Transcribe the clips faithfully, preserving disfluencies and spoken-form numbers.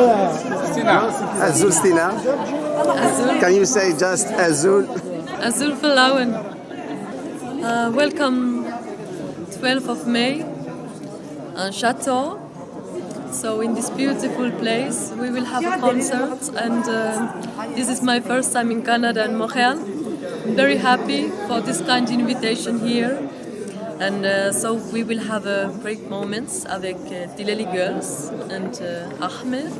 Azul Stina. Azul. Can you say just Azul? Azul fell-awen. Uh, welcome, twelfth of May, uh, Chateau. So in this beautiful place, we will have a concert, and uh, this is my first time in Canada and Montreal. I'm very happy for this kind invitation here. And uh, so we will have a great moments avec uh, Dilali Girls and uh, Ahmed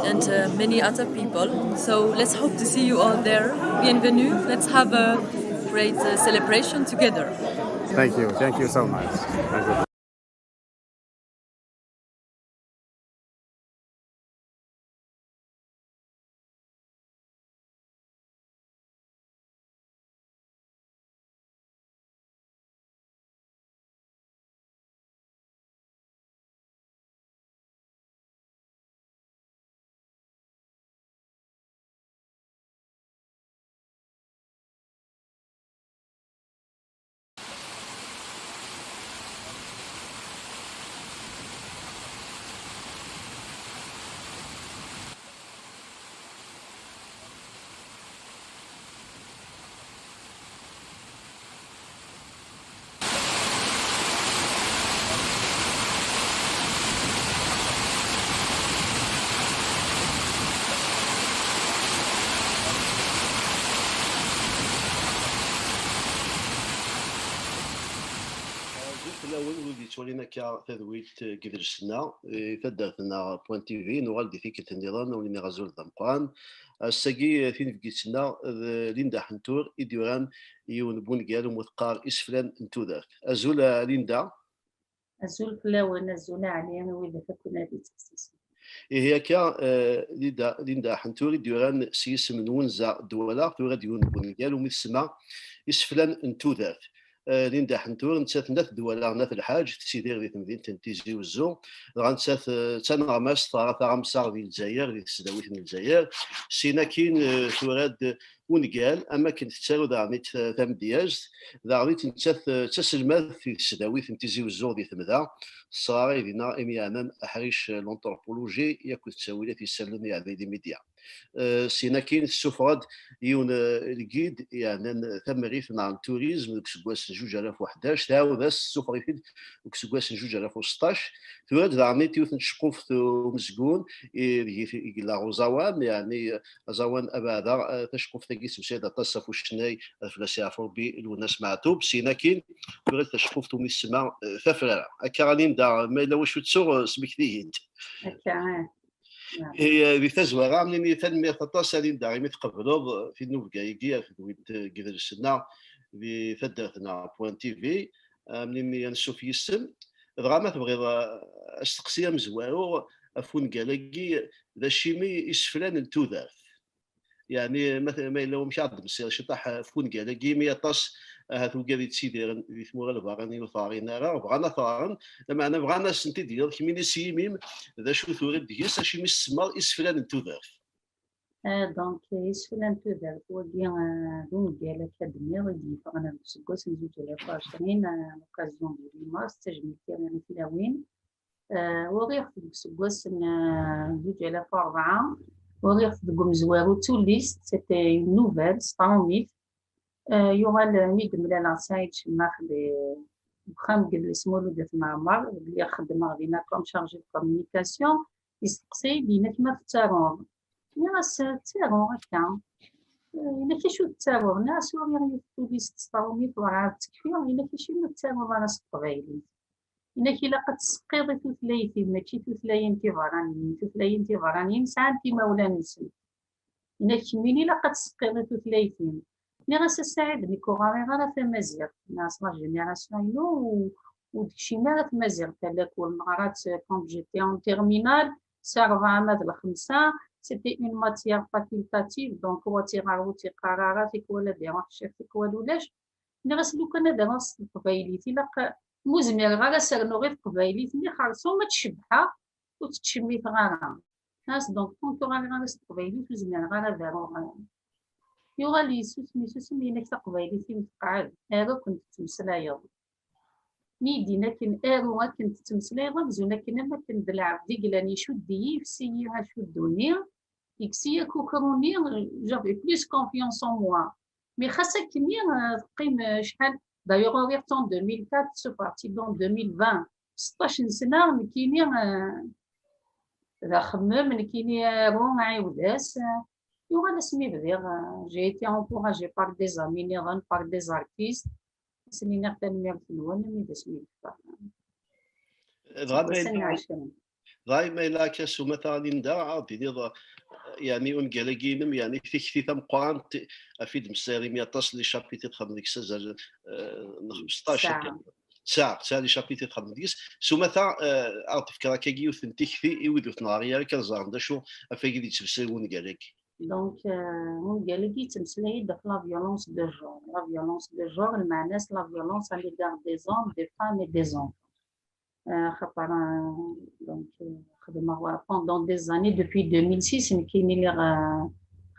and uh, many other people. So let's hope to see you all there. Bienvenue. Let's have a great uh, celebration together. Thank you. Thank you so much. Thank you. Azul fell-awen wid yettwalin akka tadwilt deg idles-nneɣ, i taddart-nneɣ point T V, nuɣal di tikkelt nniḍen, ur nniɣ azul d ameqqran. Ass-agi, tinebgit-nneɣ d Linda Ḥentur i d-yuran yiwen n wungal umi teqqar Iseflan n tudert. Azul a Linda. Azul fell-awen, azul a Ɛli, a wid akk i d-yettḥessisen. Ihi akka, eh, Linda, Linda Ḥentur i d-yuran s yisem n Wenza Dwala, tura-d yiwen n wungal umi tsemma Iseflan n tudert. Eh, Linda Ḥentur, nettat n At Dwala n At Lḥaǧ, tettidir di temdint n Tizi Wezzu, dɣa nettat, eh, d taneɣmast, teɣra taɣamsa di Lezzayer, di tesdawit n Lezzayer. Sin akkin, eh, tura-d ungal, am akken tettaru daɣen i t-, tamedyazt, daɣen i nettat, eh, d taselmadt di tesdawit n Tizi Wezzu di Temda, tesɣaray dinna imi yeɛnan aḥric, eh, l'anthropologie, akked ttawilat isallen yeɛni les médias. Eh, sin akkin tessufeɣ-d yiwen, eh, lgid yeɛnan tamrit neɣ n turizm deg useggas n zuǧ alaf u ḥdac, tɛawed-as tessuffeɣ-it-id deg useggas n zuǧ alaf u seṭṭac. Tura-d daɣen yiwet n tceqquft umezgun, i, deg i yella uẓawan, yeɛni aẓawan abeɛda, eh, taceqquft-agi tessemsay-d aṭas ɣef ucennay, ad fell-as yeɛfu Rebbi, Lwennas Meɛtub. Sin akkin, tura-d taceqquft umi tsemma, eh, Tafrara. Akka a Linda, ma yella wacu ttuɣ, eh, smekti-yi-d. Akka, eh. Naam. Eh, di tazwara, am nini tanemmirt aṭas a Linda imi tqebleḍ, eh, tinnubga-agi, akked wid, eh, n yidles-nneɣ di taddart-nneɣ point T V, am nini ansuf yis-m. Dɣa ma tebɣiḍ, eh, asteqsi amezwaru ɣef wungal-agi, d acimi iseflan n tudert? Yeɛni, ma, ma yella wamek ara d-temsiḍ ciṭaḥ ɣef wungal-agi, imi aṭas ahat wigad yettidiren di tmura n lbeṛṛani ur t-ɣrin ara, bɣan ad t-ɣren, lameɛna bɣan ad sen-t-id-tiniḍ kemmini s yimi-m, d acu tura deg-s, acimi s-tsemmaḍ Iseflan n tudert? Ah, donc, Iseflan n tudert, wagi, ah, d ungal akademi i d-yeffɣen deg useggas n zuǧ alaf u ɛecrin, ah, à l'occasion du huit mars, d tajmilt i tlawin. Ah, uriɣ-t deg useggas n, ah, zuǧ alaf u rebɛa, uriɣ-t deg umezwaru d tullist, c'était une nouvelle, s tṛumit. Ah, yuɣal, ah, mi d-mlaleɣ Saɛid Cemmax di, deg uxxam n yidles Mulud At Mɛemmer, lliɣ xeddmeɣ dinna comme chargé de communication, yesteqsa-yi-d, yenna-k ma tettaruḍ? Nniɣ-as, ttaruɣ akka. Eh, yenna-k acu tettaruḍ? Nniɣ-as uriɣ yiwet tullist s tṛumit, werɛad tekfi. Yenna-k acimi ur tettaruḍ ara s teqbaylit? Yenna-k ilaq ad tseqqiḍ i tutlayin-im, mačči tutlayin tiberraniyin. Tutlayin tiberraniyin sɛant imawlan-nsent. Yenna-k kemmini ilaq ad tseqqiḍ i tutlayt-im. Nniɣ-as a Saɛid, nekk ur ɣriɣ ara tamaziɣt. Nniɣ-as la génération-inu ur, ur d-tekcim ara tmaziɣt ar lakul. Neɣra-tt quand j'étais en terminale, sɛiɣ ṛebɛa ma d lxemsa, c'était une matière facultative, donc wa tt-iɣer ur tt-iqqar ara, tikwal ad iruḥ ccix, tikwal ulac. Nniɣ-as lukan ad aruɣ s teqbaylit, ilaq, ma ur zmireɣ ara ad s-rnuɣ i teqbaylit-nni, xerṣum ad tt-cebbḥeɣ, ur tt-ttcemmiteɣ ara. Nniɣ-as donc, tant ur ɣriɣ ara s teqbaylit, ur zmireɣ ara ad aruɣ. Yuɣal yessusem, yessusem, yenna-k taqbaylit-im teqɛed, ar akken tettmeslayeḍ. Mi yi-d-yenna akken aru akken tettmeslayeḍ, amzun akken am akken d lɛebd i yellan icudd-iyi, ifsi-yi acudduni, yekkes-iyi akukru-nni, j'avais plus confiance en moi. Mais xas akkenni, euh, teqqim, euh, cḥal, d'ailleurs, uriɣ-tt en deux mille quatre, c'est parti dans deux mille vingt. Seṭṭac n sna, nekkini, euh, d axemmem, nekkini aru, ɛiwed-as, euh, yuɣal asmi bdiɣ, euh, j'ai été encouragée par des amis niḍen, par des artistes. Ad sen-iniɣ tanemmirt-nwen, ami d asmi yeffeɣ. Dɣa ma yella, dɣa ma yella akka s umata, Linda, ad d-tiniḍ, yeɛni, ungal-agi-inem, yeɛni, tikti tameqqrant ɣef i d-mmeslayeɣ imi aṭas n les chapitres i txedmeḍ deg-s, azal, eh, n xmesṭac, tesɛa, tesɛa les chapitres i txedmeḍ deg-s. S umata, eh, ad ɣ-d-tefkeḍ akkagi yiwet n tikti i wid ur t-neɣri ara, kan ẓren d acu ɣef wagi i d-yettmeslay wungal-agi. Donc, euh, wungal-agi yettmeslay-d ɣef la violence de genre. La violence de genre, lmeɛna-s la violence à l'égard des hommes, des femmes et des enfants. Euh, xaṭer, euh, donc, euh, xedmeɣ pendant des années, depuis deux mille six, nekkini lliɣ, euh,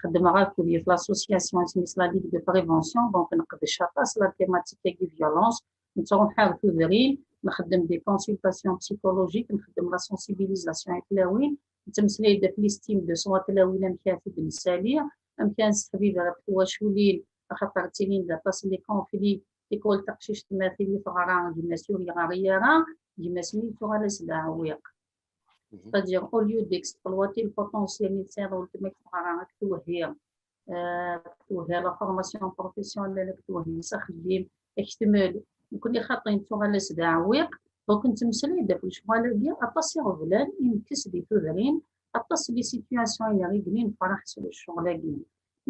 xeddmeɣ akked yiwet l'association isem-is la Ligue de Prévention, donc nqeddec aṭas la thématique-agi violence, nettruḥ ar tudrin, nxeddem des consultations psychologiques, nxeddem la sensibilisation i tlawin, nettmeslay-d ɣef l'estime de soi tlawin, amek ara t-id-nsali, amek ara nesseḥbiber ɣef twaculin, axaṭer ttilin-d aṭas n les conflits, tikwal taqcict ma tili teɣra, gma-s ur yeɣri ara, gma-s mi yettuɣal-as d aɛewwiq. C'est-à-dire, au lieu d'exploiter le potentiel i tesɛiḍ weltma-k teɣra, ad k-twehhi, euh, ad k-twehhi la formation professionnelle, ad k-twehhi s axeddim, ad k-tmel. Nekkni xaṭi nettuɣal-as d aɛewwiq. Donc, nettmeslay-d ɣef lecɣal-agi, aṭas iɣeblan i nekkes di tudrin, aṭas n les situations i neɣ i yellan nefreḥ s lecɣal-agi.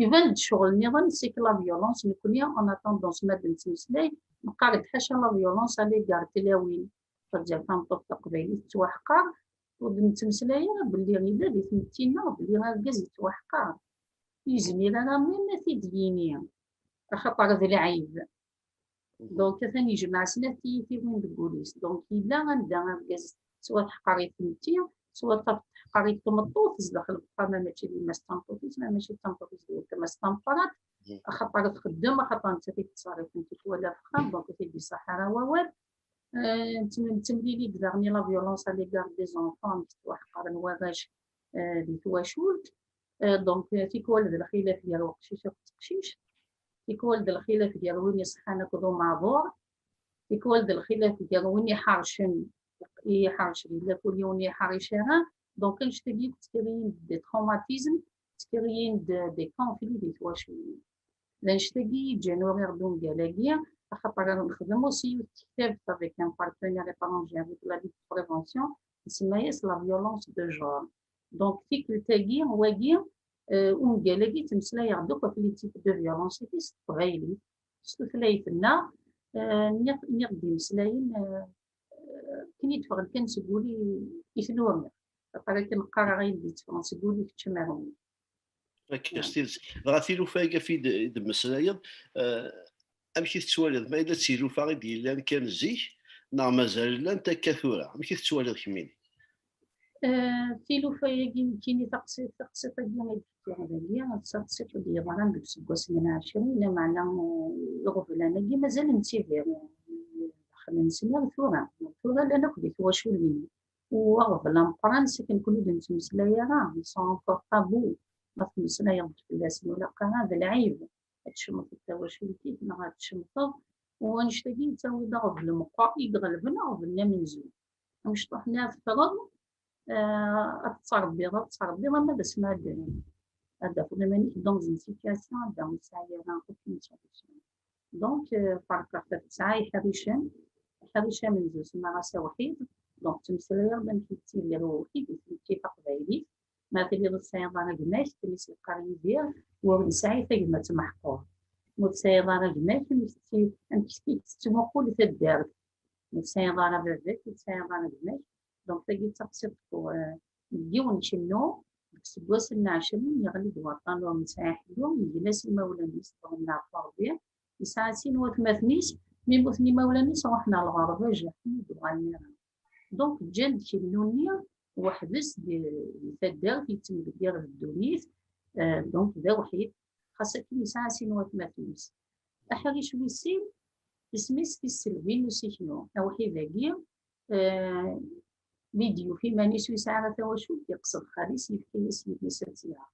Iban-d ccɣel nniḍen, c'est que la violence, nekkni, en attendant ma d-nettmeslay, neqqar-d ḥaca la violence à l'égard tlawin. C'est-à-dire, tameṭṭut taqbaylit tettwaḥqer, ur d-nettmeslay ara belli yella di tmetti-nneɣ belli argaz yettwaḥqer. Ur yezmir ara même ad t-id-yini, axaṭer d lɛib. Donc, atan yejmeɛ snat tiyitiwin deg wul-is. Donc, yella anda argaz tettwaḥqer i tmetti, swa teḥqer i tmeṭṭut, zdaxel n uxxam, ma mačči d yemma-s d tameṭṭut-is, ma mačči d tameṭṭut-is d weltma-s tameqqrant, axaṭer txeddem, axaṭer nettat i yettṣerrifen tikwal ɣef uxxam, donc ur t-id-iṣaḥ ara wawal. Euh, nettem-, nettemlili-d daɣen la violence à l'égard des enfants, amek ttwaḥqaren warrac, euh, di twacult. Euh, donc, euh, tikwal d lxilaf gar uqcic akked teqcict, tikwal d lxilaf gar win iṣeḥḥan akked umeɛḍur, tikwal d lxilaf gar win iḥercen, iḥerc yella kul yiwen iḥric ara. Donc, annect-agi yettkeryin-d des traumatismes, yettkeryin-d des conflits di twaculin. D annect-agi i yeǧǧan uriɣ-d ungal-agi, axaṭer nexdem aussi yiwet tektabt avec un partenaire étranger, avec la Ligue de Prévention, nsemma-yas la violence de genre. Donc, tikkelt-agi, wagi, euh, ungal-agi, ttmeslayeɣ-d akk ɣef les types de violence-agi s teqbaylit, s tutlayt-nneɣ, euh, nniɣ-, nniɣ-d imeslayen, euh, euh, akken i d-ffɣen kan seg wul-i i ten-uriɣ. Axaṭer akken qqareɣ ayen d-yetteffɣen seg wul-i keččem ar wul. Akka, s tidet. Dɣa tilufa-agi ɣef i d-, i d-mmeslayeḍ, eh, amek i tettwaliḍ? Ma yella d tilufa i d-yellan kan zik, neɣ mazal llant akka tura? Amek i tettwaliḍ kemmini? Eh, tilufa-agi nekkini taqsiṭ, taqsiṭ-agi i d-fkiɣ dagi, d taqsiṭ i d-yeḍran deg useggas n ɛecrin, lameɛna, eh, iɣeblan-agi mazal nettidir, eh, daxel-nsen ar tura. Tura llan akk di twaculin. U aɣbel ameqqran, s akken nekkni ur d-nettmeslay ara, ils sont encore tabous. Ma tmeslayeḍ-d fell-asen, ur ilaq ara, d lɛib. Ad tcemteḍ tawacult-ik, neɣ ad tcemteḍ. U annect-agi yettawi-d aɣbel meqqar, i iɣelben aɣbel n amenzu. Amecṭuḥ-nni ad teffreḍ, eh, ad tettṛebbiḍ, ad tettṛebbiḍ, ama d asmi ad, ad d-tafeḍ iman-ik dans une situation anda ur tesɛi ara aucune solution. Donc, euh, ferqeɣ-t ɣef tesɛa iḥricen, aḥric amenzu semmaɣ-as awḥid, donc ttmeslayeɣ-d amek yettidir uwḥid di tmetti taqbaylit, ma tiliḍ ur tesɛiḍ ara gma-k, akken i s-yeqqar Yidir, ur nesɛi tagmat meḥqur. Ma ur tesɛiḍ ara gma-k, amek tetti-, amek i tettmuqul taddart? Ma ur tesɛiḍ ara baba-k, ur tesɛiḍ ara gma-k. Donc, tagi d taqsiṭ, euh, n yiwen kennu, deg iseggasen n ɛecrin, yeɣli-d waṭṭan ur nesɛi ḥellu, yegla s imawlan-is, ffɣen ɣef Ṛebbi, yesɛa sin watmaten-is, mi mmuten imawlan-is, ruḥen ɣer lɣerba, jerḥen, ur d-uɣalen ara. Donc, ǧǧan-d kennu-nni weḥd-s di, di taddart, yettemdeggar d ddunit, euh, donc, d awḥid, xas akken yesɛa sin watmaten-is. Aḥric wis sin, Isem-is Tisselbi n usiknu. Awḥid-agi, eh, mi d-yufi iman-is ur yesɛi ara tawacult, yeqsed xali-s, yefka-yas yelli-s ad tt-yaɣ.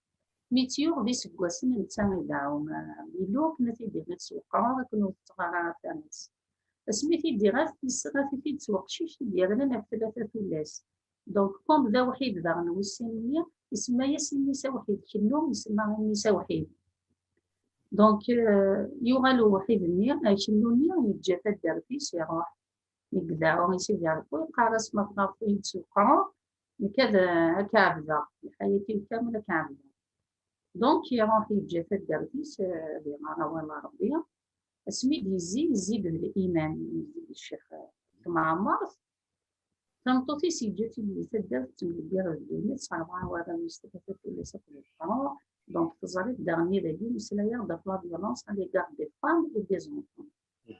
Mi tt-yuɣ d iseggasen, netta ideɛɛu, eh, Yillu akken ad t-id-iɣit s weqrur, akken ur tettɣar ara tama-s. Asmi t-id-iɣat, yesɣat-it-id s weqcic i d-yernan ɣef tlata tullas. Donc, comme d awḥid daɣen wis sin-nni, isemma-yas imi-s awḥid, kennu isemma imi-s awḥid. Donc, euh, yuɣal uwḥid-nni, euh, kennu-nni yeǧǧa taddart-is, iruḥ. Mi ideɛɛu i Sidi Ṛebbi, yeqqar-as: "Ma tɣaḍeḍ-iyi-d s uqrur, nekk ad, ad k-ɛebdeɣ, lḥayat-iw kamel ad k-ɛebdeɣ." Donc, iruḥ yeǧǧa taddart-is, euh, ad iɣer awal n Ṛebbi. Asmi d-yezzi, yezzi-d d liman, yezzi-d ccix, euh, temɛemmert. Tameṭṭut-is yeǧǧa-tt-id di taddart, tettemdeggireḍ ddunit, tesɛa warraw-is, tlata tullas akked uqrur. Donc, teẓriḍ daɣen dagi, meslayeɣ-d ɣef la violence à l'égard des femmes et des enfants.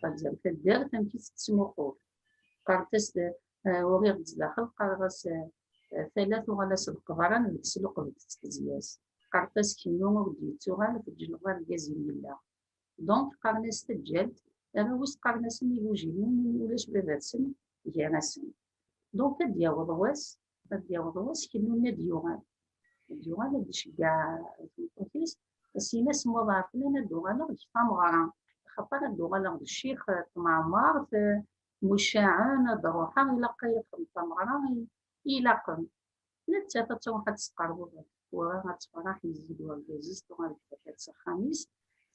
Ɣer taddart, amek i tettmuqul. Qqarent-as, eh, uriɣ-d zdaxel, qqareɣ-as, eh, eh, tala tuɣal-as d qeḍran, deg-s luqbet tettezzi-as. Qqarent-as kennu ur d-yettuɣal, teǧǧleḍ argaz-im yella. Donc, qqaren-as taǧǧalt, arraw-is qqaren-asen igujilen, imi ulac baba-tsen gar-asen. Donc, ad d-yaweḍ wass, ad d-yaweḍ wass, kennu ad d-yuɣal. Ad d-yuɣal, ad d-iceggeɛ tmeṭṭut-is, ad s-yini: "Semmuḍ ɛeflan, ad d-uɣaleɣ deg tameɣra, axaṭer ad d-uɣaleɣ d ccix, eh, temɛemmert, eh, mucaɛen, ad d-ruḥeɣ, ilaq ad yi-xdem tameɣra i, i ilaqen." Nettat ad truḥ ad tesqerbeḍ ɣef tfura, ad tefreḥ, yezzi-d urgaz-is, tuɣal deg tafat s axxam-is.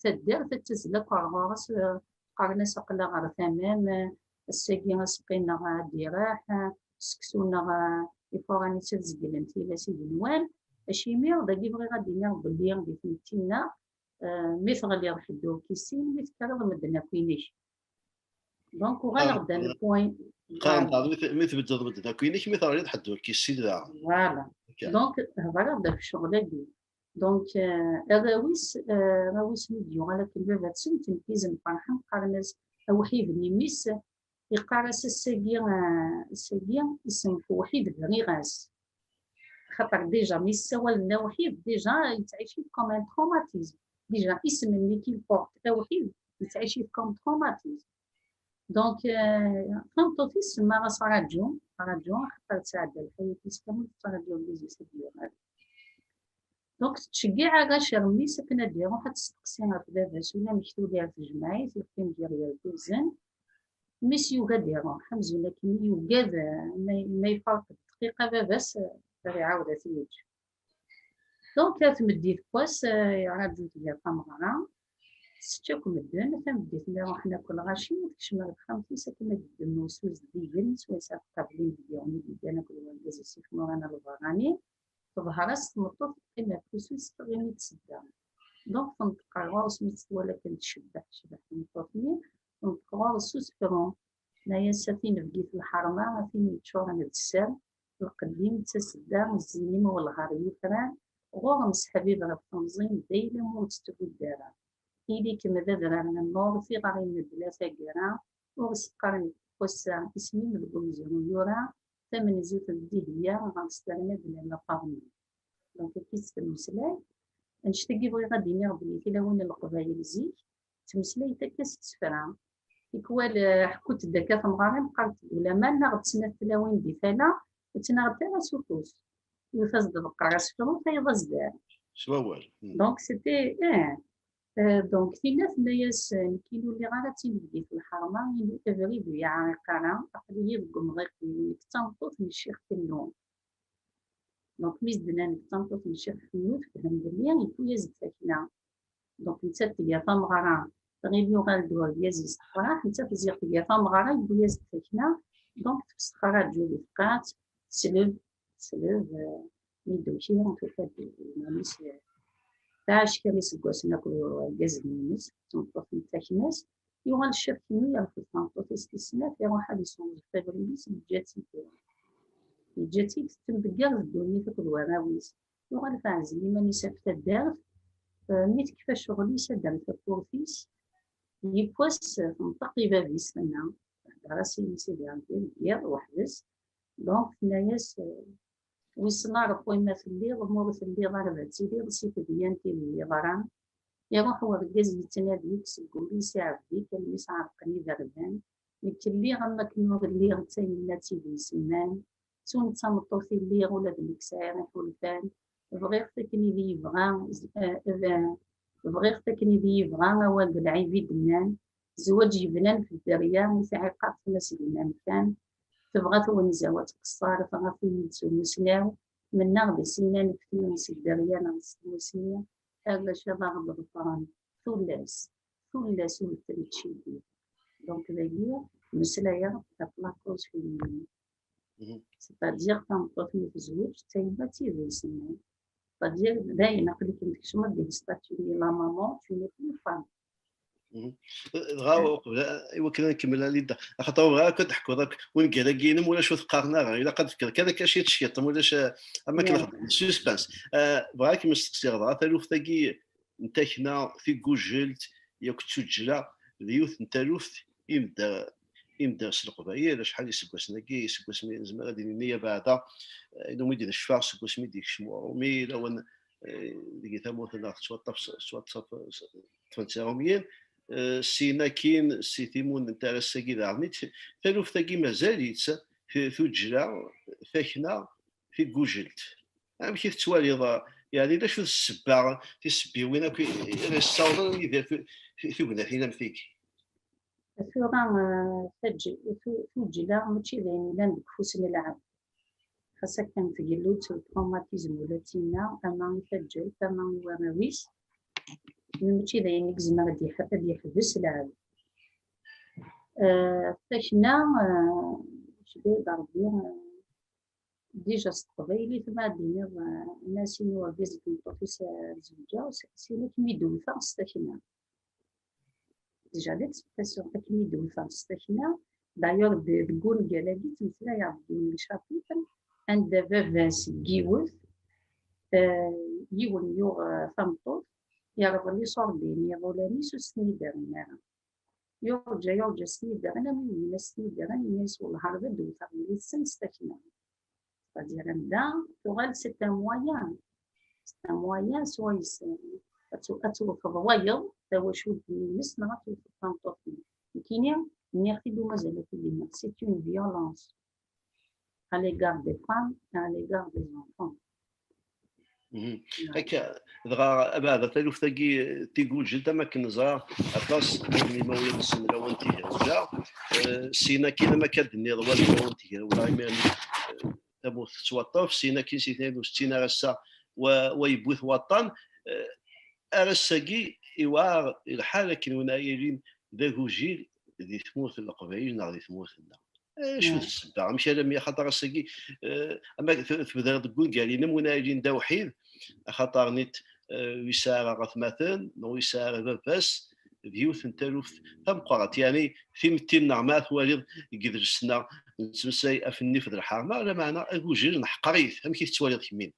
Taddart ad tazzel akk ar ɣur-s, eh, qqaren-as: "Aql-aɣ ɣer tama-m, eh, ass-agi aseqqi-nneɣ ad d-iraḥ, eh, seksu-nneɣ, eh, ifuṛan-is ad zegglen tilas igenwan." Acimi, dagi bɣiɣ ad d-iniɣ belli di tmetti-nneɣ, eh, mi teɣliḍ ḥedd ur k-issin, mi tekkreḍ medden akk inek. Donc, uɣaleɣ-d ar le point. Qqaren daɣen, mi t-, mi tbeddeḍ medden akk inek, mi teɣliḍ ḥedd ur k-issin daɣen. Voilà. Donc, hedreɣ-d ɣef ccɣel-agi. Donc, euh, arraw-is, euh, arraw-is mi d-yuɣal akken baba-tsen, ttneffizen, ferḥen, qqaren-as, awḥid-nni mmi-s, yeqqar-as: "Ass-agi, euh, ass-agi, isem-ik Wḥid, briɣ-as." Xaṭer déjà, mi ssawalen awḥid, déjà, yettɛic-it comme un traumatisme. Déjà, isem-nni qu'il porte, awḥid, yettɛic-it comme traumatisme. Donc, euh, tameṭṭut-is semmaɣ-as Raǧu, Raǧu, axaṭer tesɛedda lḥayat-is kamel tettraǧu argaz-is ad d-yuɣal. Donc, tettceggiɛ arrac ar mmi-s akken ad d-iruḥ ad testeqsi ɣef baba-s, ulamek tuli ar tejmaɛit, yeqqim gar yergazen. Mmi-s yugi ad d-iruḥ, amzun akken yugad, eh, ma, ma iferq-d dqiqa baba-s, eh, ad iɛawed ad t-yeǧǧ. Donc, ar tmeddit n wass, eh, iraǧu-t gar tameɣra, tečča akk medden, tameddit-nni ruḥen akk lɣaci, tekcem ar texxamt-is akken ad d-teddem usu zeddigen, swayes ad tqabel inebgiwen i d-yeddan akked wergaz-is i tmura n lberrani, teḍher-as tmeṭṭut teqqim ɣef usu-s, teffeɣ imi d-tedda. Donc, tenṭeq ɣer ɣur-s mi tt-twala akken tcebbeḥ, tecbeḥ tmeṭṭut-nni, tenṭeq ɣur-s s usefru. Tenna-yas: "A tinebgit n lḥerma, a tin yeččuren d sser, lqedd-im d tasedda, zzin-im welher yufrar, ɣur-m seḥbib ɣef temẓin, d ayla-m ur tt-tgudd ara. Ili-kem d adrar n nnur, tiɣri n mebla taggara, ur s-qqaren wass-a isem-im deg umezruy yura, tamenzut d dihya, ɣer-s terna-d lalla Faḍma." Donc, akka i tt-temmeslay. Annect-agi bɣiɣ ad d-iniɣ belli tilawin n Leqbayel zik, ttmeslayent akka s tsefra. Tikwal, eh, ḥkunt-d akka temɣarin, qqarent-d: "Ulamma neɣ d snat tlawin di tala, ur ttnaɣent ara s ufus." Yiwet ad s-d-ḍeqqer asefru, tayeḍ ad s-d-terr. S wawal. Hmm. Donc, c'était, eh, eh, donc, tinna tenna-yas, eh, "Nekk ur lliɣ ara d tinebgit n lḥerma, inu abrid ur yeɛriq ara, aql-iyi deg umḍiq-iw, nekk d tameṭṭut n ccix Kennu." Donc, mi s-d-nnan d tameṭṭut n ccix Kennu, tefhem belli yewwi-yas-d takna. Donc, nettat tga tameɣra, tɣil yuɣal-d urgaz-is tefreḥ, nettat ziɣ tga tameɣra, yewwi-yas-d takna. Donc, tefsex Raǧu di tqaɛet, tesleb, tesleb, eh, mi d-tuki, tufa-d iman-is, eh, tɛac kan iseggasen akked urgaz-nni-ines, d tmeṭṭut n takna-s. Yuɣal ccix Kennu yerfed tameṭṭut-is tis snat, iruḥ ad isunẓef abrid-is, yeǧǧa-tt-id. Yeǧǧa-tt-id tettemdegger d ddunit akked warraw-is. Yuɣal teɛzel iman-is ɣef taddart, eh, mi tekfa ccɣel-is ad d-terr tawwurt-is, yiwwas, eh, tenṭeq i bab-is, tenna, tehder-as i Sidi Ṛebbi deg yiḍ weḥd-s. Donc, tenna-yas, eh, "Wissen a Ṛebbi ma telliḍ, ma ur telliḍ ara ad tiliḍ si tedyant i d-yeḍran." Iruḥ urgaz yettnadi-k seg wul-is, iɛebbi-k almi s-ɛerqen iberdan. Nekk lliɣ am wakken ur lliɣ, d tayemmat i d-isemman. Ttun d tameṭṭut i lliɣ, ula d nekk sɛiɣ iḥulfan. Bɣiɣ-t akken i d-yebɣa, eh, eh, bɣiɣ-t akken i d-yebɣa awal d lɛib i d-nnan. Zzwaǧ yebnan f dderya, i tɛiqert ma s-gnan kan. Tebɣa twenza-w ad tqeṣṣer, tɣaf-iyi-d s umusnaw. Mennaɣ-d i s-innan fti s dderya neɣ s tmusni, arrac ad aɣ-d-ḍefren. Tullas, tullas ur ten-ttcibbi. Donc dagi, mmeslayeɣ ɣef la cause féminine. C'est-à-dire, tameṭṭut mi tezweǧ, d tayemmat i d-isemman. C'est-à-dire, dayen, aql-ikem tkecmeḍ di statut-nni la maman, tu n'es plus femme. Dɣa, uqbel, i wakken ad nkemmel, a Linda, axaṭer ur bɣiɣ akk ad d-teḥkuḍ akk ungal-agi-inem, ulac ur t-qqaren ara, ilaq ad d-tefkeḍ kan akka ciṭ ciṭ, ma ulac, eh, am akken xedmen suspense. Eh, bɣiɣ ad kem-steqsiɣ dɣa, taluft-agi n takna, tiggujelt, yakk d tuǧǧla, d yiwet n taluft i medda, i medda s Leqbayel, acḥal iseggasen-agi, iseggasen, nezmer ad d-nini abeɛda, eh, inu mi d-necfa, seg wasmi d-yekcem uṛumi, lawan, eh, deg tamurt-nneɣ tettwaṭṭef, tettwaṭṭef, ṭṭfen-tt Iṛumyen, eh, syin akkin, si timunent ar ass-agi daɣen, taluft-agi mazal-itt, t-, tuǧǧla, takna, tiggujelt. Amek i tettwaliḍ, eh, yeɛni d acu d ssebba, tisebbiwin akk i, i, i ssawḍen Yidir tu-, tu-, tugnatin am tigi? Tura, eh, taǧ-, tu-, tuǧǧla mačči d ayen yellan deg ufus n lɛebd. Xas akken tgellu-tt lṭrumatism ula d tinna, ama i taǧǧalt, ama i warraw-is, mačči d ayen i yezmer ad d-yeḥ-, ad d-yeḥbes lɛebd. Eh, takna, eh, acu d Rebbi, eh, déjà s teqbaylit, ma ad d-tiniḍ, eh, ma sin urgaz d tmeṭṭut-is, eh, zewǧeɣ, s-, sin ad kem-id-wteɣ s takna. Déjà, l'expression ad kem-id-wteɣ s takna, d'ailleurs, de-, deg ungal-agi ttmeslayeɣ deg yiwen n chapitre, anda baba-s n yiwet, eh, yiwen yuɣ, eh, tameṭṭut, yerḍel iṣurdiyen iḍulan-is, ur s-ten-id-rrin ara. Yurǧa, yurǧa, s-ten-id-rran, armi d ayen s-ten-id-rran, yenna-yas: "Wellah, ar d ad d-wteɣ yid-sen s takna." C'est-à-dire, anda tuɣal, c'est un moyen. C'est un moyen, swayes ad tu-, ad tewteḍ wayeḍ tawacult-nni-ines, neɣ ad tewteḍ tameṭṭut-nni. Nekkini, nniɣ-t-id u mazal ad t-id-iniɣ, c'est une violence à l'égard des femmes et à l'égard des enfants. Akka, dɣa, abeɛda, taluft-agi, tiguǧelt, am akken neẓra, aṭas n imawlan-nsen lawan tigrawla, eh, syin akkin, am akka d-tenniḍ, wali lawan tigrawla, imiren, eh, tamurt tettwaṭṭef, syin akkin si tnayen u settin ar ass-a, wa, wa yewwi-t waṭṭan. Eh, ar ass-agi, iwɛer lḥal akken win ara yilin d agujil di tmurt n Leqbayel neɣ di tmurt-nneɣ. Acu d ssebba? Amek alammi, axaṭer ass-agi, eh, ama t-, tebdiḍ deg wungal-inem, win ara yilin d awḥid, axaṭer nit, eh, ur yesɛi ara atmaten, neɣ ur yesɛi ara baba-s, d yiwet n taluft tameqqrant. Yeɛni, timetti-nneɣ, ma twaliḍ deg yidles-nneɣ, nettmeslay ɣef nnif d lḥerma, lameɛna agujil neḥqer-it. Amek i tettwaliḍ kemmini?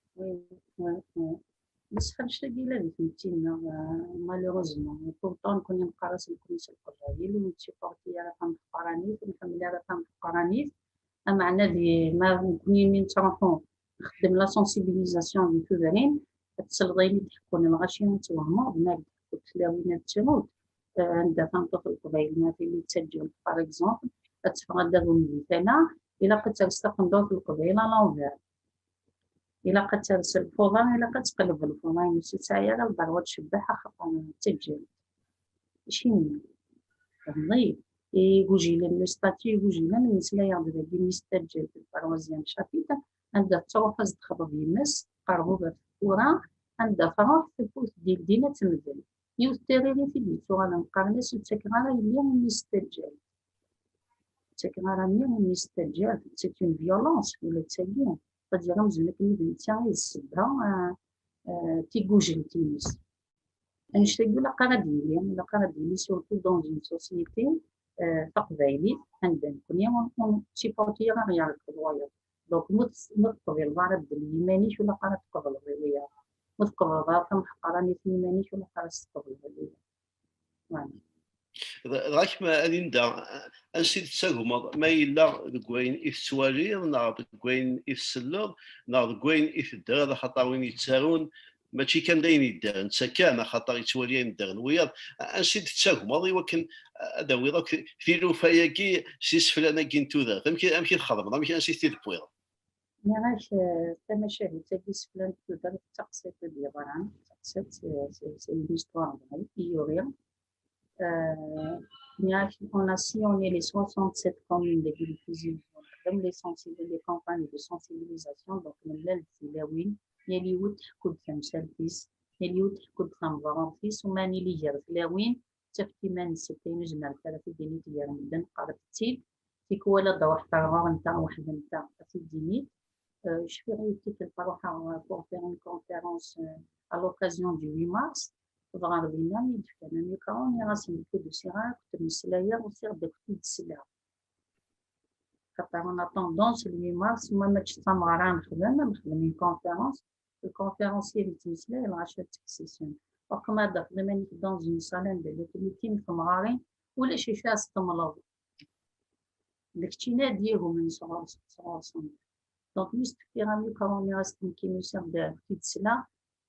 Bessef annect-agi ula d tmetti-nneɣ, eh, malheureusement, pourtant nekkni neqqar-as nekkni s Leqbayel, ur nettsupporti ara tameqqranit, ur nḥemmel ara tameqqranit. Ameɛna di, ma nekkni mi nettruḥu nxeddem la sensibilisation di tudrin, ad tesleḍ ayen i d-ḥekkun lɣaci, ad twehmeḍ, ma d-ḥekkut tlawin ad ttrunt, eh, anda tameṭṭut n Leqbayel ma tili d taǧǧalt, par exemple, ad teffeɣ ad d-tadum di tala, ilaq ad ters taqendurt n Leqbayel à l'envers. Ilaq ad ters lfuḍa, ilaq ad teqleb lfuḍa-ines, ur tesɛi ara lberwa ad tcebbeḥ axaṭer d taǧǧalt. Acimi? Temḍi. Igujilen, le statut igujilen, mmeslayeɣ-d dagi mi s-taǧǧalt, le troisième chapitre, anda tettruḥ ad s-d-texḍeb yemma-s, teqreb ugar tewwura, anda truḥ, tewwet dildin ad temdel. Yiwet n tiririt i d-yettuɣalen, qqaren-as ur ttakeɣ ara yelli imi s-taǧǧalt. Ur ttakeɣ ara mmi imi s-taǧǧalt, c'est une violence, ula d tagi. C'est-à-dire, amzun akken d netta i d ssebba, eh, eh, tigujelt-ines. Annect-agi ilaq ara d-yili, ilaq ara d-yili surtout dans une société, eh, taqbaylit, anda nekkni ur, ur nettsupporti ara ad ɣ-yerked wayeḍ. Donc, ma ur tes-, ma ur teqbileḍ ara ddel n yiman-ik, ur ilaq ara ad tqebleḍ i wiyaḍ. Ma ur tqebleḍ ara tamḥeqranit n yiman-ik, ur ilaq ara ad s-tqebleḍ i wiyaḍ. Voilà. Dɣa kemm, a Linda, ansi d-tettagmeḍ? Ma yella deg wayen i tettwaliḍ, neɣ deg wayen i tselleḍ, neɣ deg wayen i teddreḍ, axaṭer win yettarun, mačči kan d ayen yeddren netta kan, axaṭer yettwali ayen ddren wiyaḍ. Ansi d-tettagmeḍ i wakken ad d-tawiḍ akk tilufa-agi s iseflan-agi n tudert? Amek, amek i txedmeḍ? Amek, ansi i t-id-tewwiḍ? Nniɣ-ak, eh, tamacahut-agi iseflan n tudert d taqsiṭ i d-yeḍran, d taqsiṭ, c'est, c'est, c'est une histoire vraie, i yuri. Euh, nniɣ-ak, on a sillonné les soixante-sept communes de l'île Tizi Ouzou, nexdem les sensibil-, les campagnes de sensibilisation, donc nemlal-d tilawin, yal yiwet tḥekku-d tamsalt-is, yal yiwet tḥekku-d tameḍrant-is, uma nili gar tlawin, ttafent iman-nsent ayen ur zemrent ara ad t-id-inint gar medden, qqarent-tt-id, tikwal ad d-ruḥent ar ɣur-nteɣ weḥd-nteɣ ad t-id-inint. Euh, cfiɣ yiwet tikkelt ruḥeɣ pour faire une conférence, euh, à l'occasion du huit mars, dɣa ar dinna i d-fkan amikru, nniɣ-asen nekk ur d-usiɣ ara ad kent-mmeslayeɣ, usiɣ-d ad kent-id-sleɣ. Xaṭer en attendant, c'est le huit mars, ma mačči d tameɣra ad nexdem, ad nexdem une conférence, le conférencier yettmeslay lɣaci ad tteḥsisen. Or, comme ad d-tafeḍ iman-ik dans une salle anda llan tlata n temɣarin, ulac acu ad s-temleḍ. D kečč i d igummen sɣur-, sɣur-sen. Donc, mi s-d-fkiɣ amikru, nniɣ-as, "Nekkini usiɣ-d ad k-id-sleɣ,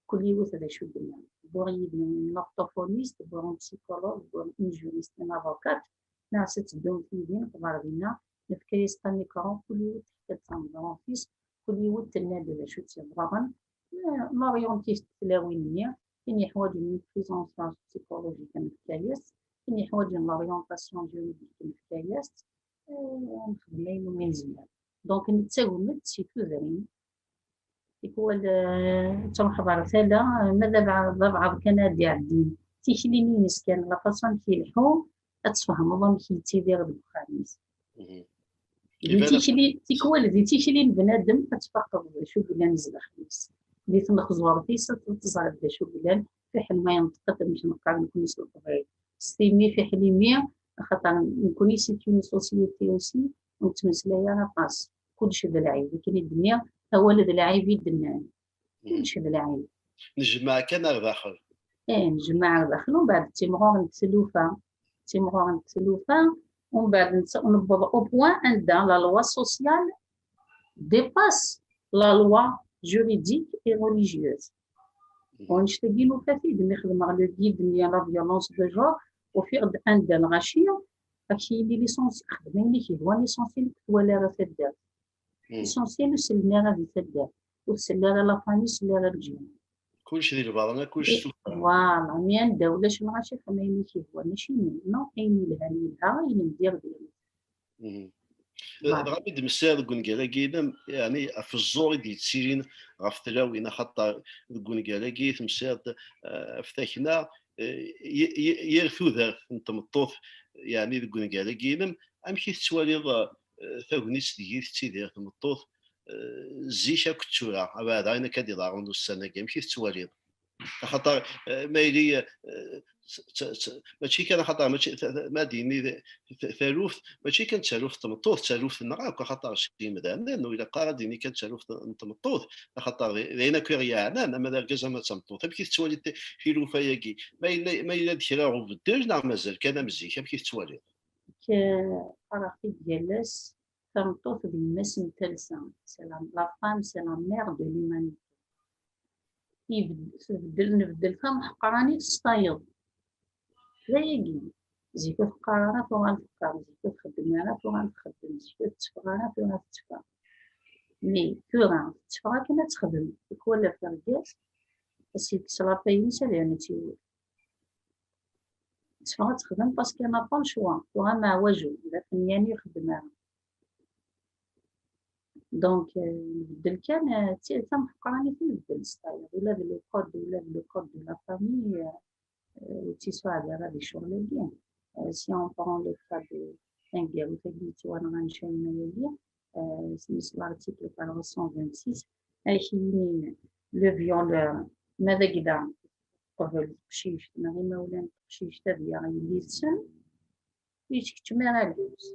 kul yiwet d acu d-tenna." Wwiɣ yid-i une orthophoniste, wwiɣ une psychologue, wwiɣ une juriste, une avocate. Nniɣ-as, "Ad teddumt yid-i, nefḍer dinna." Nefka-yas-d amikru, kul yiwet teḥka-d tameḍrant-is, kul yiwet tenna-d d acu tt-iḍerren. Eh, norienti-t tlawin-nni, tin yeḥwaǧen une prise en charge psychologique, nefka-yas, tin yeḥwaǧen l'orientation juridique, nefka-yas-tt. Eh, nexdem ayen umi nezmer. Donc, nettagem-d si tudrin. Tikwal, eh, ad truḥeḍ ɣer tala, eh, ma d abɛaḍ, d abɛaḍ kan ad d-iɛeddin. Tikli-ines kan, la façon amek yelḥu, ad tfehmeḍ amek yettidir deg uxxam-is. Di tikli, tikwal di tikli n bnadem ad tfaqeḍ d acu yellan zdaxel-is. Di tmexzurt-is ad teẓriḍ d acu yellan, fiḥel ma yenṭeq-d amek neqqar nekni s leqbayel. S timi fiḥel imi, axaṭer nekni c'est une société aussi, ur nettmeslay ara aṭas. Kullec d lɛib, akken i d-nniɣ, awal d lɛib i d-nnan. Kullec d lɛib. Nejmeɛ kan ar daxel. Ih, nejmeɛ ar daxel, umbeɛd d timɣur n tlufa. D timɣur n tlufa, umbeɛd newweḍ au point anda la loi sociale dépasse la loi juridique et religieuse. Wanect-agi nufa-t-id mi xedmeɣ le guide-nni à la violence de genre, ufiɣ-d anda lɣaci, ad k-yini licensi, xdem ayen i k-yehwan, licensi ur k-twala ara taddart. Licensi ur sellen ara di taddart, ur tsell ara la famille, ur tsell ara lǧiran. Kullec di lbaḍna, kullec s tuffra. Voilà, mi anda ulac lɣaci, xdem ayen i k-yehwan, mačči non, ayen yelhan yelha, ayen n dir diri. Dɣa mi d-messiɣ deg ungal-agi-inem, yeɛni ɣef ẓẓur i d-yettilin ɣef tlawin, axaṭer deg ungal-agi temsiḍ, eh, ɣef takna, eh, y-, y-, yir tudert n tmeṭṭut, yeɛni deg ungal-agi-inem, amek i tettwaliḍ, eh, tagnit deg i tettidir tmeṭṭut, eh, zik akked tura, abeɛda ayen akka d-iḍerrun ussan-agi, amek i tettwaliḍ? Axaṭer, eh, ma yili, eh, mačči kan, axaṭer mačči, ma d-yini taluft, mačči kan d taluft n tmeṭṭut, d taluft-nneɣ akk, axaṭer s yimdanen, ur ilaq ara ad d-yini kan d taluft n tmeṭṭut, axaṭer d ayen akk i ɣ-yeɛnan, ama d argaz ama d tameṭṭut. Amek i tettwaliḍ tilufa-agi? Ma yella, ma yella-d kra ubeddel, neɣ mazal kan am zik? Amek i tettwaliḍ? Qqareɣ-t-id yal ass, tameṭṭut d yemma-s n talsa. C'est la, la femme, c'est la mère de l'humanité. Tbeddel, nbeddel tameḥqranit s tayeḍ. D ayagi. Zik ur teqqar ara, tuɣal teqqar. Zik ur txeddem ara, tuɣal txeddem. Zik ur tetteffeɣ ara, tuɣal tetteffeɣ. Mi tura tetteffeɣ akken ad texdem, tikwal ɣef urgaz, ad s-yekkes lapay-ines, ad yernu ad tt-iwet. Tetteffeɣ ad texdem parce qu'elle n'a pas le choix. Tuɣa meɛwaju, d akken yani ur ixeddem ara. Donc, euh, nbeddel kan, euh, d tameḥqranit i nbeddel s tayeḍ. Ula d le code, ula d le code de la famille, euh, euh, ur tt-yesɛi ara di ccɣel-agi. Euh, si on prend le cas de taneggarut-agi yettwanɣan China-agi, euh, s-, s l'article trois cent vingt-six, ad ak-yinin le violeur, ma d agda, qbel teqcict, neɣ imawlan n teqcict ad yaɣ yelli-tsen, ur yettkeččem ara lḥebs.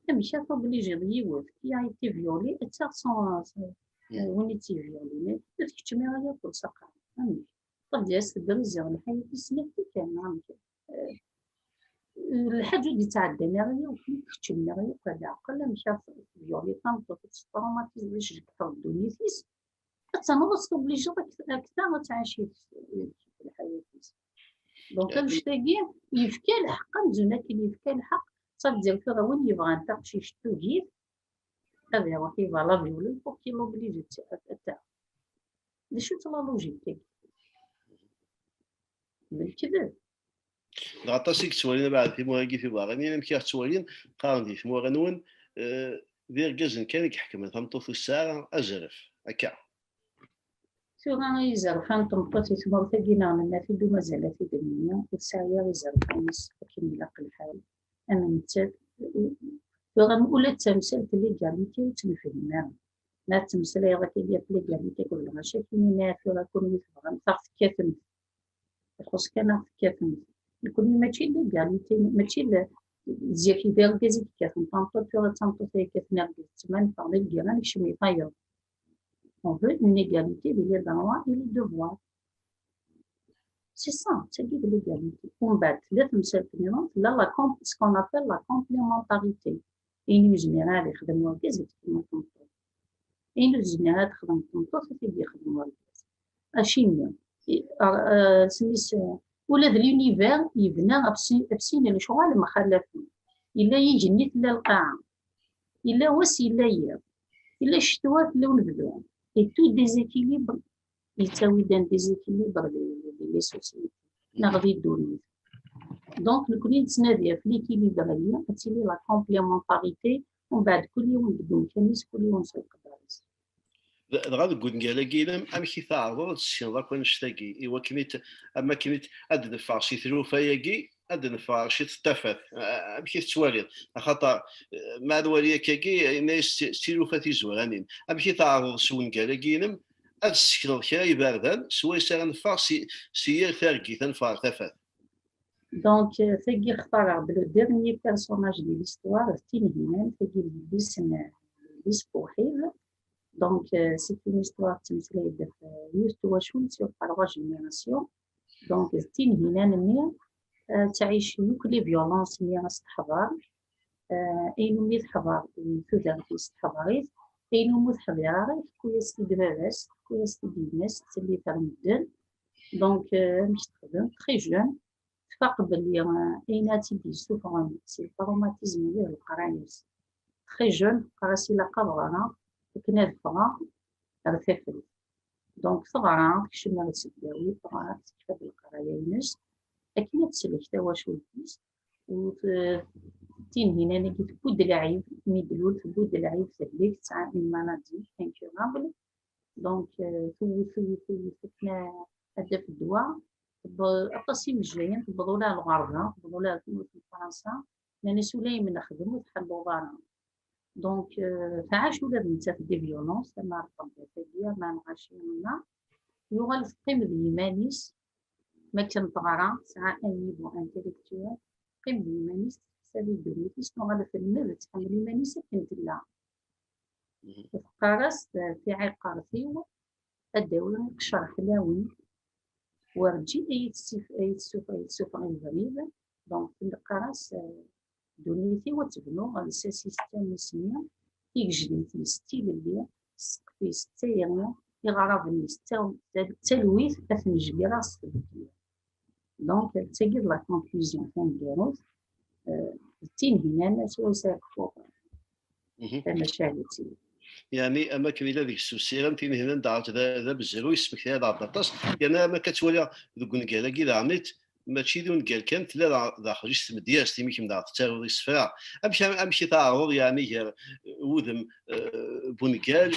Amek ad toblijiḍ yiwet qui a été violée ad taɣ son, son, euh, win i tt-ivyulin? Ur tkeččem ara yakk s axxam. Amek? Tebda-as tebriziḍ lḥayat-is snat tikkal, neɣ amek? Euh, lḥaǧa ur d-ittɛeddan ara yakk, ur tkeččem ara yakk ar leɛqel, amek ad tvyuliḍ tameṭṭut, ad testrumatizeḍ, ad tjegḥeḍ ddunit-is, ad ternuḍ ad s-tobliǧeḍ akter ad tɛic lḥayat-is. Donc annect-agi yefka lḥeqq, amzun akken yefka lḥeqq. Ṣafi, tura win yebɣan taqcict tugi-t, ad iruḥ iba la violence pour qu'il oblige ad taɣ. D acu-tt la logique-agi? D lekdeb. Dɣa aṭas i yettwalin abeɛd timura-agi tiberranin, amek i ɣ-ttwalin? Qqaren di tmura-nwen, eh, d irgazen kan i iḥekmen, tameṭṭut ur tesɛi ara azref, akka. Tura izerfan n tmeṭṭut i tmurt-agi neɣ nenna-t-id u mazal ad t-id-nini, ur tesɛi ara izerfan-is akken ilaq lḥal. Am nettat, tura ula d tamsalt n l'égalité ur tt-nefhim ara. Ma tettmeslayeḍ akka ɣef l'égalité akked lɣaci, akken ini tura kunwi tebɣam taɣ tekkatem. Ixuṣ kan ad tekkatem. Nekkni mačči d l'égalité, mačči d zik d argaz i yekkaten tameṭṭut, tura d tameṭṭut ay yekkaten argaz. Ttmanfeɣ d lgirra nekcem i tayeḍ. On veut une égalité de les droits et les devoirs. C'est ça, c'est de l'égalité. Umbeɛd tella temsalt nniḍen, tella la comp- ce qu'on appelle la complémentarité. Ayen ur yezmir ara ad yexdem urgaz ad t-yexdem tameṭṭut. Ayen ur tezmir ara ad t-texdem tmeṭṭut ad t-id-yexdem urgaz. Acimi? Smis ula d l'univers yebna ɣef sin lecɣal mxalafen. Yella yigenni, tella lqaɛa, yella wass, yella yiḍ, yella ccetwa, tella unebdu. Et tout déséquilibre yettawi-d un déséquilibre di les sociétés neɣ di ddunit. Donc nekkni nettnadi ɣef l'équilibre-agi, ad tili la complémentarité, umbeɛd kul yiwen deg umkan-is, kul yiwen s leqder-is. Dɣa deg wungal-agi-inem, amek i tɛerḍeḍ ad tessineḍ akk annect-agi, i wakken i t- am wakken i t- ad d-neffeɣ si tlufa-agi, ad d-neffeɣ ɣer ciṭ n tafat? Amek i tettwaliḍ? Axaṭer ma nwali akkagi, yenna-yas d tilufa tizwaranin. Amek i tɛerḍeḍ s wungal-agi-inem ad tessekneḍ kra iberdan swayes ara neffeɣ si, si yir targit, ad neffeɣ ɣer tafat? Donc, tagi xtareɣ-d le dernier personnage de l'histoire, d Tinhinan, tagi d yelli-s n, yelli-s n Wḥid. Donc, c'est une histoire tettmeslay-d ɣef yiwet n twacult sur trois générations. Donc, d Tinhinan-nni, tettɛic yakk les violences-nni s teḥḍer. Ayen umi teḥḍer i tudert-is teḥḍer-it, ayen umi ur teḥḍir ara tekku-yas-t-id baba-s, tekku-yas-t-id yemma-s, tettselli-t ɣer medden. Donc, amek texdem? Très jeune, tfaq belli ayen ara tt-id-yessufɣen si le traumatisme-agi d leqraya-s. Très jeune, teqqar-as ilaq ad ɣreɣ akken ad ffɣeɣ ɣer tafat. Donc teɣra, tekcem ɣer tesdawit, teɣra, tekfa-d leqraya-ines akken ad tsellek tawacult-is. U Tinhinan-agi tewwi-d lɛib, mi d-tlul tewwi-d lɛib, tehlek, tesɛa une maladie incurable. Donc tewwet, tewwet, tewwet akken ad d-taf ddwa. Aṭas imejjayen, tewweḍ ula ɣer lɣerba, tewweḍ ula ɣer tmurt n Fransa. Nnan-as ulayem nexdem ur tḥelluḍ ara. Donc tɛac ula d nettat des violences, ama ɣer ṭṭebbat-agi, ama lɣaci, ama yuɣal teqqim d yiman-is. Makken teɣra, tesɛa un niveau intellectuel, teqqim d yiman-is, teḥsab i ddunit-is, tuɣal telmed, teḥmel iman-is akken tella. Teqqar-as tiɛiqert-iw ad d-awiɣ iqcer ḥlawen, werǧin ad iyi-tessufeɣ i lebɣi-w. Donc teqqar-as ddunit-iw ad tebnu s asistem-is-nni, tigejdit-is d tilelli, ssqef-is d tayri, iɣraben-is d talwit, ad ten-jbireɣ s tbeggir. Donc d tagi d la conclusion taneggarut. D Tinhinan swayes ara kfuɣ tamacahut-iw. Yeɛni am wakken yella deg-s usirem, Tinhinan daɣ d abezru, yesmekta-yaɣ-d aṭas. Yerna am akka ttwaliɣ deg wungal-agi daɣen-it, mačči d ungal kan, tella daɣ-, daxel-is tmedyazt, imi kemm daɣ tettaruḍ isefra. Amek, amek i tɛerḍeḍ yeɛni gar wudem n wungal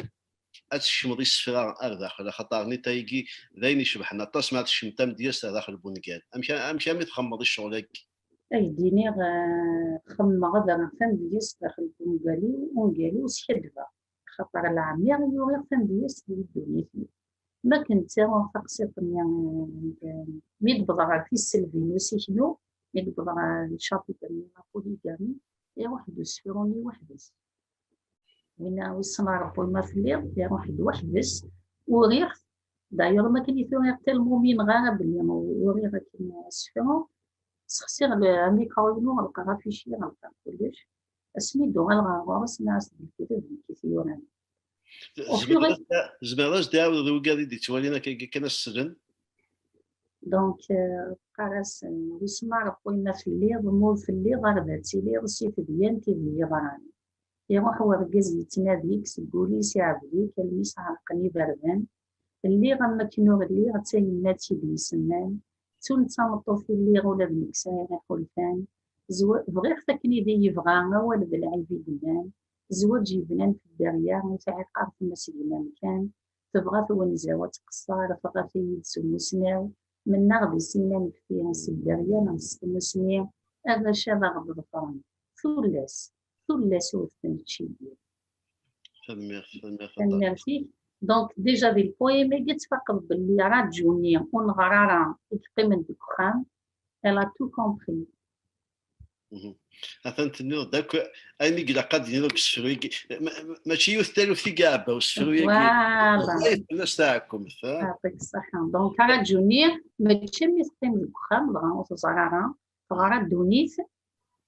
ad tsekcmeḍ isefra ar daxel, axaṭer nita-agi d ayen icebḥen aṭas ma ad tekcem tamedyazt ar daxel n wungal? Amek, amek armi txemmeḍ i ccɣel-agi? Ad k-d-iniɣ, xemmeɣ ad rreɣ tamedyazt daxel n wungal-iw, ungal-iw skaddbeɣ, axaṭer leɛmiṛ i uriɣ tamedyazt di ddunit-iw. Mi akken ttaruɣ taqsiṭ-nni, mi d-wwḍeɣ ɣer tisselbi n usiklu, mi d-wwḍeɣ ɣer le chapitre-nni la polygamie, iruḥ-d usefru-nni weḥd-s. Winna wissen a Ṛebbi ma telliḍ, iruḥ-d weḥd-s, uriɣ-t. D'ailleurs, ma akken i t-uriɣ, tellement umineɣ ara belli uriɣ akken asefru, sexsiɣ amikru-inu, ɣelqeɣ afici, ɣelqeɣ kullec. Asmi d-uɣaleɣ ɣer ɣur-s, nniɣ-as d lekdeb nekk i t-yuran. Au fur et- Tzemreḍ ad s-tɛawdeḍ i wigad i d-ittwalin akka kan ad s-slen? Donc, euh, qqar-asen, wissen ma Ṛebbi ma telliḍ, ma ur telliḍ, ar d ad tiliḍ si tedyant i d-yeḍran. Iruḥ wergaz yettnadi-k, seg wul-is iɛbed-ik, almi s-ɛerqen iberdan. Lliɣ am wakken ur lliɣ, d tayemmat i d-yesennan. Ttun d tameṭṭut i lliɣ, ula d nekk sɛiɣ iḥulfan. Zwa-, bɣiɣ-t akken i d iyi-yebɣa, awal d lɛib i d-nnan. Zzwaǧ yebnan f dderya, i tɛiqert ma s gma-m kan. Tebɣa twenza-w ad tqeṣṣer, tɣaf-iyi-d s umusnaw. Mennaɣ di sin anfti, s dderya neɣ s tmusni, arrac ad aɣ-d-ḍefren. Tullas, tullas ur ten-ttcibbiɣ. Tanemmirt, tanemmirt aṭas. Tanemmirt-ik. Donc, déjà di lpoème-agi ad tfaqeḍ belli Raǧuni ur neɣri ara i yeqqimen deg uxxam, elle a tout compris. Mhm. Atan tenniḍ-d akk ayen i ilaq ad d-iniḍ deg usefru-agi. Ma-, ma-, mačči yiwet taluft i iɛebba usefru-agi. Voilà. Ẓẓayet fell-as taɛekkemt, ha? Yeɛṭik ṣṣeḥḥa. Donc, Raǧuni, mačči mi teqqim deg uxxam, dɣa ur teẓri ara, teɣra ddunit,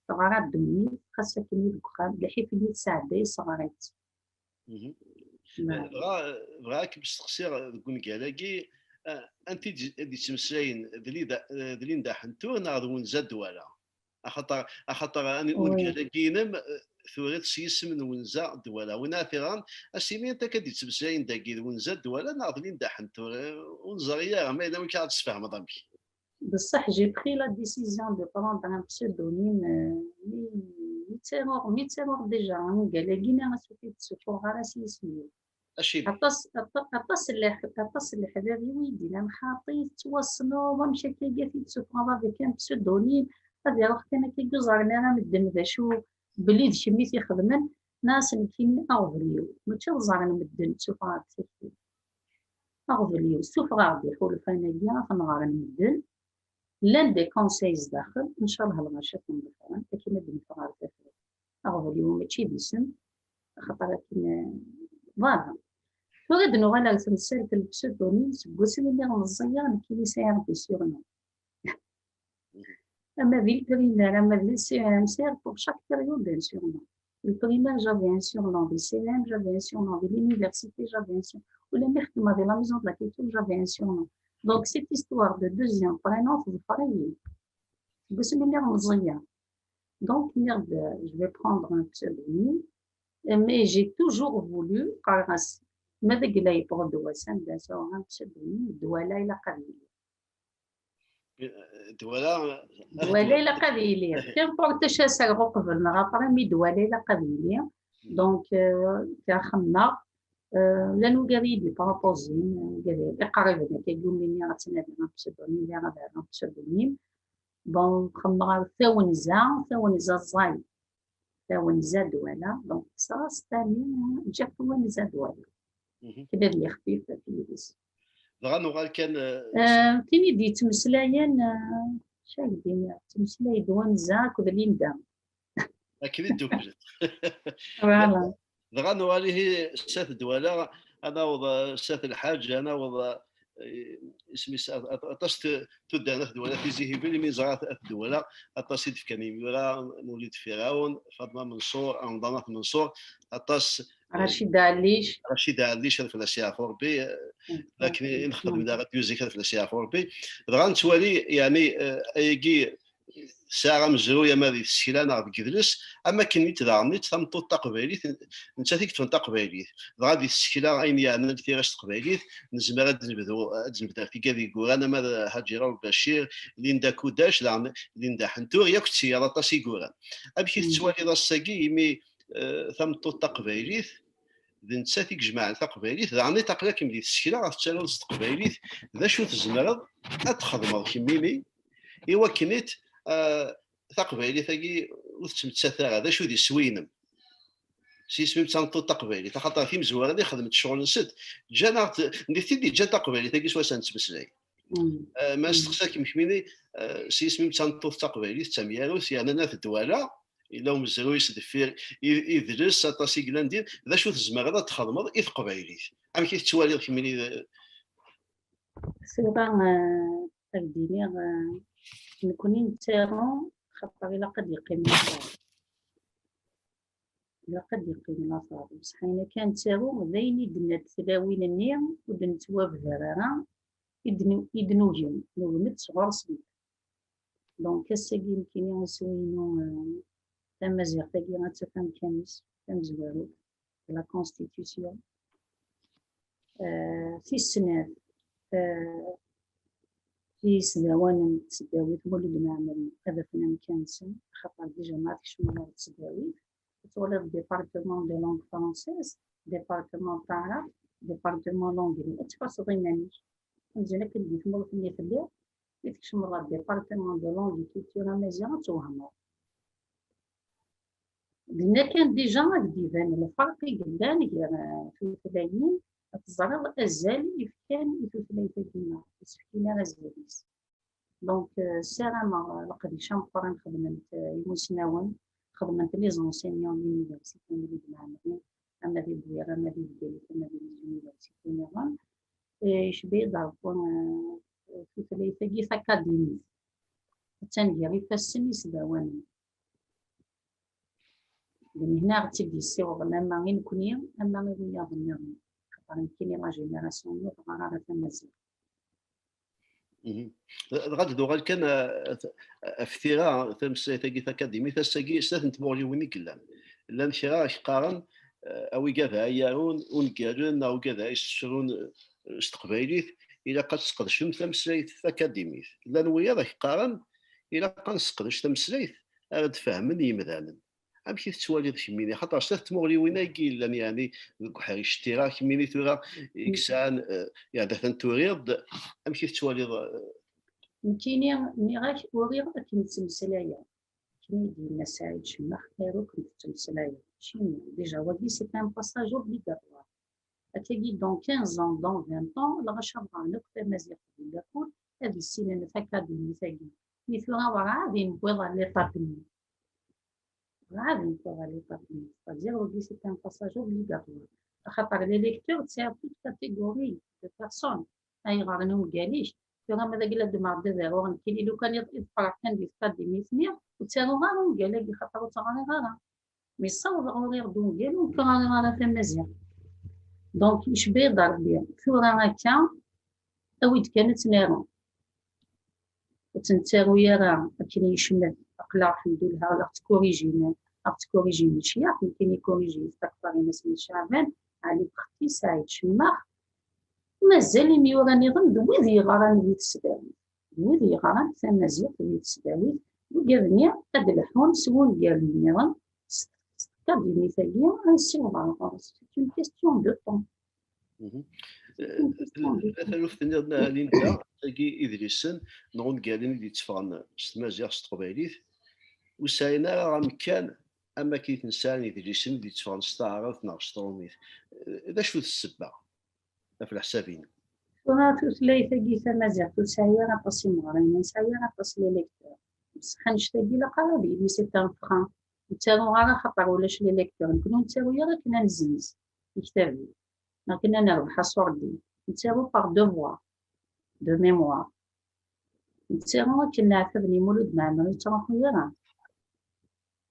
teɣra ddunit, xas akken i deg uxxam, lḥif-nni tesɛedday, tesɣer-itt. Mhm. Naam. Dɣa, bɣiɣ ad kem-steqsiɣ deg ungal-agi, eh, anti i d-, i d-yettmeslayen d Lida-, eh, d Linda Ḥentur neɣ d Wenza Dwala? Axaṭer, axaṭer ani-, Oui. Ungal-agi-inem, eh, turiḍ s yisem n Wenza Dwala. Win ara t-iɣren, as-iniḍ akka d-yettmeslayen dagi d Wenza Dwala neɣ d Linda Ḥentur? Eh, ur neẓri ara, ma yella wamek ara d-tesfehmeḍ amek. Bessah, j'ai pris la décision de prendre un pseudonyme, euh, mi, mi ttaruɣ, mi ttaruɣ déjà, ungal-agi-nni, ass ur t-id-ssuffuɣeɣ ara s yisem-iw. Acimi? Aṭas, aṭa-, aṭas n leḥ-, aṭas n leḥbab-iw i yi-d-yennan xaṭi, tettwassneḍ, amek akka i t-id-tessufɣeḍ avec un pseudonyme, ad iruḥ kan akka, ur ẓrin ara medden d acu, belli d kemm i t-ixedmen. Nniɣ-as nekkini aɣbel-iw, mačči ad ẓren medden ttufɣeɣ-d tikti. Aɣbel-iw, ssufɣeɣ-d iḥulfan-agi, ad ten-ɣren medden. Llan des conseils zdaxel, ncallah lɣaci ad ten-ḍefren, akken ad d-neffeɣ ɣer tafat. Aɣbel-iw mačči d isem, axaṭer akken, eh, voilà. Tura ad nuɣal ar temsalt n pseudonyme, seg wasmi i lliɣ meẓẓiyeɣ, nekkini sɛiɣ des surnoms. Ama di le primaire, ama di le C E M, sɛiɣ pour chaque période un surnom. Le primaire, j'avais un surnom. Di C E M, j'avais un surnom. Di l'université, j'avais un surnom. Ulammi xedmeɣ di la maison de la culture, j'avais un surnom. Donc, cette histoire de deuxième prénom, teḍfer-iyi. Seg wasmi i lliɣ meẓẓiyeɣ. Donc, nniɣ-d, je vais prendre un pseudonyme. Mais j'ai toujours voulu, qqareɣ-as, ma deg la yeṭṭeḍ d wass, anda sɛuɣ un pseudonyme, Dwala ilaq ad yili. Dwala. Dwala ilaq ad yili. Qu'importe acu ara s-rreɣ uqbel neɣ après, mi Dwala ilaq ad yili. Donc, euh, kra xemmeɣ, euh, llan ugar i yi-d-iprupuzin, ugar iqriben akka, i wumi nniɣ ad ttnadiɣ un pseudonyme, ad rreɣ un pseudonyme. Bon, xemmeɣ ɣef tawenza, tawenza ẓẓay. Tawenza Dwala, donc kkseɣ-as Tani, ǧǧiɣ tawenza Dwala. Mhm. Kra d lixfif ɣef yidis. Dɣa nuɣal kan, eh, eh, tin i d-yettmeslayen, eh, acu ara k-d-iniɣ, tettmeslay-d Wenza akked Linda. Akken i dduklen. Voilà. Dɣa nuɣal ihi s At Dwala, ad naweḍ, eh, s At Lḥaǧ, ad naweḍ, eh, isem-is, a-, a-, aṭas t-, tuddar n At Dwala Tizi Hibel, imi ẓra At, At Dwala, aṭas i d-fkan imyura, Mulud Firawen, Faḍma Menṣur, Remḍan At Menṣur, aṭas, eh, Racida Ɛellic. Racida Ɛellic, ad fell-as yeɛfu Rebbi, eh, mm, d akken i nexdem daɣ ad yuzik, ad fell-as yeɛfu Rebbi. Dɣa nettwali, yeɛni, eh, ayagi, sɛiɣ amezruy ama di tsekla neɣ deg yidles, am wakken nit daɣen, nit tameṭṭut taqbaylit, nettat i yeṭṭfen taqbaylit. Dɣa di tsekla, ayen yeɛnan tira s teqbaylit, nezmer ad nebdu, ad nebder tigad yeggurran, ama d Haǧira Lbacir, Linda Kudac, daɣen Linda Ḥentur, yakk d tiyaḍ aṭas i yegguran. Amek i tettwaliḍ ass-agi, imi, eh, tameṭṭut taqbaylit, d nettat i ijemɛen taqbaylit, daɣen i taqla-kem di tsekla ɣef tettaruḍ s teqbaylit, d acu tzemreḍ ad txedmeḍ kemmini i wakken it, eh, taqbaylit-agi ur tettmettat ara, d acu d iswi-inem? S yisem-im d tameṭṭut taqbaylit, axaṭer timezwura-nni xedment ccɣel-nsent, ǧǧan-aɣ-d, nitni i d-iǧǧan taqbaylit-agi s wass-a nettmeslay. Mm. Eh, ma nesteqsa-kem kemmini, eh, s yisem-im d tameṭṭut taqbaylit, d tamyarut, yerna At Dwala, yella umezruy s deffir i-, idles, aṭas i yellan din, d acu tzemreḍ ad txedmeḍ i teqbaylit? Amek i tettwaliḍ kemmini, eh? Tura, eh, ad d-iniɣ, eh, nekkni nettaru, xaṭer ilaq ad d-yeqqim. Ilaq ad d-iqqim later, bṣeḥ ayen akka nettaru d ayen i d-nnant tlawin-nni ur d-nettwabder ara, i d-nu-, i d-nugem, nugem-d sɣur-sent. Donc, ass-agi nekkini iswi-inu, euh, tamaziɣt-agi ad taf amkan-is tamezwarut, la constitution. Euh, tis snat, euh, i yisdawanen n tesdawit Mulud Mɛemmri ad afen amkan-nsen, axaṭer déjà ma tkecmeḍ ɣer tesdawit, ad twaliḍ département de langue française, département taɛrabt, département l'anglais, ad tḥusseḍ iman-ik. Amzun akken di tmurt-nni telliḍ, mi tkecmeḍ ɣer département de langue et culture amaziɣ, ad twehmeḍ. Dinna kan déjà ad d-iban lferq i yellan gar, eh, tutlayin, ad teẓriḍ azal i fkan i tutlayt-agi-nneɣ, ur s-fkin ara azal-is. Donc, euh, ssarameɣ, euh, leqdic ameqqran xedmen-t, euh, imusnawen, xedmen-t les enseignants de l'université Mulud Mɛemmri, ama di Bwir, ama di Bgayet, ama di les universités nniḍen. Euh, icba-yi-d Ṛebbi, euh, tutlayt-agi takadimit. Attan gar ifassen isdawanen. D Mihna i ɣ-tt-id-yessiwḍen ama i nekni, ama i wiyaḍ nniḍen. Xaṭer nekkini la génération-nni ur teɣɣar ara tamaziɣt. Mhm. Dɣa ad d-nuɣal kan, a, a, ɣef tira, tameslayt-agi takadimit, ass-agi snat n tmuɣliwin i yellan. Llan kra i k-qqaren, eh, a wigad ara yarun ungalen neɣ wigad ara yessefrun, eh, s teqbaylit, ilaq ad tesqedcem tameslayt takadimit. Llan wiyaḍ i k-qqaren, ilaq ad nesseqdec tameslayt ara d-fehmen yimdanen. Amek i tettwaliḍ kemmini? Xaṭer snat tmuɣliwin-agi yellan, yeɛni, deg uḥric n tira, kemmini tura i yesɛan, eh, yeɛni, atan turiḍ-d, amek i tettwaliḍ, eh? Nekkini, nniɣ-ak, uriɣ akken ttmeslayeɣ. Akken i d-yenna Saɛid Cemmax, aru akken tettmeslayeḍ. Cimi, déjà, wagi, c'est un passage obligatoire. Akkagi, dans quinze ans, dans vingt ans, lɣaci ad ɣren akk tamaziɣt di lakul, ad issinen takadimit-agi. Mi tura werɛad i newwiḍ ɣer l'étape-nni. Werɛad i newwiḍ ɣer l'étape-nni. C'est-à-dire, wagi, c'est un passage obligatoire. Axaṭer les lecteurs, tesɛiḍ toute catégorie de personnes. Ay ɣren ungal-ik, tura ma d agla ddmeɣ-d ad aruɣ nekkini, lukan iḍ-, iḍefreɣ kan di tkadimit-nni, ur ttaruɣ ara ungal-agi, xaṭer ur tt-ɣriɣ ara. Mi ssawḍeɣ uriɣ-d ungal, ur k-ɣriɣ ara tamaziɣt. Donc, icba-yi-d Ṛebbi. Tura akka, awi-d kan ad tt-naru. Ur tt-nettaru ara akken yecmet. Aql-aɣ, lḥemdullah, la ɣ-ttkurijin, la ɣ-ttkurijin lecyax, nekkini kuriji-yi-d takter Inas Mid Ceɛban, Ɛli Bexti, Saɛid Cemmax. Mazal imyura nniḍen d wid yeɣran di tesdawit. D wid yeɣran tamaziɣt di tesdawit, wigad-nni ad d-lḥun s wungalen nniḍen, s, s tkadimit-agi, ad nessiweḍ ɣer ɣur-s. C'est une question de temps. Mhm. C'est une question de temps. Eh, taluft-nniḍen, a Linda, tagi idlisen neɣ ungalen i d-yetteffɣen s tmaziɣt, s teqbaylit, ur sɛin ara amkan am wakken i ten-sɛan idlisen i d-yetteffɣen s taɛrabt neɣ s tṛumit. Eh, d acu-t ssebba? Ɣef leḥsab-inu. Tura tutlayt-agi tamaziɣt ur tesɛi ara aṭas imeɣriyen, ur nesɛi ara aṭas les lecteurs. Bṣeḥ annect-agi ilaq ara ad yili c'est un frein. Ur ttaruɣ ara xaṭer ulac les lecteurs. Nekkni ur nettaru ara akken ad nezzenz lektab-nni, neɣ akken ad nerbeḥ aṣurdi. Nettaru par devoir, de mémoire. Nettaru akken leɛtab n Mulud Mɛemmri ur yettruḥu ara.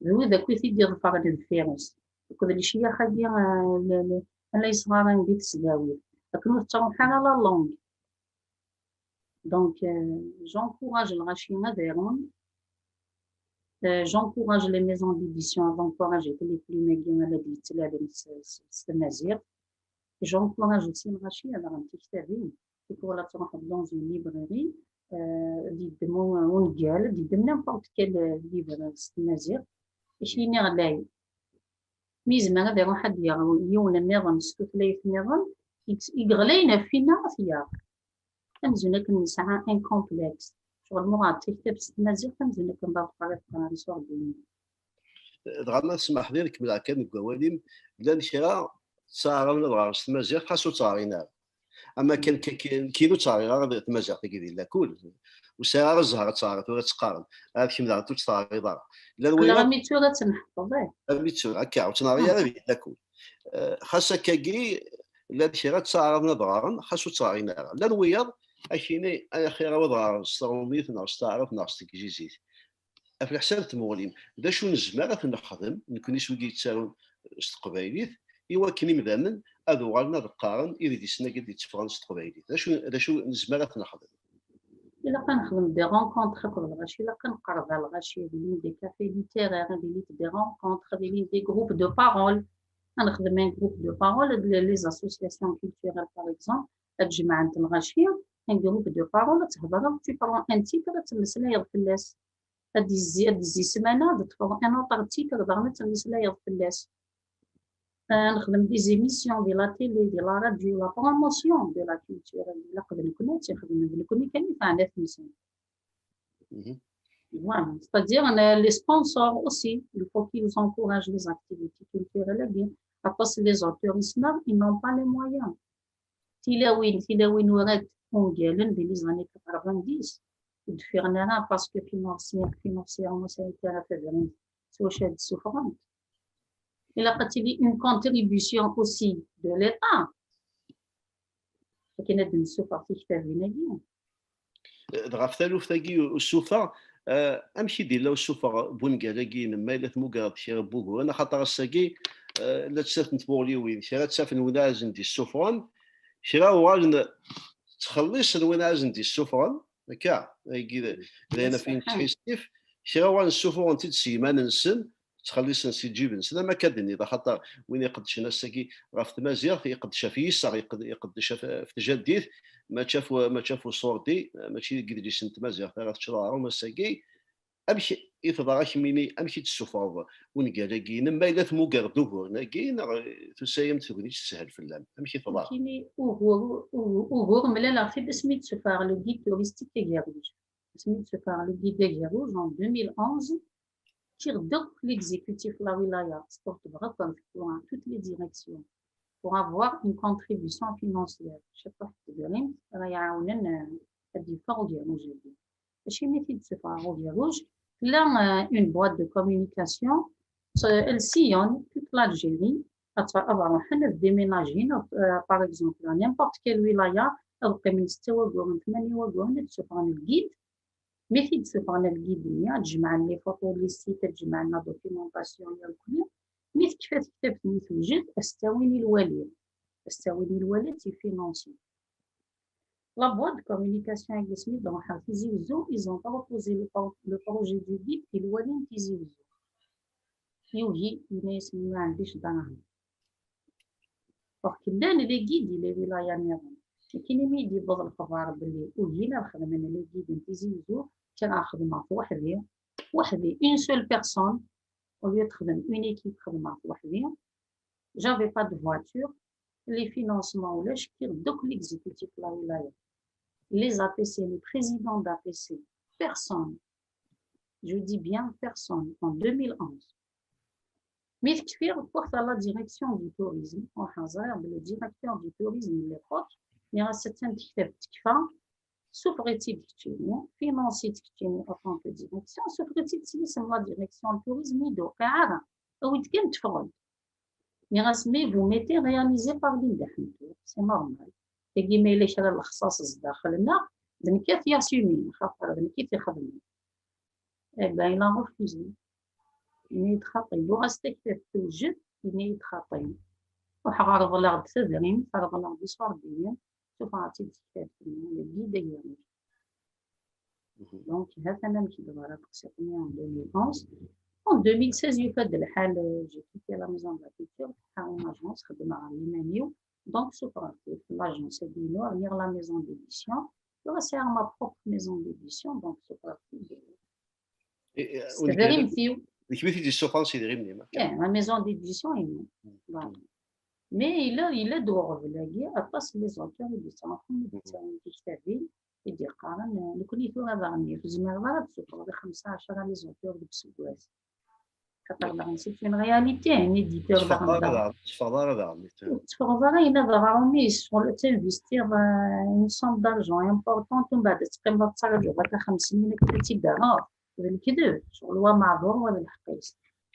D wid akk i t-id-iḍefren deffir-s. Akked lecyax-agi, eh, l-, l-, ala yesɣaran di tesdawit. Akken ur tettruḥ ara la langue. Donc, euh, j'encourage lɣaci ad arun. Euh, j'encourage les maisons d'édition ad encourager les plumes-agi ara d-yettlalen s, s, s tmaziɣt. J'encourage aussi lɣaci ad ɣren tiktabin. Tikwal ad truḥeḍ dans une librairie, euh, ad d-yeddem u-, ungal, ad d-yeddem n'importe quel, euh, livre s tmaziɣt. Ad k-yini ɣlay. Mi yezmer ad iruḥ ad d-yaɣ yiwen nniḍen s tutlayt nniḍen, i, i yeɣlayen ɣef winna ad t-yaɣ. Amzun akken nesɛa un complexe. Ccɣel ma uɣeɣ-d taktabt s tmaziɣt, amzun akken d aḍfar i teqran s uɣbel-nni. Dɣa ma tesmaḥeḍ-iyi, ad kemmleɣ kan deg wawal-im, llan kra ttaɛraḍen ad ɣren s tmaziɣt, xas ur tt-ɣrin ara. Ama kan, kan, kan, kan ur tt-ɣriɣ ara tmaziɣt-agi di lakul. Ur sɛiɣ ara zzher ad tt-ɣreɣ, tura ad tt-qqaren. Ad kemm daɣen ur tt-teɣriḍ ara. Llan wiyaḍ. Aql-aɣ armi d tura ad tt-nḥefḍ, eh. Armi d tura, akka, ur tt-neɣri ara di lakul. Eh, xas akkagi, llan kra ttaɛraḍen ad ɣren, xas ur tt-ɣrin ara. Llan wiyaḍ, akini, ay axir, ad ɣren s tṛumit, neɣ s taɛrabt, neɣ s teglizit. Ɣef leḥsab n tmuɣli-m, d acu nezmer ad t-nexdem, nekkni s wigi yettarun s teqbaylit, i wakken imdanen ad uɣalen ad qqaren idlisen-agi d-yetteffɣen s teqbaylit. D acu, d acu nezmer ad t-nexdem? Ilaq ad nexdem des rencontres akked lɣaci, ilaq ad nqerreb ar lɣaci, ad ilin des cafés littéraires, ad ilin des rencontres, ad ilin des groupes de parole. Ad nexdem un groupe de parole, les associations culturelles par exemple, ad jemɛent lɣaci, un groupe de parole, ad thedreḍ, tu prends un titre, ad temmeslayeḍ fell-as. Ad d-izzi, ad d-izzi ssmana, ad d-teṭṭfeḍ un autre titre, daɣen ad temmeslayeḍ fell-as. Ad nexdem des émissions di la télé, di la radio, la promotion de la culture. Ilaq d nekkni ad tt-ixedmen, d nekkni kan i teɛna temsalt. Voilà. C'est-à-dire, les sponsors aussi, il faut qu'ils encouragent les activités culturelles. Aṭas les auteurs, ils n'ont pas les moyens. Tilawin, tilawin urant ungalen di les années quatre-vingt-dix, ur d-ffiɣen ara parce que financièrement, sanitaire, ad tadremt s wacu ad d-ssufɣent. Ilaq ad tili une contribution aussi de l'État akken ad d-nessufeɣ tiktabin-agi. Ɣef taluft-agi n usuffeɣ, amek i d-yella usuffeɣ n wungal-agi-inem, ma yella tmugreḍ kra n wuguren, axaṭer ass-agi llant snat n tmuɣliwin, kra ttafen win ara sen-d-yessuffɣen, kra uɣalen ttxellisen win ara sen-d-yessuffɣen, akka, d ayen ɣef i nettḥissif, kra uɣalen ssufuɣen-t-id s yiman-nsen, ttxellisen si lǧib-nsen, am akka d-tenniḍ, axaṭer win iqeddcen ass-agi ɣef tmaziɣt, iqeddec ɣef yiseɣ, iqeddec ɣef tjaddit, mačči ɣef uṣurdi, mačči deg yidlisen n tmaziɣt ara teččeḍ aɣrum ass-agi. Amek i teḍra kemmini, amek i d-tessufɣeḍ ungal-agi-inem, ma yella tmugreḍ uguren-agi, neɣ tusa-yam-d tegnit teshel fell-am? Amek i teḍra? Ugur mlaleɣ-t-id asmi d-sufɣeɣ le guide touristique agerruj. Asmi d-sufɣeɣ le guide agerruj en deux mille onze, ččiɣ-d akk l'exécutif n la wilaya, sṭebṭbeɣ akk toutes les directions pour avoir une contribution financière. Ciṭuḥ n tedrimt ara yi-iɛawnen ad d-yeffeɣ ugerruj-agi. Acimi i t-id-ssufɣeɣ ugerruj? Tella une boîte de communication, elle sillonne toute l'Algérie, ad ruḥen ad déménager, par exemple, à n'importe quelle wilaya, ad qqimen setta waguren, tmanya waguren, ad d-ssufɣen lgid. Mi t-id-ssufɣen lgid-nni, ad jemɛen les photos, les sites, ad jemɛen la documentation irkelli. Mi tekfa tektabt-nni tewjed, ad s-tt-awin i lwali. Ad s-tt-awin i lwali, ad tt-ifinansi. La boîte de communication-agi asmi d-ruḥeɣ Tizi Wezzu, ils ont proposé le projet du guide i lwali n Tizi Wezzu. Yugi, yenna-yasen ma ɛndix darahem. Or que llan les guides di les wilayas nniḍen. Lakin imi i d-yewweḍ lexbar belli ugin ad xedmen les guides n Tizi Wezzu, kkreɣ xedmeɣ-t weḥd-i, weḥd-i, une seule personne, au lieu de xedmeɣ une équipe, xedmeɣ-t weḥd-i. J'avais pas de voiture, les financements ulac, kkiɣ-d akk l'exécutif n la wilaya, les A P C, les présidents d'A P C, personne. Je dis bien personne, en deux mille onze. Mi t-kfiɣ, wwiɣ-t à la direction du tourisme, ruḥeɣ ẓriɣ belli le directeur du tourisme n l'époque, nniɣ-as attan tektabt tekfa, ssufeɣ-itt-id keččini, finansi-tt keččini en tant que direction, ssufeɣ-itt-id s yisem la direction n tourisme, ur d-tewqiɛ ara, awi-d kan teffeɣ-d. Nniɣ-as, mais vous mettez réalisé par Linda Ḥemtu, c'est normal. Tagi ma yella kra n lexṣaṣ sdaxel-nneɣ, d nekk ad t-yassumi, xaṭer d nekk i t-ixedmen. Eh ben, il a refusé. Yenna-yi-d xaṭi. Wwiɣ-as taktabt tewjed, yenna-yi-d xaṭi. Ruḥeɣ reḍleɣ-d tadrimt, reḍleɣ-d iṣurdiyen, ssufɣeɣ-tt-id tektabt-nni, le guide agerruj. Donc, ha-t-an amek d-teḍra teqsiṭ-nni en deux mille onze. En deux mille seize, yufa-d lḥal, euh, j'ai quitté la maison de la culture, ḥaɣ une agence, xeddmeɣ ɣer yiman-iw. Donc, ssufɣeɣ-t-id l'agence-agi-inu, rniɣ la maison d'édition. Tura sɛiɣ ma propre maison d'édition, donc ssufɣeɣ-t-id. S tedrimt-iw. D kemm i t-id-yessufɣen s idrimen-im? Eh, la maison d'édition-inu. Voilà. Mais yella, yella-d uɣbel-agi, aṭas n les auteurs i d-yettruḥun, i d-yettawin tiktabin, i d-yeqqaren, eh, nekkni tura daɣen ur tezmireḍ ara ad d-tessufɣeḍ i xemsa ɛecra les auteurs deg useggas. Xaṭer daɣen c'est une réalité, un éditeur daɣen. Ur tetteffɣeḍ ara daɣen. Ur tetteffɣeḍ ara, yella d aɣrum-is, ur la tinvestiḍ, euh, une somme d'argent importante, umbeɛd ad teqqimeḍ ad tettraǧuḍ akka xems snin akken ad tt-id-terreḍ. D lekdeb, ccɣel wa meɛduṛ wa d lḥeqq-is.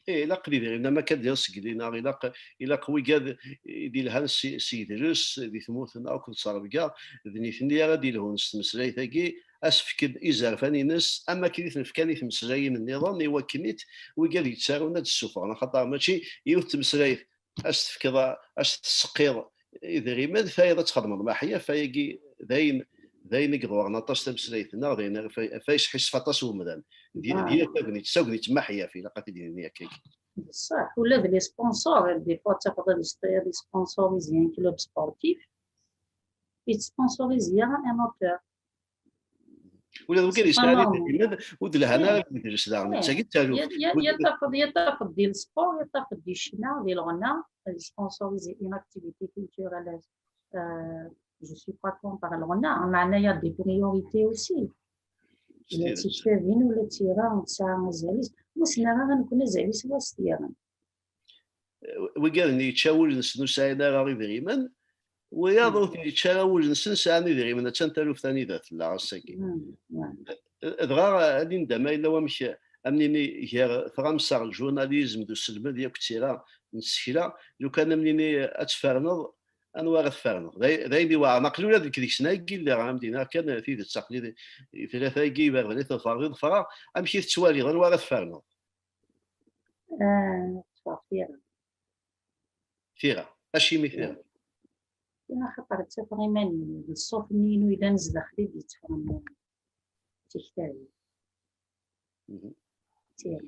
Eh, ilaq d idrimen, am akka d-nniɣ seg linaɣ, ilaq, ilaq wigad i d-ilhan si, si yidles di tmurt-nneɣ akked s rebga, d nitni ara d-ilhun s tmeslayt-agi, ad s-fken izerfan-ines, am akken i ten-fkan i tmeslayin-nniḍen, i wakken-it wigad yettarun ad d-ssufɣen, axaṭer mačči yiwet tmeslayt ad s-tefkeḍ, ad s-tesseqqiḍ idrimen, tayeḍ ad txedmeḍ maḥyaf, ayagi d ayen, d ayen i iḍewren aṭas tameslayt-nneɣ, d ayen ara fa-, fa yesḥissef aṭas umdan. D, d yir tagnit, d tagnit n maḥyaf, ilaq ad t-id-nini akkagi. Bessah, ula d les sponsors, des fois, tafeḍ ad yesp-, ad yesponsorisé un club sportif, il sponsorisé un auteur. Ula d wigad yesɛan idrimen, ur d-lhan ara deg idles daɣen, d tagi d taluft. Yal tafeḍ, yal tafeḍ di lsport, yal tafeḍ di ccna, di lɣenna, ad yesponsorisé une activité culturelle. Euh, je suis pas contre lɣenna, meɛna il y a des priorités aussi. Ula d tiktabin, ula d tira, tesɛa azal-is. Ur ssneɣ ara nekkni azal-is ɣas tira. Wigad-nni yečča wul-nsen ur sɛin ara idrimen, wiyaḍ ur ten-yečča ara wul-nsen sɛan idrimen. Attan taluft anida tella ass-agi. Dɣa, ad nindam, ma yella wamek, am nini, gar tɣamsa, lǧurnalizm d uselmed yakk d tira n tsekla, lukan am nini ad tferneḍ, anwa ara tferneḍ? D ay-, d ayen iweɛren. Aql-i ula d nekk deg-sen ay yelliɣ, am d-iniɣ kan tidet, aql-i di, di tlata-agi iberdan i tefreɣ, i ḍefreɣ, amek i tettwaliḍ, anwa ara tferneḍ? Ah, ṭṭfeɣ tira. Tira. Acimi tira? Tira, xaṭer ttafeɣ iman-inu, d ṣṣut-nni-inu yellan zdaxel i d-yetteffɣen tiktabin. Tira.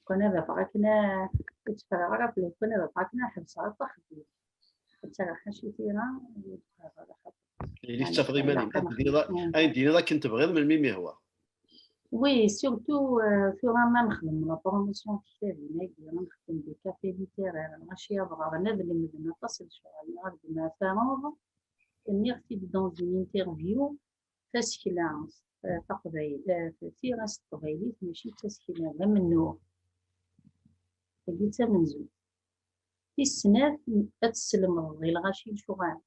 Kan ad afeɣ akken a-, ur tteffreɣ ara fell-as, kan ad afeɣ akken ad ḥebseɣ akk axeddim. Ad ttaraɣ ḥaca tira, ur tteffreɣ ara xaṭer. Ili tettafeḍ iman-im, ayen d-tiniḍ akken tebɣiḍ, melmi mi yehwa. Oui, surtout, euh, tura ma nexdem la promotion n tektabin-agi, ma nexdem des cafés littéraires, lɣaci ad ɣren, ad lemden aṭas n lecɣal, neɣ ad d-mɛasareḍ, nniɣ-t-id dans une interview, tasekla, euh, taqbayl-, euh, tira s teqbaylit, mačči d tasekla, d amennuɣ. Tagi d tamenzut. Tis snat, ad teslemdeḍ i lɣaci lecɣal.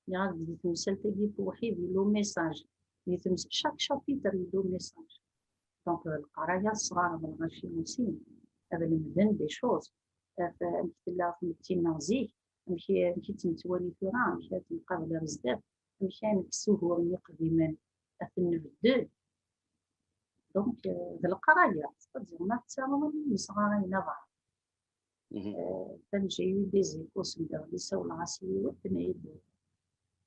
Nniɣ-ak-d di temsalt-agi n tewḥid yella umessage. Di tems-, chaque chapitre yella umessage. Donc, d leqraya tesɣareḍ lɣaci aussi. Ad lemden des choses. Af-, amek tella tmetti-nneɣ zik, amek, amek i tt-nettwali tura, amek ara tt-nqabel ar zdat, amek ara nekkes uguren iqdimen, ad ten-nbeddel. Donc, euh, d leqraya, c'est-à-dire ma tettaruḍ am yimesɣarayen abeɛḍ. Euh, quand j'ai eu des échos send-, ssawleɣ-as i yiwet, tenna-yi-d,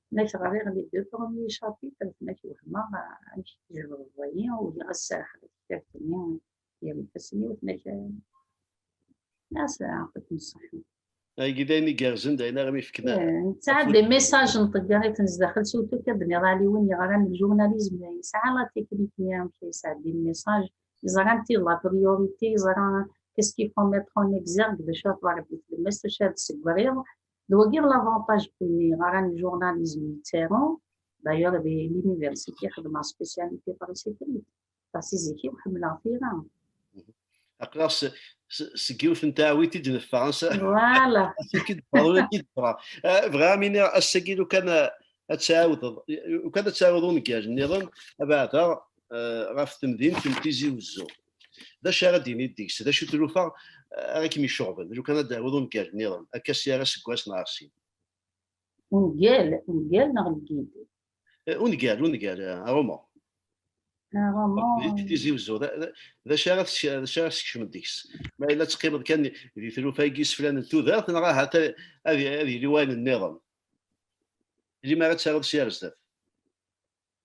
tenna-k ɣriɣ les deux premiers chapitres, tenna-k wehmeɣ, euh, amek tjebdeḍ wayi, ugiɣ ad serrḥeɣ i tektabt-nni gar ifassen-iw, tenna-k, euh, as, ɛṭi-kem ṣṣeḥḥa. Agi d ayen igerrzen, d ayen ara m-ifken. Eh, nesɛa des messages n tgara i ten-zdaxel, surtout kan d-nniḍ ɛli win yeɣran ljournalisme, yesɛa la technique-nni amek yesɛeddi le message, yeẓra anti d la priorité, yeẓra qu'est-ce qu'il faut mettre en exergue, d acu ara tḍerr di tlemmast, d acu ara d-tessegriḍ. D wagi d l'avantage n win yeɣran ljournalisme yettaru. D'ailleurs, di l'université xedmeɣ spécialité presse écrite. Parce que zik-iw ḥemmleɣ tira. Aql-aɣ s-, s-, seg yiwet n teɛwit i d-neffeɣ. Voilà. Ass-agi d-ffɣeɣ, tura i d-ffɣeɣ. Eh, bɣiɣ ad m-iniɣ, ass-agi lukan, eh, ad tɛawdeḍ, lukan ad tɛawdeḍ ungal nniḍen, abeɛda, eh, ɣef temdint n Tizi Wezzu. D acu ara d-tiniḍ deg-s? D acu tlufa, eh, ara kem-iceɣben? Lukan ad d-tawiḍ ungal nniḍen, akka sya aseggas neɣ sin. Ungal, ungal neɣ lgid? Eh, ungal, ungal, eh, un roman. Un roman. Di Tizi Wezzu, d, d, d acu ara tse-, d acu ara tsekcem deg-s? Ma yella teqqimeḍ kan di tlufa-agi iseflan n tudert, neɣ ahat ad, ad yili wayen nniḍen? Limara ad taruḍ sya ar zdat.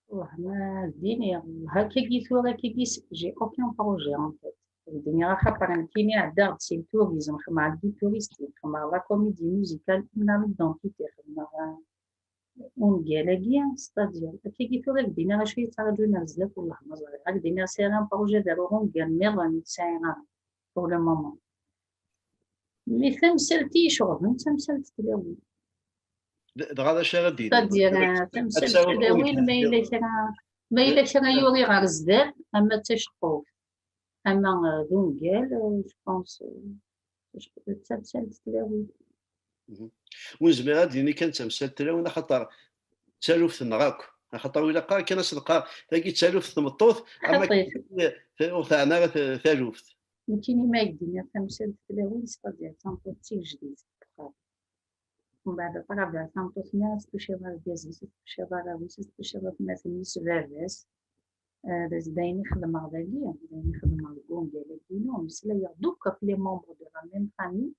Wah, ma d-iniɣ, hakkagi tura, akkagi s-, j'ai aucun projet en fait. D-iniɣ axaṭer nekkini ɛeddaɣ-d si le tourisme, xedmeɣ lguide touristique, xedmeɣ la comédie musicale, une année d'identité, xedmeɣ, euh, ungal-agi, c'est-à-dire, akkagi tura ad k-d-iniɣ acu yettṛaǧun ar zdat, wellah ma ẓriɣ. Ad k-d-iniɣ sɛiɣ un projet d aruɣ ungal nniḍen ur t-sɛiɣ ara pour le moment. Mi tamsalt i yi-iceɣben, d tamsalt n tlawin. D-, dɣa d acu ara d-yini? C'est-à-dire, euh, tamsalt n tlawin, ma yella kra, ma yella kra yuri ɣer zdat, ama d taceqquft, ama, euh, d ungal, euh, je pense, euh, d tamsalt n tlawin. Mhm. Ur nezmir ad d-nini kan d tamsalt n tlawin, axaṭer d taluft-nneɣ akk. Axaṭer ur ilaq ara kan ad s-neqqar, tagi d taluft n tmeṭṭut, ama ur teɛni ara t-, taluft. Nekkini ma ak-d-iniɣ tamsalt n tlawin, c'est-à-dire d tameṭṭut d tigejdidt deg uxxam. Mbeɛd, ṭṭrabiɛ, tameṭṭut-nni ad ttuciḍ argaz-is, ad ttuciḍ arraw-is, ad ttuciḍ atmaten-is, baba-s. Eh, d d ayen i xedmeɣ dagi, d ayen i xedmeɣ deg wungal-agi-inu, meslayeɣ-d akk ɣef les membres de la même famille,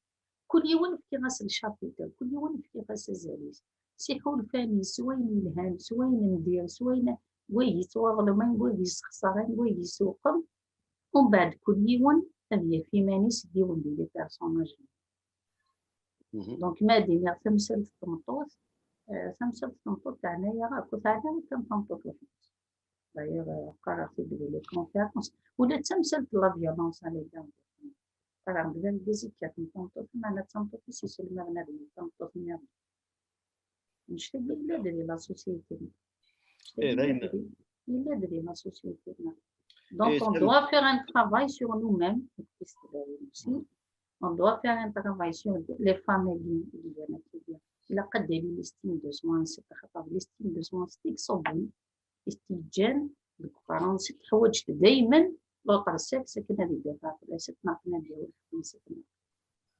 kul yiwen fkiɣ-as le chapitre, kul yiwen fkiɣ-as azal-is. S iḥulfan-is, s wayen yelhan, s wayen n dir, s wayen, wagi yettwaḍelmen, wagi yessexṣaren, wagi yessuqem. Umbeɛd kul yiwen ad yaf iman-is d yiwen di les personnages. Donc, ma d-iniɣ tamsalt n tmeṭṭut, eh, tamsalt n tmeṭṭut teɛna-yaɣ akk, ur teɛni ara kan tameṭṭut weḥd-s. D'ailleurs, eh, qqareɣ-t-id di les conférences. Ula d tamsalt n la violence à l'égard des femmes. Qqareɣ-d d argaz i yekkaten tameṭṭut, meɛna d tameṭṭut i s-iselmaden ad yili tameṭṭut nniḍen. Annect-agi yella-d di la société. Annect-agi yella-d di, yella-d di la société. Donc, on doit faire un travail sur nous-mêmes, aussi. On doit faire un travail sur les femmes et les, les, ilaq ad d-tali l'estime de soi, c'est-à-dire l'estime de soi, c'est-à-dire i s-t-yeǧǧan deg uqerru-nsen, teḥwaǧ-t daymen l'autre sexe akken ad idafeɛ fell-as, akken ad yawi lḥeqq-nnes.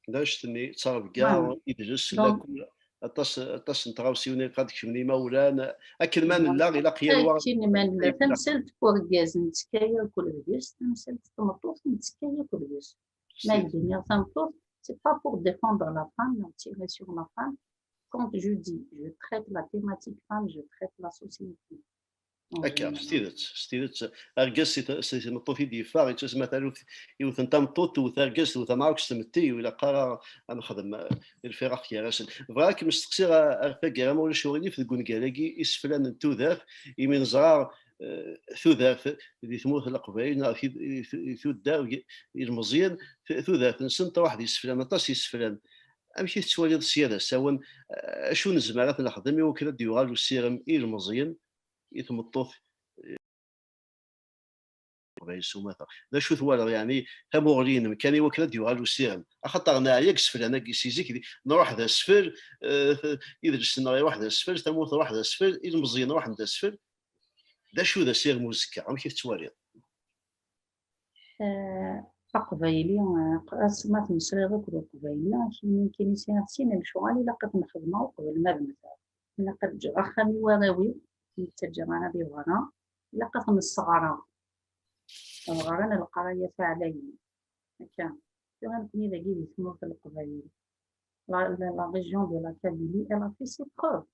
D anect-nni, ttrebga, idles, la kul, aṭas, aṭas n tɣawsiwin ilaq ad kecmen imawlan, akken ma nella ilaq yal wa. Akken ma nella, tamsalt n urgaz nettekka yakk deg-s, tamsalt n tmeṭṭut nettekka yakk deg-s. Ma d-iniɣ tameṭṭut, c'est pas pour défendre la femme, non, tirer sur la femme. Quand je dis, je traite la thématique femme, je traite la société. Akka, s tidet, s tidet, argaz si tmeṭṭut i d-yeffeɣ, yettusemma taluft, yiwet n tameṭṭut tewwet argaz, tewwet amɛuk s tmetti, ur ilaq ara ad nexdem lfiraq gar-asen. Bɣiɣ ad kem-steqsiɣ ar taggara, ma ulac uɣilif, deg wungal-agi iseflan n tudert, imi neẓra tudert di tmurt n Leqbayel neɣ tuddar ilmeẓyen, tudert-nsen truḥ d iseflan, aṭas iseflan. Amek i tettwaliḍ sya d asawen? Acu nezmer ad t-nexdem i wakken ad d-yuɣal usiɣem i ilmeẓyen, i tmeṭṭut Leqbayel s umata? D acu twalaḍ, yeɛni, tamuɣli-inem kan i wakken ad d-yuɣal usiɣem? Axaṭer neɛya deg iseflan-agi si zik, nruḥ d asfel, idles-nneɣ iruḥ d asfel, tamurt truḥ d asfel, ilmeẓyen ruḥen d asfel. D acu d asiɣem uzekka? Amek i tettwaliḍ? Aqbayli, as ma temmeslayeḍ akked uqbayli, kemmini kan i sɛiɣ sin lecɣal ilaq ad ten-xedmeɣ uqbel ma ad mmteɣ. Ilaq ad ǧǧeɣ axxam i warraw-iw, ur ttaǧǧaɣ ara di berra, ilaq ad ten-sseɣreɣ. Ad ɣren leqraya taɛlayen. Akka, tura nekni dagi di tmurt n Leqbayel. La, la, la région de la Kabylie, elle a fait ses preuves.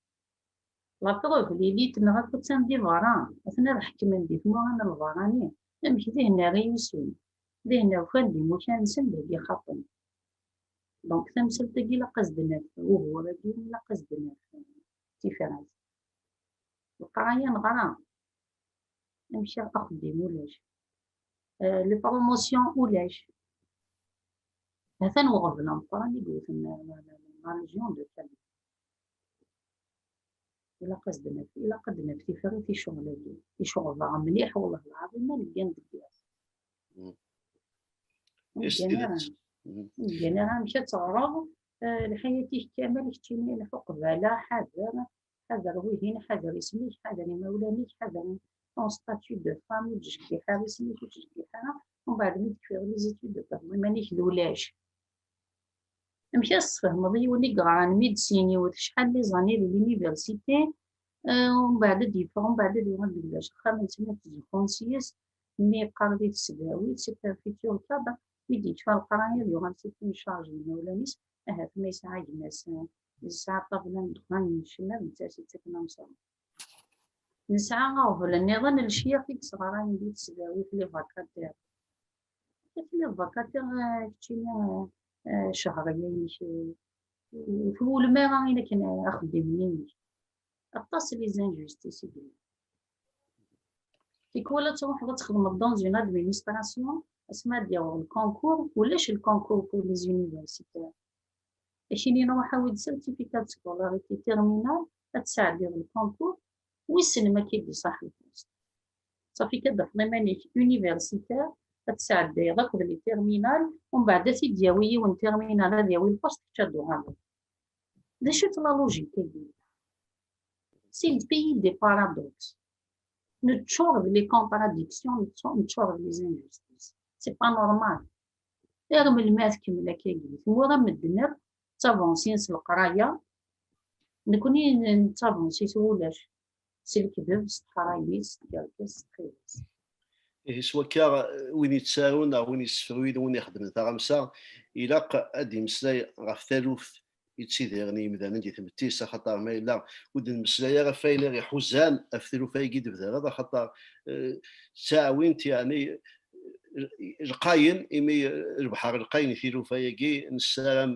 La preuve, l'élite-nneɣ akk attan di berra, attan ad ḥekmen di tmura n lberrani, amek dihin ara yusun, dihin ufan-d imukan-nsen deg ixaṭen. Donc, tamsalt-agi ilaq ad s-d-naf, ugur-agi ilaq ad s-d-naf tifrat. Leqraya neɣra, amek ara axeddim ulac, les promotions ulac. Atan uɣbel ameqqran i yewten la région de Kabylie. Ilaq ad d-naf, ilaq ad d-naf tifrat i ccɣel-agi. Iceɣbeɣ mliḥ, wellah lɛaḍim, ma neggan deg yiḍ. Ur neggan ara amek ad teɣreḍ lḥayat-ik kamel, keččini lḥuqbala, ḥader, ḥader wihin, ḥader isem-ik, ḥader imawlan-ik, ḥader ton statut de femme, ur ttjeggiḥ ara isem-ik, ur ttjeggiḥ ara, umbeɛd mi d-tekfiḍ les études, terreḍ iman-ik d ulac. Amek ad s-tfehmeḍ i yiwen i yeɣran médecine, iwet acḥal n les années di l'université, umbeɛd ad d-yeffeɣ, umbeɛd ad yuɣal d ulac, axxam-nsen ad ttzuxxun s-yes, mi yeqqar di tesdawit, c'est un futur cadre, mi d-yekfa leqraya ad yuɣal c'est une charge n yimawlan-is, ahat ma yesɛa gma-s, yesɛa ṭṭabla n ddexxan n ccna, d nettat i yettaken amṣar. Nesɛa aɣbel nniḍen, lecyax i yesɣarayen di tesdawit, les vacataires. Kif les vacataires, keččini, cehriya-inek, ur twulem ara ayen akken axeddim-nni-inek. Aṭas les injustices i yellan. Tikwal ad truḥeḍ ad txedmeḍ dans une administration, asmi ad d-yaweḍ le concours, ulac le concours pour les universitaires. Akini nruḥ awi-d certificat de scolarité terminale, ad tesɛeddiḍ le concours, wissen ma k-id-iṣaḥ le poste. Ṣafi, ad d-tafeḍ iman-ik universitaire, ad tesɛeddiḍ akked les terminales, umbeɛd ad t-id-yawi yiwen terminal, ad yawi le poste, kečč ad d-tuɣaleḍ. D acu-tt la logique-agi? C'est le pays des paradoxes. Neččur d les contradictions, neččur d les injustices. C'est pas normal. Ar melmi ara tkemmel akkagi? Tmura medden akk ttavansin s leqraya, nekni n-, nettavansi s wulac, s lekdeb, s teḥraymit, s tkerkas, s txidas. Ihi s wakka, win yettarun neɣ win yessefruyen, win ixeddmen taɣamsa, ilaq ad d-imeslay ɣef taluft yettidiren yimdanen di tmetti-s, axaṭer ma yella ur d-nemmeslay ara ɣef wayen i ɣ-iḥuzan ɣef tlufa-agi d-tebdareḍ, axaṭer, eh, d taɛwint, yeɛni, eh, lqayen, imi, eh, lebḥer lqayen i tilufa-agi, nessaram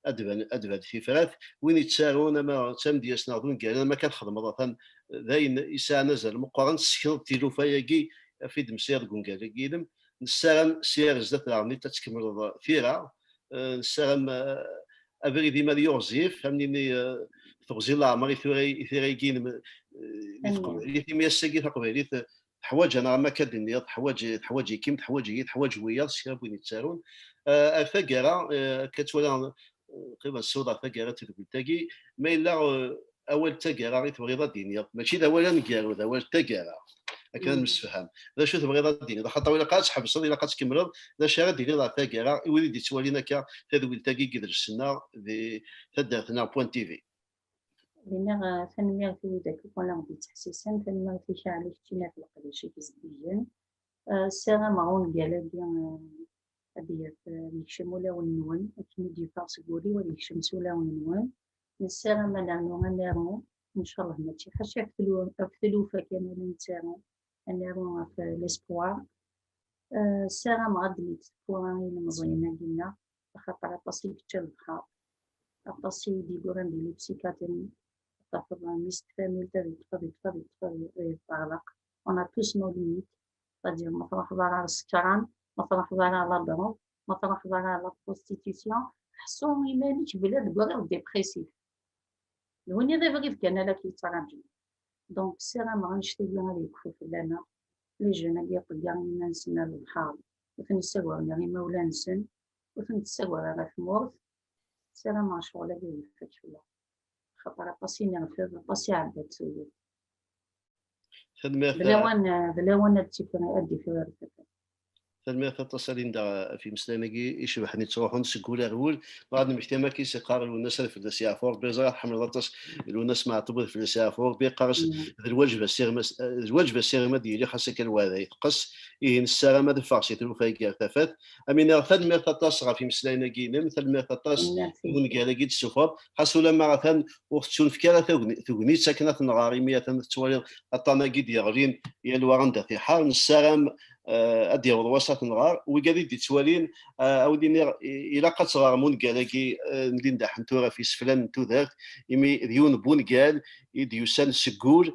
ad d-ban, ad d-ban tifrat. Win yettarun ama d tamedyazt neɣ d ungalen, ama kan txedmeḍ, atan d ayen yesɛan azal meqqren, tessekneḍ tilufa-agi ɣef i d-temsiḍ deg ungal-agi-inem. Nessaram sya ar zdat daɣen ad tkemmleḍ tira. Eh, nessaram, eh, abrid-im ad yiɣzif, am nini, eh, teɣzi n leɛmer i tura, i tira-agi-inem, eh, di teqbaylit, imi ass-agi taqbaylit, eh, teḥwaǧ, neɣ am akka d-nniḍ, teḥwaǧ, teḥwaǧ-ikem, teḥwaǧ-iyi, teḥwaǧ wiyaḍ, s kra n win yettarun. Eh, ar taggara, eh, akka ttwaliɣ, eh, qrib ad ssiwḍeɣ taggara n tedwilt-agi, ma yella, eh, awal n taggara i tebɣiḍ ad d-tiniḍ, mačči d awal aneggaru, d awal n taggara, akken ad nemsefham. D acu tebɣiḍ ad d-tiniḍ? Axaṭer ilaq ad tḥebseḍ, ilaq ad tkemmleḍ, d acu ara d-tiniḍ ɣer taggara i wid i d-yettwalin akka tadwilt-agi deg yidles-nneɣ di taddart-nneɣ point T V? Dinna, eh, tanemmirt i wid akk i aɣ-d-yettḥessisen, tanemmirt i Caɛli keččini ɣef leqdic-ik zeddigen. Eh, ssarameɣ ungal-agi, eh, ad yaf, eh, ad yekcem ulawen-nwen, akken i d-yeffeɣ seg wul-iw ad yekcem s ulawen-nwen. Nessaram ad nernu, ad naru, ncallah mačči ḥaca ɣef tlu-, ɣef tlufa kan ara nettaru, ad naru ɣef, eh, l'espoir. Eh, ssarameɣ ad d-nit tewwura i yilemẓiyen-agi-nneɣ, axaṭer aṭas i yečča lebḥer, aṭas i d-yeggran di les psychiatries, tafeḍ mmi-s n tfamilt ad yeṭṭef, ad yeṭṭef, ad yeṭṭef, ad yeṭṭef, ad yeṭṭerḍeq. On a tous nos limites, c'est-à-dire ma truḥeḍ ara ɣer ssekran, ma truḥeḍ ara ɣer la drogue, ma truḥeḍ ara ɣer la prostitution, ḥṣu iman-ik belli tewwiḍ dépressif. D win i d abrid kan ara k-yettraǧun. Donc, ssarameɣ annect-agi ad yekfu fell-aneɣ. Les jeunes-agi iṭegger iman-nsen ar lebḥer, ur ten-issagaren ara imawlan-nsen, ur ten-tessagar ara tmurt. Ssarameɣ ccɣel-agi ad yeffeɣ fell-aɣ. Axaṭer aṭas i nerfed, aṭas i ɛeddat tuyat. Tanemmirt. D lawan, d lawan ad tifra, ad d-ifra tafat. Tanemmirt aṭas a Linda ɣef imeslayen-agi icebḥen yettruḥun seg wul ar wul. Dɣa ad nemmekti am akken i s-yeqqar Lwennas, ad fell-as yeɛfu Rebbi. Ẓriɣ tḥemmleḍ aṭas Lwennas Meɛṭub, ad fell-as yeɛfu Rebbi. Yeqqar-as, mm, d lwaǧeb asiɣem, d lwaǧeb asiɣem ad d-yili, xas akka lweɛda iteqqes. Ihi nessaram ad neffeɣ si tlufa-agi ar tafat. Am iniɣ, tanemmirt aṭas ɣef imeslayen-agi-inem, tanemmirt aṭas i wungal-agi d-tessufɣeḍ. Xas ulamma atan ur tettunefk ara tagni-, tegnit akken ad t-nɣer, imi atan tettwaliḍ aṭṭan-agi d-yeɣlin yal wa anda t-iḥar. Nessaram, eh, ad d-yaweḍ wass ad t-nɣer. Wigad i d-yettwalin, eh, a wen-iniɣ, i-, ilaq ad teɣrem ungal-agi, eh, n Linda Ḥentu ɣef yiseflan n tudert, imi d yiwen n wungal i d-yusan seg wul,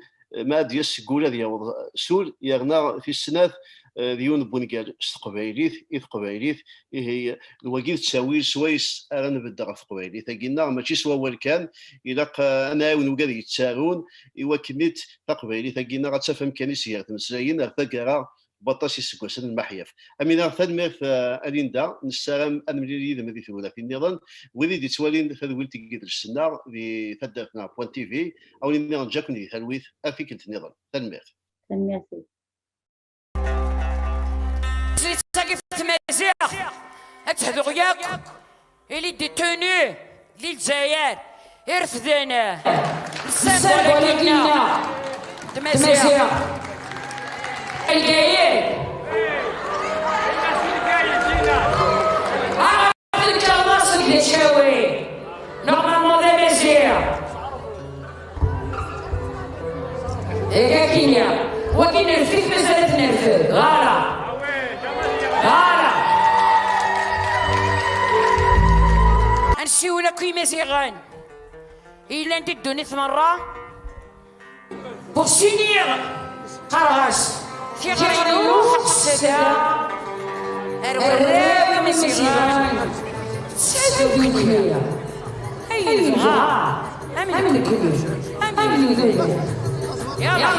ma ad d-yas seg wul ad yaweḍ s ul, yerna tis snat, eh, d yiwen n wungal s teqbaylit, i teqbaylit. Ihi, d wagi d ttawil swayes ara nbedd ɣef teqbaylit-agi-nneɣ, mačči s wawal kan, ilaq, eh, ad nɛiwen wigad yettarun, i wakken-it taqbaylit-agi-nneɣ ad taf amkan-is gar tmeslayin ar taggara n waṭas iseggasen n lmeḥyaf. Amina, tanemmirt, eh, a Linda, nessaram ad nemlil yid-m di tewlatin-nniḍen. Wid i d-yettwalin tadwilt n yidles-nneɣ di taddart-nneɣ point T V, a wen-iniɣ neǧǧa-ken di talwit, ar tikkelt-nniḍen. Tanemmirt. Tanemmirt. Tizlit-agi f tmaziɣt, ad tehduɣ yakk i les détenus di Lezzayer, irefden le symbole-agi-nneɣ n tmaziɣt. Lgayel. Lkawaṣ deg Lecawi. Normalement d Amaziɣ. Deg akkin-a, wagi nerfed-it, mazal ad t-nerfed. Voilà. Voilà. Ad nessiwel akk i Imaziɣen yellan di ddunit merra. Pour s'unir, qqareɣ-as, tiɣri n uxeṣṣda ar warraw imaziɣen, tettadwi-d. Ay yebɣa, am nekkni, am nekkni. Yalla.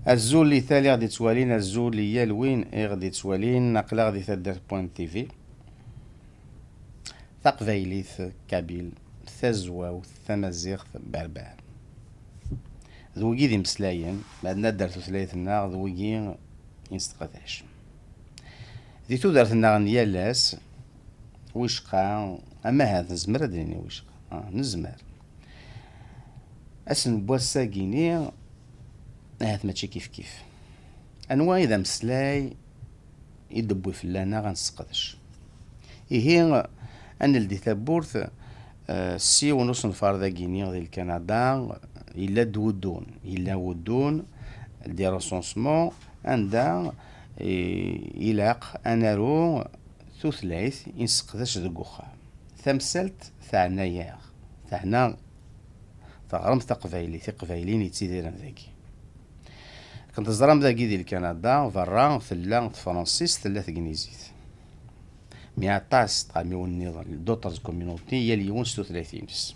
Azul i tal i ɣ-d-ittwalin, azul i yal win i ɣ-d-ittwalin, aql-aɣ di taddart point T V. Taqbaylit, Kabyle, tazwawt, tamaziɣt, berber. D wigi d imeslayen, ma d nadder tutlayt-nneɣ, d wigi i nesteqdac. Di tudert-nneɣ n yal ass, wicqa, ama ahat nezmer ad d-nini wicqa, ah, nezmer. Ass n wass-agi-ni, ahat mačči kif kif. Anwa i d ameslay i d-tewwi fell-aneɣ ad nesseqdec? Ihi, ad neldi tawwurt, eh, s yiwen usenfar dagi-ni di Lkanada, yella-d wuddun, yella wuddun, des recensements, anda i, ilaq ad naru tutlayt i nesseqdac deg uxxam. Tamsalt teɛna-yaɣ, teɛna teɣremt taqbaylit, iqbayliyen yettidiren dagi. Akken teẓram dagi di Lkanada, berra tella tefransist, tella tegnizit. Mi aṭas tɣamiwin nniḍen, d'autres communautés, yal yiwen s tutlayt-ines.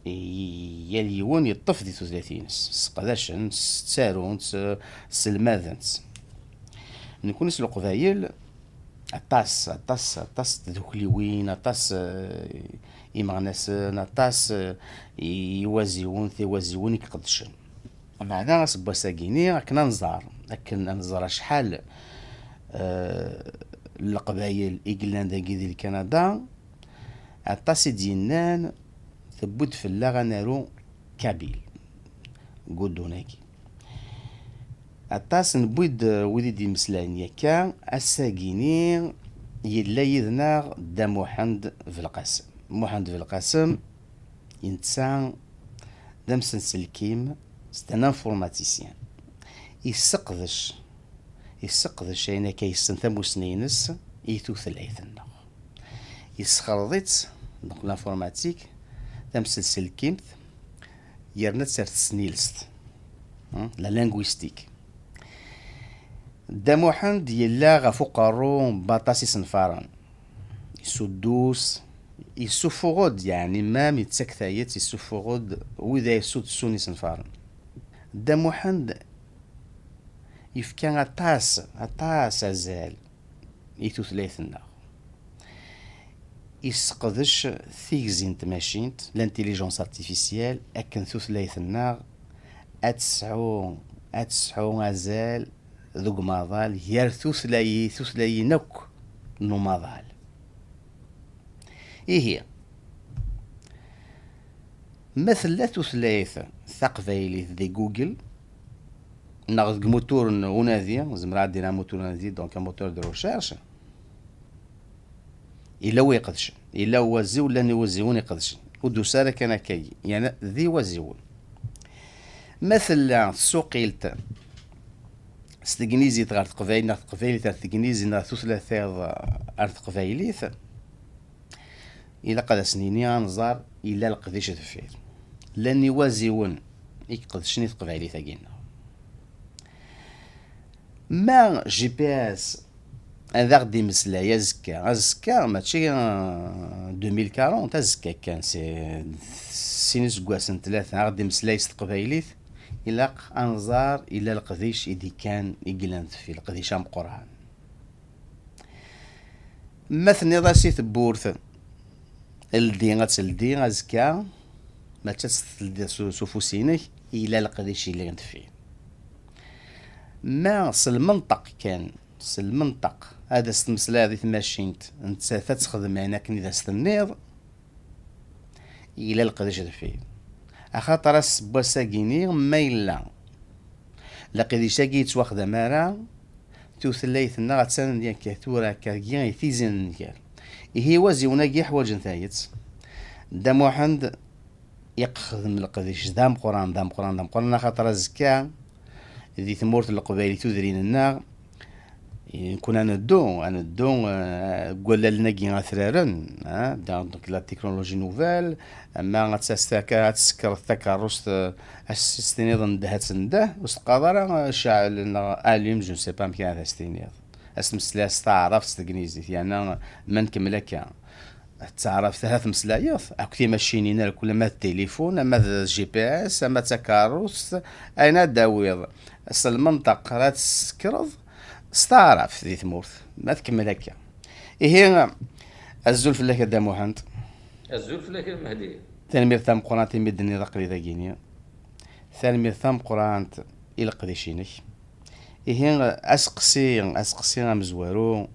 I-, yal yiwen yeṭṭef di tutlayt-ines. Sseqdacen-tt, ttarun-tt, sselmaden-tt. Nekni s Leqbayel, aṭas, aṭas, aṭas n tdukliwin, aṭas, eh, imeɣnasen, aṭas, eh, iwaziwen, tiwaziwin i iqeddcen. Meɛna aseggas-agi-ni, akken ad nẓer, akken ad nẓer acḥal, eh, n Leqbayel i yellan dagi di Lkanada, aṭas i d-yennan, tewwi-d fell-aɣ ad naru Kabyle deg uddun-agi. Aṭas newwi-d, eh, wid i d-imeslayen yakka, ass-agi-ni yella yid-neɣ Dda Muḥend Belqasem. Muḥend Belqasem, netta d amsenselkim, c'est un informaticien. Yesseqdec, yesseqdec ayen akka yessen tamussni-ines i tutlayt-nneɣ. Yessexleḍ-itt, donc l'informatique, tamsenselkimt, yerna-tt ar tesnilest, hein, la linguistique. Dda Muḥend yella ɣef uqerru n waṭas isenfaren. Yessuddus, yessuffuɣ-d, yeɛni, même yettak tayet, yessuffuɣ-d wid ay yessudsun isenfaren. Dda Muḥend yefka aṭas, aṭas azal i tutlayt-nneɣ. Yesseqdec tigzi n tmacint, l'intelligence artificielle, akken tutlayt-nneɣ ad tesɛu, ad tesɛu azal deg umaḍal gar tutlayi-, tutlayin akk n umaḍal. Ihi, ma tella tutlayt taqbaylit di Google, neɣ deg mutur n unadi, zemreɣ ad d-iniɣ mutur n unadi, donc un moteur de recherche, yella wi iqedcen, yella waziw, llan iwaziwen iqedcen. Ur d-tusi ara kan akkagi, yerna d iwaziwen. Ma tella tsuqilt s tegnizit ɣer teqbaylit, neɣ teqbaylit ar tegnizit, neɣ tutlayt-iḍ ar teqbaylit, ilaq ad as-nini ad nẓer yella leqdic deffir. Llan iwaziwen i iqedcen i teqbaylit-agi-nneɣ. Ma G P S ad aɣ-d-imeslay azekka, azekka mačči, euh, deux mille quarante, azekka kan, c'est sin iseggasen, tlata, ad aɣ-d-imeslay s teqbaylit, ilaq ad nẓer yella leqdic i d-ikkan, i yellan deffir, leqdic ameqqran. Ma tenniḍ-as i tewwurt, ldi, ad teldi azekka, mačči ad teldiḍ s, s ufus-inek, yella leqdic yellan deffir. Ma s lmenṭeq kan, s lmenṭeq, ad as-tmeslayeḍ i tmacint, nettat ad texdem ayen akken i d as-tenniḍ, yella leqdic deffir. Axaṭer ass n wass-agi-ni, ma yella leqdic-agi yettwaxdam ara, tutlayt-nneɣ attan akka tura, akka, i tizi n nnger. Ihi iwaziwen-agi ḥwaǧen tayet. Dda Muḥend yexdem leqdic d ameqqran, d ameqqran, d ameqqran, axaṭer azekka di tmurt n Leqbayel i tudrin-nneɣ, nekkni ad neddu, ad neddu, eh, deg wallalen-agi atraren, eh, donc la technologie nouvelle, ama ad tas-, taka-, ad tsekreḍ takeṛṛust, eh, ad s-tiniḍ ndeh, ad tendeh, ur s-teqqareḍ ara, eh, cɛel neɣ allim, je ne sais pas amek ara as-tiniḍ. Ad s-tmeslayeḍ s taɛrabt, s tegnizit, yerna ma nkemmel akka. d taɛrabt ara tmeslayeḍ, akk timacinin irkul, ama d tilifun, ama d G P S, ama d takeṛṛust, ayen ad d-tawiḍ s lmenṭeq ara tsekreḍ s taɛrabt di tmurt. Ma tkemmel akka. Ihi, azul fell-ak a Dda Muḥend. Azul fell-ak a Mehdi. Tanemmirt tameqqrant imi d-tenniḍ aql-i dagini. Tanemmirt tameqqrant i leqdic-inek. Ihi, aseqsi, aseqsi amezwaru,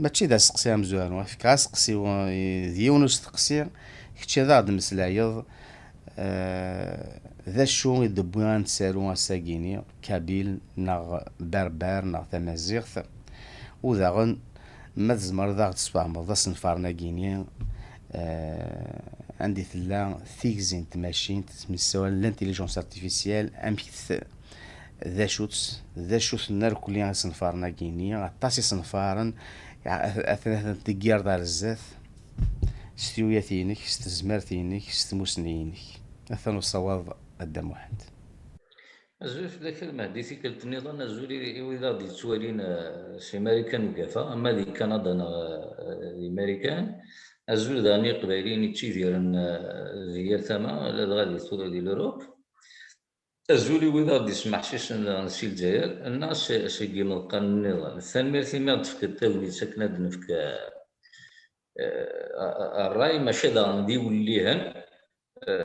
mačči d aseqsi amezwaru, fkeɣ aseqsi i, d yiwen usteqsi, kečč ad aɣ-d-meslayeḍ, eh, d acu i d-wwi ad nettaru ass-agini, Kabil neɣ Berber neɣ Tamaziɣt, u daɣen ma tzemreḍ ad aɣ-d-tesfehmeḍ asenfaren-agini, eh, anda i tella tigzi n tmacint, ttmessawalen l'intelligence artificielle, amek t-, d acu-tt, d acu-ten irkelli isenfaren-agi-nni, aṭas isenfaren, a-, atan, atan deg yired ar zdat, s tuyat-inek, s tezmert-inek, s tmussni-inek. Atan usawaḍ a Dda Muḥend. Azul fell-ak a Mehdi, tikkelt nniḍen, azul i, i wid aɣ-d-yettwalin, eh, si Marikan ugafa, ama di Kanada neɣ, eh, di Marikan. Azul daɣen i Iqbayliyen yettidiren, eh, di yal tama, ladɣa di tura di l'Europe. Azul i wid aɣ-d-yesmeḥsisen daɣen si Lezzayer, neɣ si, seg imeḍqan nniḍen. Tanemmirt imi aɣ-d-tefkiḍ tagnit akken ad d-nefk, eh, eh, ṛṛay, maca daɣen d iwellihen, eh,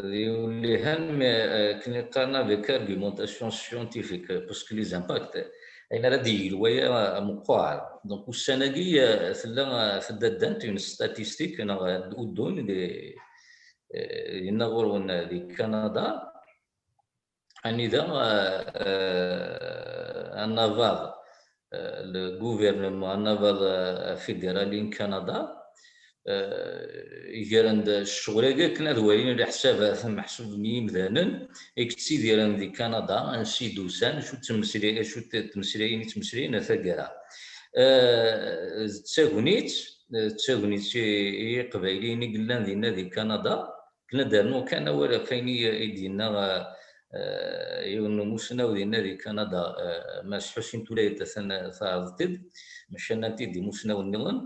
d iwellihen, mais, eh, akken i qqaren avec argumentation scientifique, parce que les impacts, ayen ara d-yeg lwaya, eh, meqqar. Donc, ussan-agi, eh, tella, eh, tedda ddant une statistique, neɣ, eh, uddun di, eh, dinna ɣur-wen, eh, di Kanada, anida, eh, eh, anabaḍ, eh, le gouvernement, anabaḍ, eh, fédéral n Kanada, eh, gren-d ccɣel-agi akken ad walin leḥsabat, meḥsub n yimdanen i yettidiren di Kanada, ansi d-usan, acu d tmesli-, acu d tmeslayin i ttmeslayen ar taggara. Eh, d tagnit, d tagnit i, i Yiqbayliyen i yellan dinna di Kanada, akken ad d-rnuɣ kan awal ɣef wayen i, i d-yenna, eh, yiwen n umusnaw dinna di Kanada, eh, Mass Ḥusin Tulayt, atan taɛreḍt-id, maca nnan-t-id imusnawen nniḍen.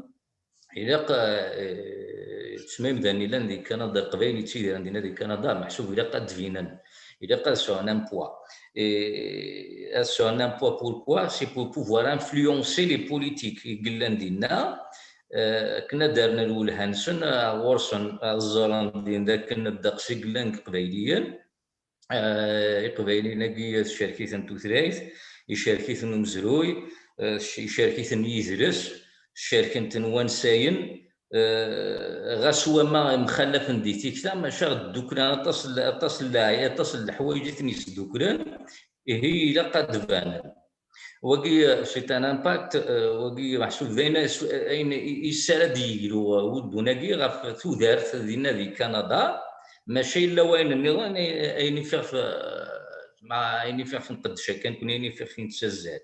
Ilaq, eh, ttma imdanen yellan di Kanada, Leqbayel yettidiren dinna di Kanada, meḥsub ilaq ad d-binen, ilaq ad sɛun un poids. Et ad sɛun un poids, pourquoi? C'est pour pouvoir influencer les politiques i yellan dinna, eh, akken ad d-rren lwelha-nsen, eh, ɣur-sen, ad ẓren din d akken ddeqs i yellan deg Iqbayliyen. Eh, Iqbayliyen-agi tcerk-iten tutlayt, icerk-iten umezruy, eh, icerk-iten yidles, cerken-ten wansayen, eh, ɣas wama mxallafen di tikta, maca dduklen aṭas n, aṭas n lɛay-, aṭas n leḥwayeǧ i ten-yesduklen, ihi ilaq ad d-banen. Wagi, c'est un impact, euh, wagi meḥsub d ayen, ayen i, i s ara d-yeglu, uh, uddun-agi ɣef tudert dinna di Kanada, maca yella wayen nniḍen, eh, ayen i fiɣef, eh, ma ayen i fiɣef nqeddec akka nekni, ayen i fiɣef nettazzal.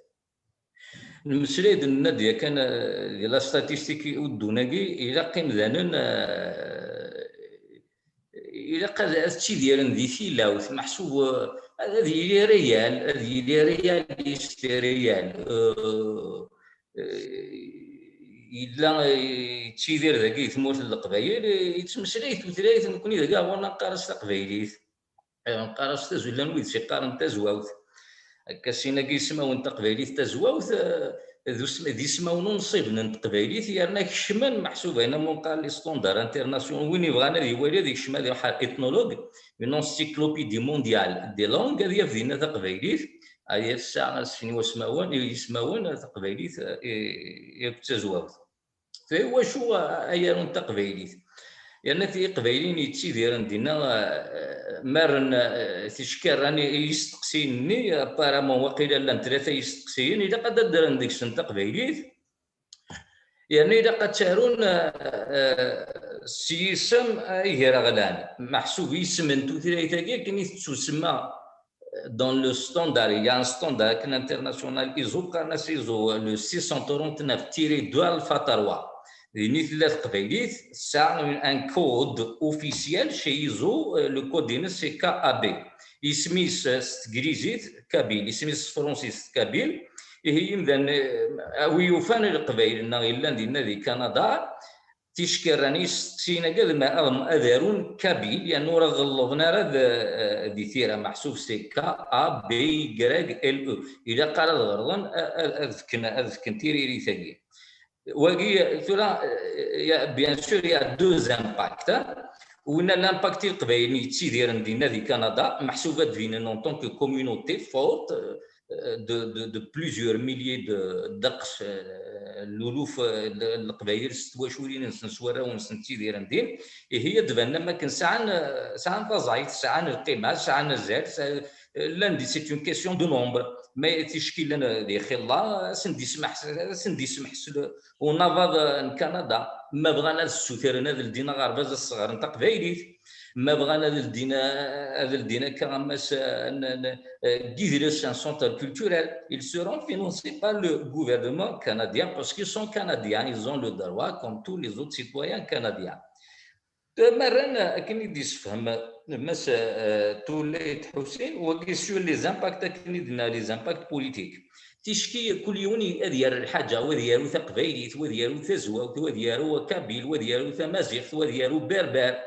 Nemmeslay-d, nenna-d yakan, eh, di la statistique uddun-agi, ilaq imdanen, eh, ilaq ad, ad ttidiren di tilawt, meḥsub, eh, ad, ad yili réel, ad yili réaliste, réel. Eh, eh, yella, eh, yettidir dagi di tmurt n Leqbayel, eh, yettmeslay tutlayt, nekni dagi ɣur-neɣ neqqar-as taqbaylit. Eh, neqqar-as tazullan wid s-iqqaren tazwawt. Akka sin-agi ismawen n teqbaylit tazwawt, eh, d usm-, d ismawen unṣiben n teqbaylit, yerna kecmen, meḥsub ayen am unqal les standards internationaux, win yebɣan ad iwali ad ikcem ad iruḥ ar ethnologue, une encyclopédie mondiale des langues, ad yaf dinna taqbaylit, ad yaf tesɛa sin wasmawen, ismawen, taqbaylit, eh, i, i tazwawt. Iwacu ayaru n teqbaylit? Yerna ti iqbayliyen yettidiren dinna, eh, ma rren, eh, ticekkarin i yisteqsiyen-nni, apparemment waqila llan tlata yisteqsiyen, ilaq ad d-rren deg-sen taqbaylit, yerna ilaq ad tt-arun, eh, eh, s yisem, eh, agraɣlan. Meḥsub isem n tutlayt-agi akken i tettusemma dans le standard, il y a un standard akken international, ISO, qqaren-as ISO, le six cent trente-neuf tiret deux alpha trois. Din i tella teqbaylit, tesɛa un code officiel chez ISO, euh, le code-ines c'est K A B. Isem-is, euh, s teglizit, Kabyle, isem-is s tefransist, Kabyle. Ihi imdanen, euh, a wi yufan leqbayel-nneɣ yellan dinna di Kanada, Ticki rran isteqsiyen-agi ad, ad, ad arun kabyle, yernu ur ɣellḍen ara d, di tira, meḥsub c'est K A B Y L E. Ilaq ara ad ɣelḍen, ad, ad fken, ad fken tiririt-agi. Wagi, tura, bien sûr, il y a deux impacts, hein. Winna l'impact i Leqbayel yettidiren dinna di Canada, meḥsub ad d-binen en tant que communauté forte, euh, de, de, de plusieurs milliers de, ddeqs, euh, luluf, euh, n Leqbayel s twaculin-nsen, s warraw-nsen ttidiren din, ihi ad d-banen am akken sɛan, euh, sɛan taẓayt, sɛan lqima, sɛan azal, sɛan, euh, llan di, c'est une question de nombre. Mais ticki llan di xilla, ad sen-d-ismeḥ, ad sen-d-ismeḥ s le, unabaḍ, euh, n Kanada. Ma bɣan ad ssutren ad ldin aɣerbaz, ad sɣeren taqbaylit. Ma bɣan ad ldin, ad ldin akka am ass, euh, n, n, euh, n yidles, un centre culturel, ils seront financés par le gouvernement canadien parce qu'ils sont canadiens, ils ont le droit comme tous les autres citoyens canadiens. Ma rran akken i d-yessefhem Mass, euh, Tullayt Ḥusin, wagi sur les impacts, akken i d-nna les impacts politiques. Ticki kul yiwen ad yaru lḥaǧa, wa ad yaru taqbaylit, wa ad yaru tazwawt, wa ad yaru kabyle, wa ad yaru tamaziɣt, wa ad yaru berber.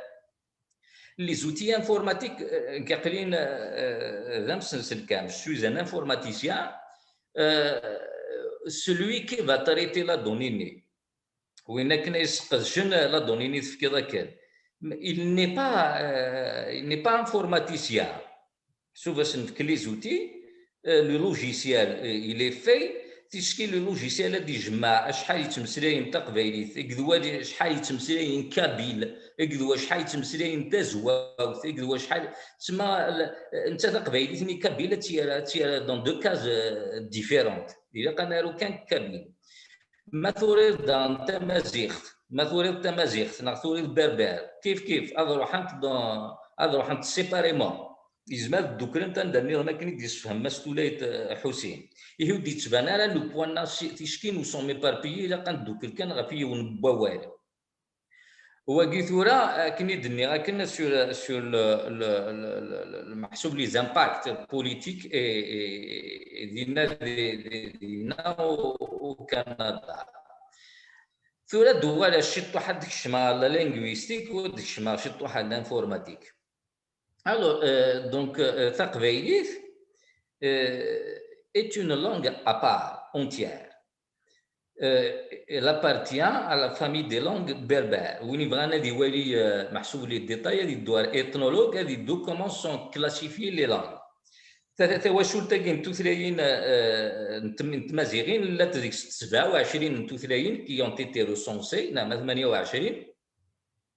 Les outils informatiques, euh, nekk aql-in, euh, d amsenselkam, je suis un informaticien, euh, celui qui va traiter la donnée-nni, win akken ay sqedcen la donnée-nni tefkiḍ akken. Il n'est pas, euh, il n'est pas informaticien. Sauf à se les outils, euh, le logiciel, euh, il est fait, ticki le logiciel ad d-ijemmeɛ acḥal yettmeslayen taqbaylit, akked wa acḥal yettmeslayen kabyle, akked wa acḥal yettmeslayen tazwawt, akked wa acḥal, tsemma, netta taqbaylit-nni kabyle ad tt-yerr, ad tt-yerr dans deux cases, euh, différentes. Ilaq ad naru kan kabyle. Ma turiḍ daɣen tamaziɣt, ma turiḍ tamaziɣt neɣ turiḍ berber, kif kif, ad ruḥent dans, ad ruḥent séparément. Yezmer ad dduklent anda nniḍen akken i d-yessefhem Mass Tullayt, eh, Ḥusin. Ihi ur d-yettban ara le point-nni, ticki nous sommes éparpillés, ilaq ad ndukkel kan ɣef yiwen n wawal. Wagi tura, akken i d-nniɣ akken sur, sur le, le, le, le, le, le meḥsub les impacts politiques et, et, et dinna, di, di, dinna au, au Canada. Tura d-uɣal ciṭuḥ ad d-kecmeɣ la linguistique, u ad d-kecmeɣ ciṭuḥ l'informatique. Alors, euh, donc, euh, taqbaylit, euh, est une langue à part entière. Euh, elle appartient à la famille des langues berbères. Win yebɣan ad iwali, euh, meḥsub les détails, ad iddu ar ethnologue, ad iddu comment sont classifiées les langues. Ta-, tawacult-agi n tutlayin, euh, n tm-, n tmaziɣin, llant deg-s sebɛa u ɛecrin n tutlayin qui ont été recensées, neɣ ma tmanya u ɛecrin,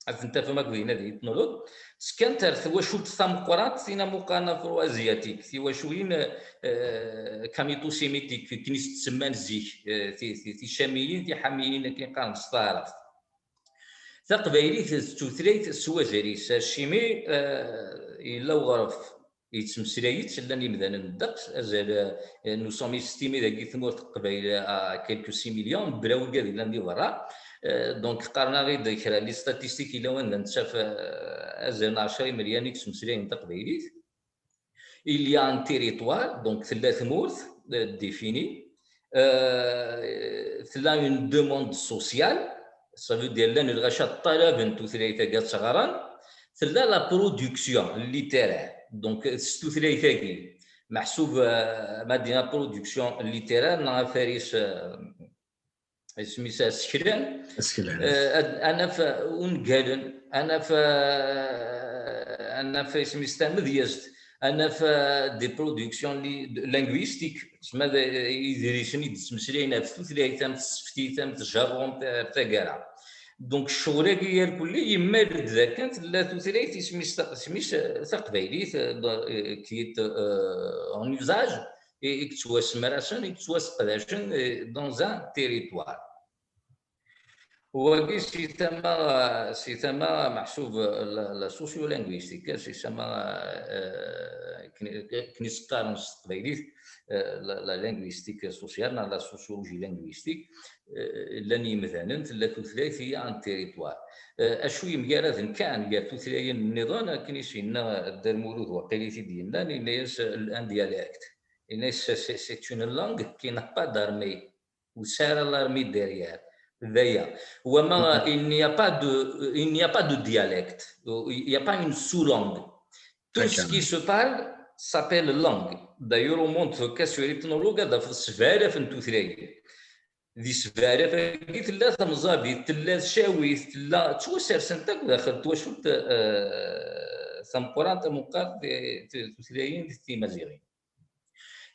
ad ten-tafem akk dinna di ethnologue, ttekkant ar twacult tameqqrant, tin am uqqaren afro-asiatique, tiwaculin, euh, kamito-sémitique, akken i s-tsemman zik, euh, ti-, ti-, ticamiyin, tiḥamiyin, akken qqaren s taɛrabt. Taqbaylit d tutlayt s wazal-is, acimi, euh, yella uɣref yettmeslay-itt, llan yimdanen ddeqs, azal, euh, nous sommes estimés dagi tmurt n Qbayl à quelques six millions, mebla wigad yellan di berra. Euh, donc, qqaren-aɣ-id kra n les statistiques yella wanda nettaf, euh, azal n ɛecra imelyan i yettmeslayen taqbaylit. Il y a un territoire, donc tella tmurt, euh, définie. Euh, tella une demande sociale, ça veut dire llan lɣaci ṭṭalaben tutlayt-agi ad tt-ɣren. Tella la production littéraire, donc s tutlayt-agi, meḥsub, euh, ma d-nini production littéraire, neɣ afaris, euh, isem-is aseklan. Aseklan. Euh, ad, ad naf ungalen, ad naf, euh, ad naf isem-is tamedyazt, ad naf, euh, des productions li-, linguistiques, tsemma d, idlisen i d-ttmeslayen ɣef tutlayt, am tseftit, am tjerrumt, ar taggara. Donc, ccɣel-agi irkelli yemmal-d d akken tella tutlayt isem-is ta-, isem-is, euh, taqbaylit, euh, de-, euh, qui est, euh, en usage, et, et yettwasemrasen, i yettwaseqdacen, euh, dans un territoire. Wagi si tama, si tama meḥsub la, la sociolinguistique, si tama, euh, akken i s-qqaren s teqbaylit, euh, la, la linguistique sociale, neɣ la sociologie linguistique, euh, llan yimdanen, tella tutlayt, il y a un territoire. Euh, acu yemgaraden kan gar tutlayin nniḍen, akken i s-yenna Dda Lmulud waqil i t-id-yennan, yenna-yas, euh, un dialecte. Yenna-yas, c'est, c'est une langue qui n'a pas d'armée. Ur tesɛi ara l'armée derrière. D'ailleurs, wama, il n'y a pas de, il n'y a pas de dialecte, il n'y a pas une sous-langue. Tout ce qui se parle s'appelle langue. D'ailleurs, au monde, sur l'ethnologue, ad tafeḍ sebɛa alaf n tutlayin. Di sebɛa alaf-agi tella tamẓabit, tella tcawit, tella, ttwasersent akk daxel twacult tameqqrant, tameqqrant, tutlayin timaziɣin.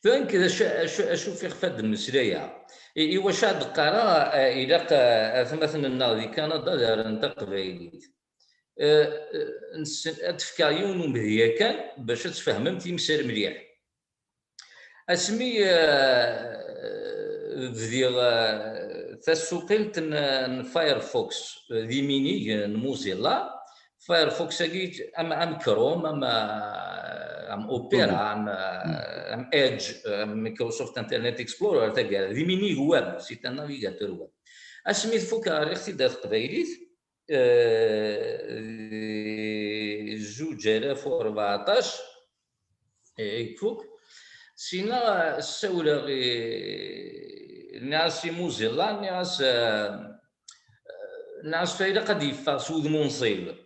Tura nekk d acu, acu, acu fiɣef ad d-mmeslayeɣ? I, i wacu ad d-qqareɣ, eh, ilaq, eh, atmaten-nneɣ di Kanada ad rren taqbaylit? Eh, eh, nessen, ad d-fkeɣ yiwen umedya kan bac ad tfehmem timsal mliḥ. Asmi, eh, bdiɣ, eh, tasuqilt n, n Firefox, eh, d iminig n Mozilla, Firefox-agi am, am Chrome, am, am Opera, am, am Edge, am Microsoft Internet Explorer, taggara, d iminig web, c'est un navigateur web. Asmi tfuk, rriɣ-t-id ar teqbaylit, eh, di zuǧ alaf u rbeɛṭac, eh, i ifuk. Sina ssawleɣ i, nniɣ-as i Mozilla, nniɣ-as, eh, nniɣ-as fa ilaq ad yeffeɣ s wudem unṣib.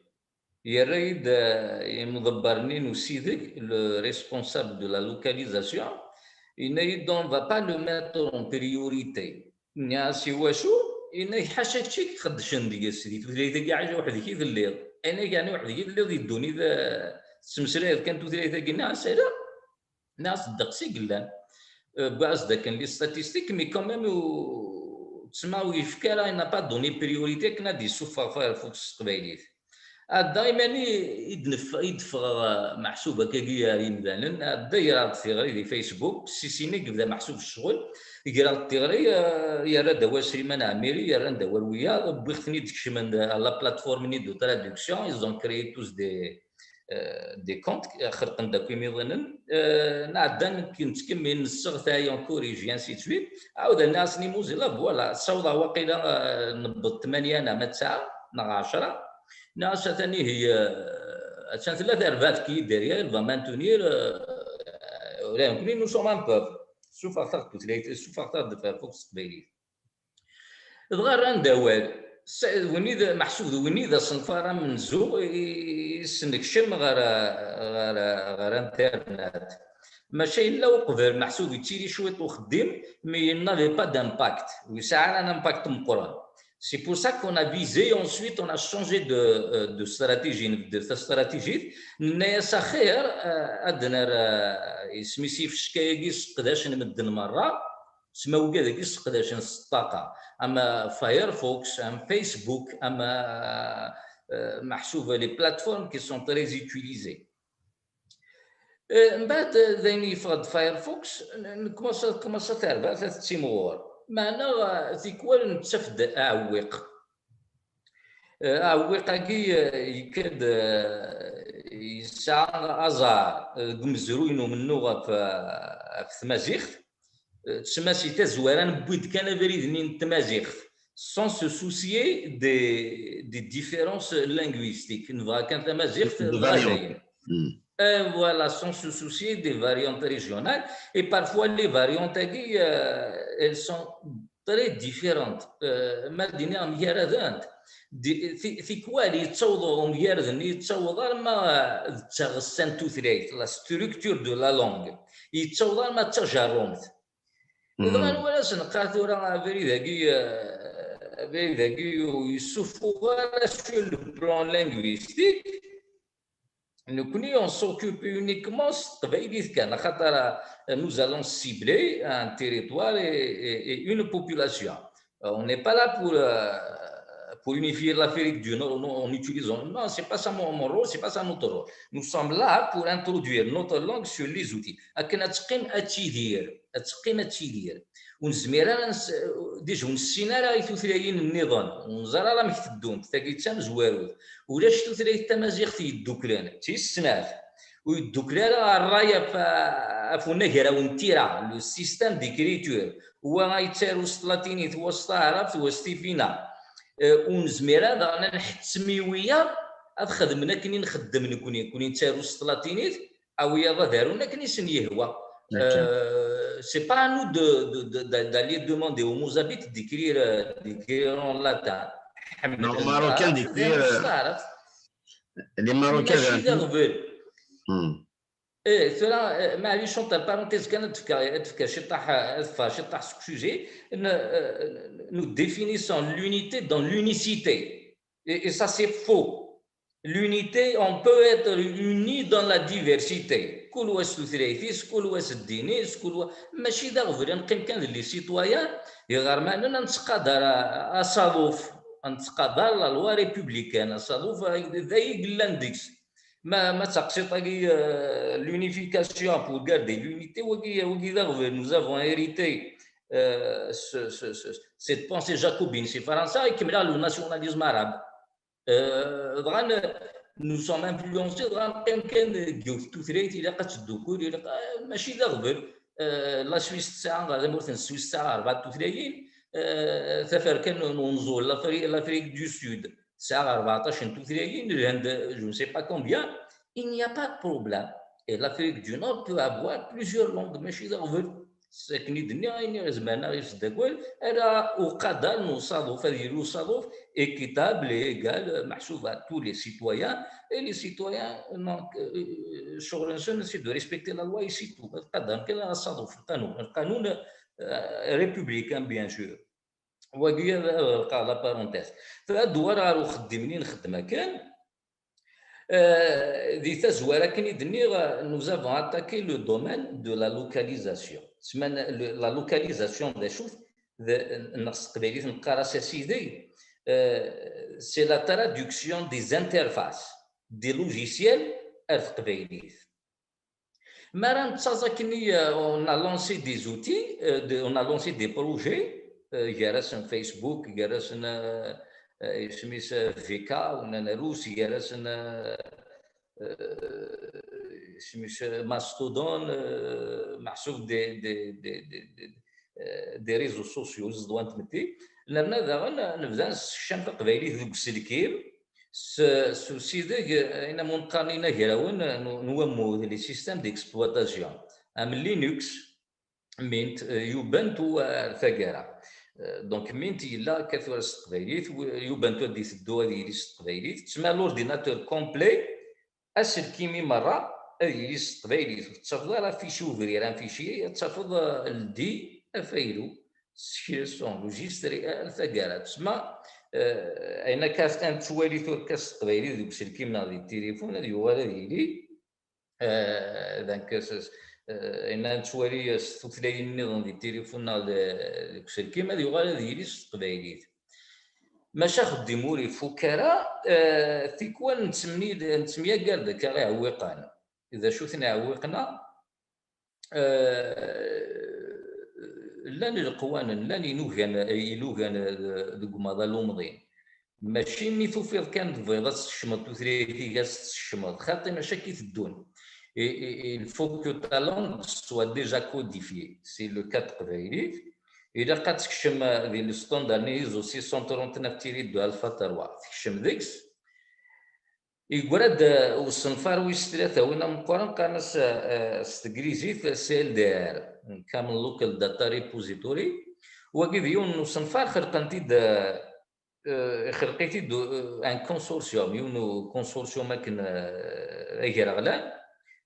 Yerra-yi-d, eh, imḍebber-nni n usideg, le responsable de la localisation, yenna-yi-d, on va pas le mettre en priorité. Nniɣ-as i wacu? Yenna-k ḥaca kečč i ixeddcen deg-s, di tutlayt-agi ɛic weḥd-k i telliḍ. Yenna-k, yeɛni weḥd-k i telliḍ di ddunit, eh, tettmeslayeḍ kan tutlayt-agi? Nniɣ-as ala. Nniɣ-as ddeqs i yellan. Eh, wwiɣ-as-d akken les statistiques, mais quand même, ur, tsemma ur yefki ara, il n'a pas donné priorité akken ad d-yessufeɣ Firefox s teqbaylit. Ɛedda imani i d-nef-, i d-ffɣeɣ, eh, meḥsub akkagi ar yimdanen, ɛedda greɣ-d tiɣri di Facebook, si sini yebda meḥsub ccɣel, greɣ-d tiɣri, eh, yerra-d awal Sliman Ɛmiri, yerran-d awal wiyaḍ, wwiɣ-ten-id kecmen à la plateforme-nni de traduction, ils ont créé tous des, eh, des comptes, eh, xelqen-d akk imiḍanen, eh, nɛedda nekk nettkemmil, nesseɣtay, on corrige, et ainsi de suite. Ɛawdeɣ nniɣ-asen i Mozilla, voilà, ssawḍeɣ waqila, eh, newweḍ tmanya neɣ ma tesɛa, neɣ ɛecra. Nniɣ-as atan ihi, eh, attan tella terbaɛt qui est derrière, elle va maintenir, eh, ula d nekkni nous sommes un peuple. Ssufeɣ-aɣ-d tutlayt, ssufeɣ-aɣ-d Firefox s teqbaylit. Dɣa rran-d awal. S-, win i d, meḥsub d win i d asenfar amenzu i, i s-nekcem ɣer, ɣer, ɣer internet. Maca yella uqbel, meḥsub yettili cwiṭ uxeddim, mais il n'avait pas d'impact. Ur yesɛi ara un impact meqqren. C'est pour ça qu'on a visé ensuite, on a changé de, euh, de stratégie, nbeddel tastratégie. Nenna-yas axir, euh, ad nerr, euh, isem-is ifecka-agi sseqdacen medden merra, sma wigad-agi sseqdacen s ṭṭaqa, ama Firefox, am Facebook, ama, euh, meḥsub les plateformes qui sont très utilisées. Eh, mbeɛd, eh, d ayen yeffeɣ-d Firefox, n-, n-, commence, commence terbaɛt ad tettimɣur. Meɛna, eh, tikwal nettaf-d aɛewwiq. Eh, aɛewwiq-agi, eh, yekka-d, eh, yesɛa aẓar, eh, deg umezruy n umennuɣ ɣef, eh, ɣef tmaziɣt. Eh, tsemma si tazwara newwi-d kan abrid-nni n tmaziɣt, sans se soucier des, des différences linguistiques. Nebɣa kan tamaziɣt d variantes. Eh, voilà, sans se soucier des variantes régionales. Et parfois, les variantes-agi, euh, elles sont très différentes. Euh, ma d-iniɣ mgaradent. Di-, ti-, tikwal yettaweḍ umgarad-nni, yettaweḍ arma, euh, d taɣessa n tutlayt, la structure de la langue. Yettaweḍ arma d tajerrumt. Dɣa anwa ara s-neqqar tura abrid-agi, euh, abrid-agi ur yessufuɣ ara sur le plan linguistique? Nekkni, on s'occupe uniquement s teqbaylit kan, axaṭer, euh, nous allons cibler un territoire et, et, et une population. Euh, on n'est pas là pour, euh, pour unifier l'Afrique du Nord, non, en utilisant, non, c'est pas ça mon, mon rôle, c'est pas ça notre rôle. Nous sommes là pour introduire notre langue sur les outils. Akken ad teqqim ad tidir, ad teqqim ad tidir. Ur nezmir ara, déjà ur nessin ara i tutlayin nniḍen, ur neẓri ara amek teddunt, tagi d tamezwarut. Ulac tutlayt tamaziɣt yedduklen, d tis snat. Ur yeddukel ara ṛṛay ɣef, ɣef unagraw n tira, le système d'écriture. Wa yettaru s tlatinit, wa s taɛrabt, wa s tifina. Eh, ur nezmir ara daɣen ad nḥettem i wiyaḍ ad xedmen akken i nxeddem nekkni. Nekkni nettaru s tlatinit, a wiyaḍ ad arun akken i sen-yehwa. Eh, c'est pas à nous de, de, de, d'aller demander aux Mozambites d'écrire, euh, d'écrire en latin. Non, aux Marocains d'écrire, euh, les Marocains. Hmm. Eh, tura, eh, maɛlic, entre parenthèses kan, ad tefka, ad tefka ciṭṭaḥ, ad tefka ciṭṭaḥ seg sujet. Nous définissons l'unité dans l'unicité. Et, et ça, c'est faux. L'unité, on peut être uni dans la diversité. Kul wa s tutlayt-is, kul wa s ddin-is, kul wa, mačči d aɣbel, ad neqqim kan d les citoyens iɣermanen, ad nettqadar asaḍuf, ad nettqadar la loi républicaine, asaḍuf d ay yellan deg-s. Ma, ma d taqsiṭ-agi, euh, l'unification pour garder l'unité, wagi, wagi d aɣbel, nous avons hérité, euh, ce, ce, ce, cette pensée jacobine si Fransa, ikemmel le nationalisme arabe. Euh, dɣa, nous sommes influencés, dɣa neqqim kan deg yiwet tutlayt, ilaq ad teddukel, ilaq, euh, mačči d aɣbel. Euh, la Suisse tesɛa, tamurt n Suisse tesɛa rebɛa tutlayin, euh, taferka n unẓul, l'Afrique du Sud tesɛa rbeɛṭac n tutlayin, Lhend, je ne sais pas combien. Il n'y a pas de problème. Et l'Afrique du Nord peut avoir plusieurs langues, mačči d aɣbel. Akken i d-nniɣ, ayen i izemren ad aɣ-yesdagal, ala uqadar n usaḍuf, ad yili usaḍuf équitable et égal, meḥsub à tous les citoyens, et les citoyens, donc, euh, ccɣel-nsen, c'est de respecter la loi et c'est tout. Ad qadaren kan asaḍuf, lqanun, lqanun, euh, républicain, bien sûr. Wagi ad ɣelqeɣ la parenthèse. Ad d-uɣaleɣ ɣer uxeddim-nni nxeddem akken. Euh, di tazwara akken i d-nniɣ, nous avons attaqué le domaine de la localisation. Ssman, le, la localisation d acu-t? Neɣ s teqbaylit neqqar-as asideg. Euh, c'est la traduction des interfaces des logiciels ar teqbaylit. Mi ara nettaẓ akkenni, euh, on a lancé des outils, euh, de, on a lancé des projets, euh, gar-asen Facebook, gar-asen, euh, euh, isem-is, euh, V K, ou Nanarus, gar-asen, euh, euh, isem-is, euh, Mastodon, euh, meḥsub des, des, des, des, des, euh, des réseaux sociaux, ẓedwa n tmetti. Nerna daɣen nebda nessekcam taqbaylit deg uselkim, s, s usideg, ayen am neqqaren inagrawen n, n wammud, les systèmes d'exploitation, am Linux, Mint, euh, Ubuntu ar taggara. Euh, donc Mint yella akka tura s teqbaylit, Ubuntu ad iteddu ad yili s teqbaylit. Tsemma l'ordinateur complet, aselkim-i merra ad yili s teqbaylit. Ur tettafeḍ ara fichier ubrir, un fichier, ad tafeḍ, euh, ldi afaylu, sekres, enregistrer, ar taggara. Tsemma, euh, ayen akka ad nettwali tura s teqbaylit deg uselkim neɣ di tilifun, ad yuɣal ad yili, euh, donc, s-, s-, euh, ayen ad nettwali s tutlayin nniḍen di tilifun neɣ de-, deg uselkim, ad yuɣal ad yili s teqbaylit. Maca axeddim ur ifuk ara, euh, tikwal nettemni-, nettemyagar-d akka iɛewwiqen. D acu-ten iɛewwiqen-a? Euh, llan ileqwanen, llan inugan, ilugan, euh, deg umaḍal umḍin. Mačči mi tufiḍ kan tebɣiḍ ad tsekcmeḍ tutlayt-ik, ad tt-tsekcmeḍ. Xaṭi, mačči akka i teddun. Et, et, et il faut que ta langue soit déjà codifiée. C'est le cas n teqbaylit. Ilaq ad tekcem, euh, di le standard-nni ISO six cent trente-neuf tiret deux alpha trois. Tekcem deg-s. Yeggra-d, euh, usenfar wis tlata, win ameqqran, qqaren-as, euh, s teglizit C L D R, Common Local Data Repository. Wagi d yiwen n usenfar xelqen-t-id, euh, euh, ixelq-it-id, euh, un consortium, yiwen n consortium akken, euh, agraɣlan,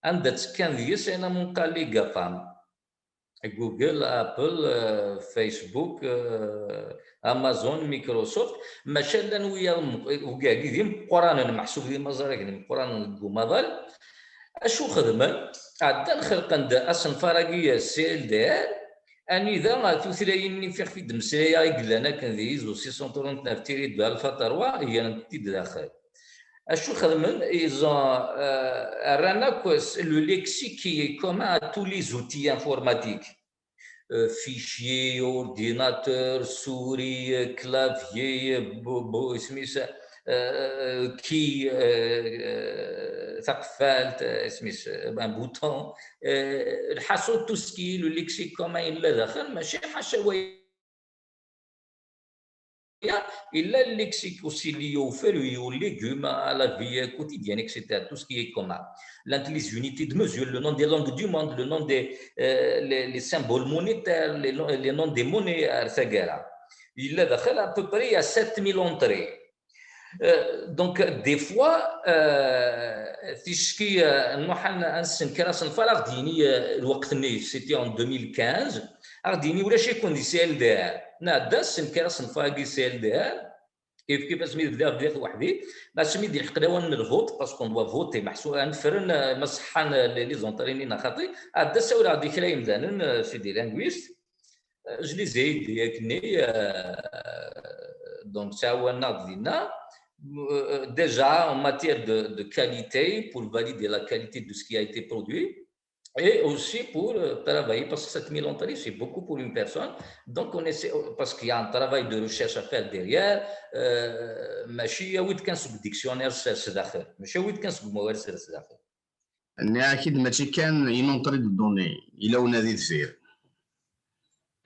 anda ttekkan deg-s ayen am neqqar les GAFAM. Google, Apple, euh, Facebook, euh, Amazon, Microsoft, maca llan wiyaḍ m-, wigagi d imeqqranen, meḥsub d imaẓragen imeqqranen deg umaḍal. Acu xedmen? Ɛeddan xelqen-d asenfar-agi C L D R, anida tutlayin-nni fiɣef i d-mmeslayeɣ i yellan akken di ISO six cent trente-neuf tiret deux alpha trois, grent-t-id daxel. Acu xedmen? Ils ont, euh, rran akk s-, le lexique qui est commun à tous les outils informatiques. Euh, fichier, ordinateur, souris, euh, clavier, euh, bo-, bo-, isem-is, euh, key, euh, euh, taqeffalt, euh, isem-is, euh, un bouton. Euh, lḥaṣul, tout ce qui est le lexique commun yella daxel, mačči ḥaca wa il a le lexique aussi lié aux fruits, aux légumes, à la vie quotidienne, et cetera. Tout ce qui est commun. L'int-, les unités de mesure, le nom des langues du monde, le nom des, euh, les, les symboles monétaires, les, les noms des monnaies, et cetera. Il a à peu près à sept mille entrées. Euh, donc, des fois, euh, ticki, euh, nruḥ ad n-, ad nessenker asenfar, ad aɣ-d-yini, euh, lweqt-nni, c'était en deux mille quinze, ad aɣ-d-yini ulac-iken di C L D R. Nɛedda nessenker asenfar-agi C L D R, kif kif asmi d-bdiɣ, bdiɣ weḥdi, asmi d-ilḥeq lawan n lvot, parce qu'on doit voter, meḥsub ad nefren, euh, ma ṣeḥḥan, euh, les, les entrées-nni neɣ xaṭi, ɛedda ssawleɣ-d i kra yemdanen, euh, c'est des linguistes, euh, je les ai aidés akken-nni, euh, donc ttɛawanen-aɣ-d dinna. Euh, déjà en matière de, de qualité, pour valider la qualité de ce qui a été produit, et aussi pour, euh, travailler, parce que sept mille entrées, c'est beaucoup pour une personne. Donc, on essaie, parce qu'il y a un travail de recherche à faire derrière, euh, mačči awi-d kan seg dictionnaire s, s daxel, mačči awi-d kan seg umawal s, s daxel. Nniɣ-ak-id mačči kan une entrée de données, yella unadi deffir.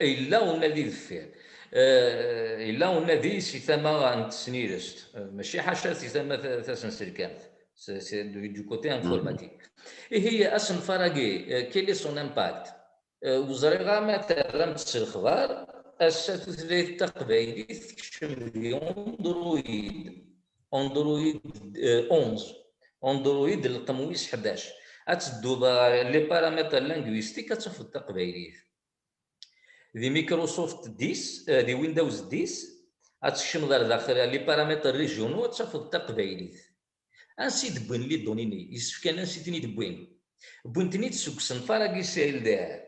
Yella unadi deffir. Euh, yella unadi si tama n tesnilest, euh, mačči ḥaca si tama ta-, tasenselkamt, c'est, c'est du, du côté informatique. Ihi, asenfar-agi, euh, quel est son impact? Euh, ur ẓriɣ ara ma terram-tt s lexbar, ass-a tutlayt taqbaylit tekcem di Android, Android, euh, onze, Android rqem wis ḥdac. Ad tedduḍ ɣer les paramètres linguistiques, ad tafeḍ taqbaylit. Di Microsoft dix, euh, di Windows dix, ad tekcmeḍ ar daxel les paramètres régionaux, ad tafeḍ taqbaylit. Ansi i d-wwin les données-nni? Isefkan ansi i ten-id-wwin? Wwin-ten-id seg usenfar-agi C L D R.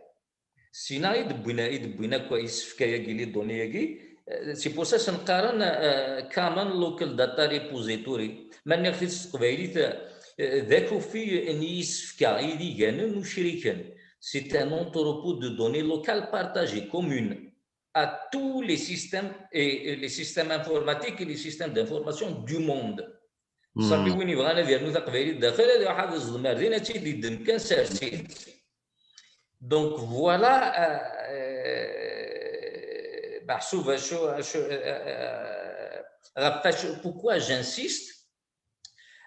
Sina i d-wwin, i d-wwin akk isefka-agi, les données-agi. Euh, c'est pour ça sen-qqaren, euh, Common Local Data Repository. Ma nniɣ-t-id s teqbaylit, euh, d akufi n yisefka idiganen ucriken. C'est un entrepôt de données locales partagées, communes à tous les systèmes et, et les systèmes informatiques et les systèmes d'information du monde. Ṣafi, win yebɣan ad yernu taqbaylit daxel, ad iruḥ ad iẓdem ar din, ad tt-id-iddem kan, sers-itt. Donc voilà, euh, euh, meḥsub acu, acu, euh, euh, ɣef wacu, pourquoi j'insiste,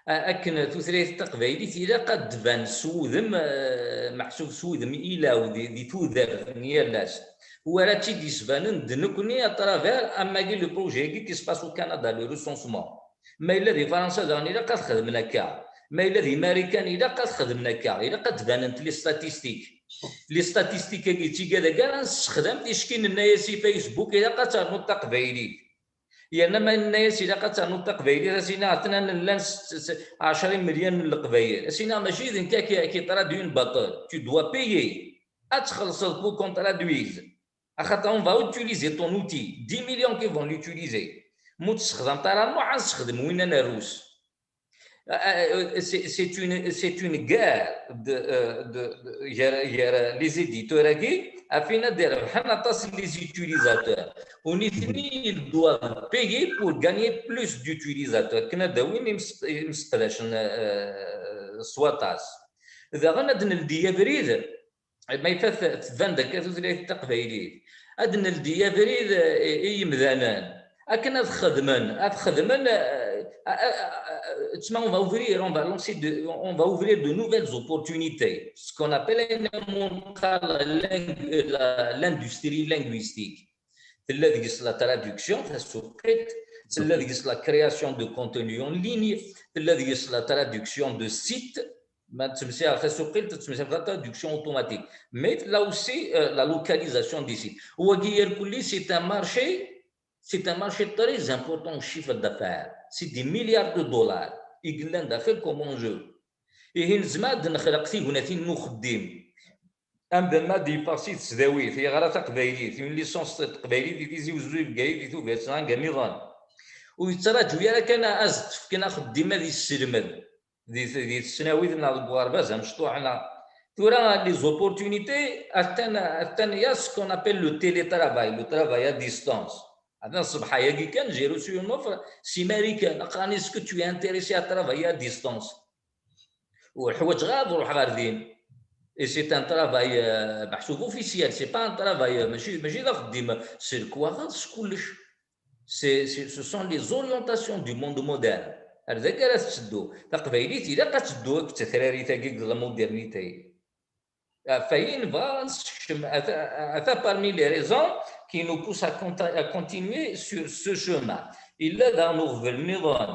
a-, akken tutlayt taqbaylit ilaq ad d-tban s wudem, euh, meḥsub s wudem ilaw di, di tudert n yal ass. Wara tt-id-yesbanen d nekkni à travers amagi le projet-agi qui se passe au Canada, le recensement. Ma yella di Fransa daɣen ilaq ad xedmen akka. Ma yella di Marikan ilaq ad xedmen akka. Ilaq ad d-banent les statistiques. Les statistiques-agi d tigad-agi ara nessexdam, ticki nenna-yas i Facebook ilaq ad ternuḍ taqbaylit. Yerna ma nenna-yas ilaq ad ternuḍ taqbaylit, ad s-iniɣ atnan llan s, s, ɛecra imelyan n leqbayel. Ad s-iniɣ mačči d nekk ad k-, ad k-itraduin baṭel. Tu dois payer. Ad txellṣeḍ pour qu'on traduise. Axaṭer on va utiliser ton outil. Dix millions qui vont l'utiliser. Ma ur t-tessexdameḍ ara, nruḥ ad nessexdem winna n rrus. Euh, euh, c'est, c'est une, c'est une guerre de, euh, de, de, gar, gar les éditeurs-agi, ɣef wayen ad d-irebḥen aṭas les utilisateurs. U nitni, ils doivent payer pour gagner plus d'utilisateurs. Akken ad d-awin imes-, imseqdacen, euh, s waṭas. Daɣen ad d-neldi abrid, ma yefat tban-d akka tutlayt taqbaylit, ad d-neldi abrid, eh, i yimdanen akken ad xedmen, ad xedmen, eh, eh, eh, eh, tma, on va ouvrir, on va lancer de, on va ouvrir de nouvelles opportunités, ce qu'on appelle la, la, l'industrie linguistique. Tella deg-s la traduction, tasuqilt, tella deg-s la création de contenu en ligne, tella deg-s la traduction de sites, ma ttmesiɣ tasuqilt, ttmesiɣ la traduction automatique. Mais là aussi, euh, la localisation des sites. Wagi irkelli, c'est un marché, c'est un marché très important au chiffre d'affaires. C'est des milliards de dollars. I yellan daxel comme enjeu. Ihi nezmer ad nexleq tignatin n uxeddim. Amdan ma d-yeffeɣ si tesdawit, yeɣra taqbaylit, une licence n teqbaylit di Tizi Uzzu, di Bgayet, di Tubiret, neɣ anga nniḍen. Ur yettraǧu ara kan ad as-d-fken axeddim ad yesselmed di, di tesnawit neɣ deg uɣerbaz amecṭuḥ, neɣ tura les opportunités attan, attan, il y a ce qu'on appelle le télétravail, le travail à distance. Atan ṣṣbeḥ-agi kan, j'ai reçu une offre si Marikan, aqran, est-ce que tu es intéressé à travailler à distance? Ur ḥwaǧeɣ ara ad ruḥeɣ ɣer din. Et c'est un travail, euh, meḥsub officiel, c'est pas un travail, euh, mačči, mačči d axeddim s lekwaɣeḍ, s kullec. C'est, c'est, ce sont les orientations du monde moderne. Ar dagi ara tetteddu. Taqbaylit ilaq ad teddu akked tatrarit-agi deg la modernité. Ɣef wayen nebɣa ad nessekcem, ata, ata parmi les raisons qui nous poussent à conti-, à continuer sur ce chemin. Yella daɣen uɣbel nniḍen.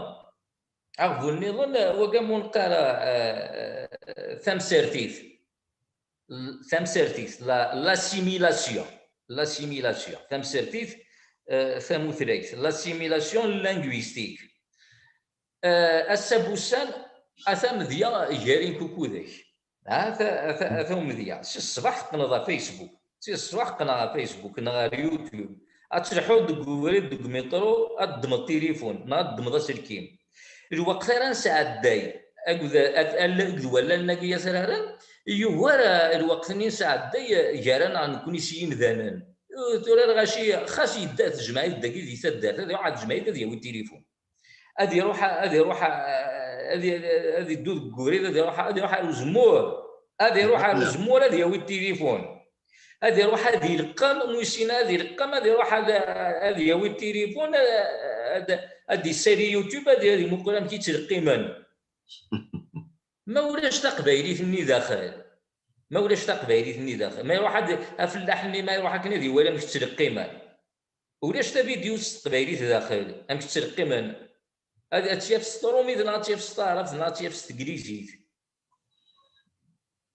Aɣbel nniḍen, wagi mu neqqar, eh, tamsertit. L-, tamsertit, la, l'assimilation. L'assimilation. Tamsertit, eh, tamutlayt. L'assimilation linguistique. Eh, ass-a n wussan, ata amedya gar-i d-ak. Ata, ata, ata umedya. Si ṣṣbeḥ teqqneḍ ɣer Facebook. Si ṣṣbeḥ qqneɣ ɣer Facebook neɣ ɣer YouTube. Ad telḥuḍ deg ubrid, deg umiṭru, ad ddmeḍ tilifun, neɣ ad ddmeḍ aselkim. Lweqt ara nesɛedday, akked, at-, alla-, akked wallalen-agi atraren, yugar, eh, lweqt-nni nesɛedday, eh, gar-aneɣ nekkni s yimdanen. Eh, tura lɣaci, xas yedda tejmeɛ-it dagi di taddart, ad iruḥ ad tejmeɛ-it ad yawi tilifun. Ad iruḥ, ad iruḥ, ad i-, ad iddu deg ubrid, ad iruḥ, ad iruḥ ar uzemmur. Ad iruḥ ar uzemmur, ad yawi tilifun. Ad iruḥ ad ileqqem, ur yessin ad ileqqem, ad iruḥ ad, ad yawi tilifun, ad, ad d-issali YouTube, ad, ad imuqel amek i ttleqqimen. Ma ulac taqbaylit-nni daxel, ma ulac taqbaylit-nni daxel, ma iruḥ ad, afellaḥ-nni ma iruḥ akken ad iwali amek ttleqqimen. Ulac tavidyut s teqbaylit daxel, amek ttleqqimen. Ad, ad tt-yaf s trumit, neɣ ad tt-yaf s taɛrabt, neɣ ad tt-yaf s teglizit.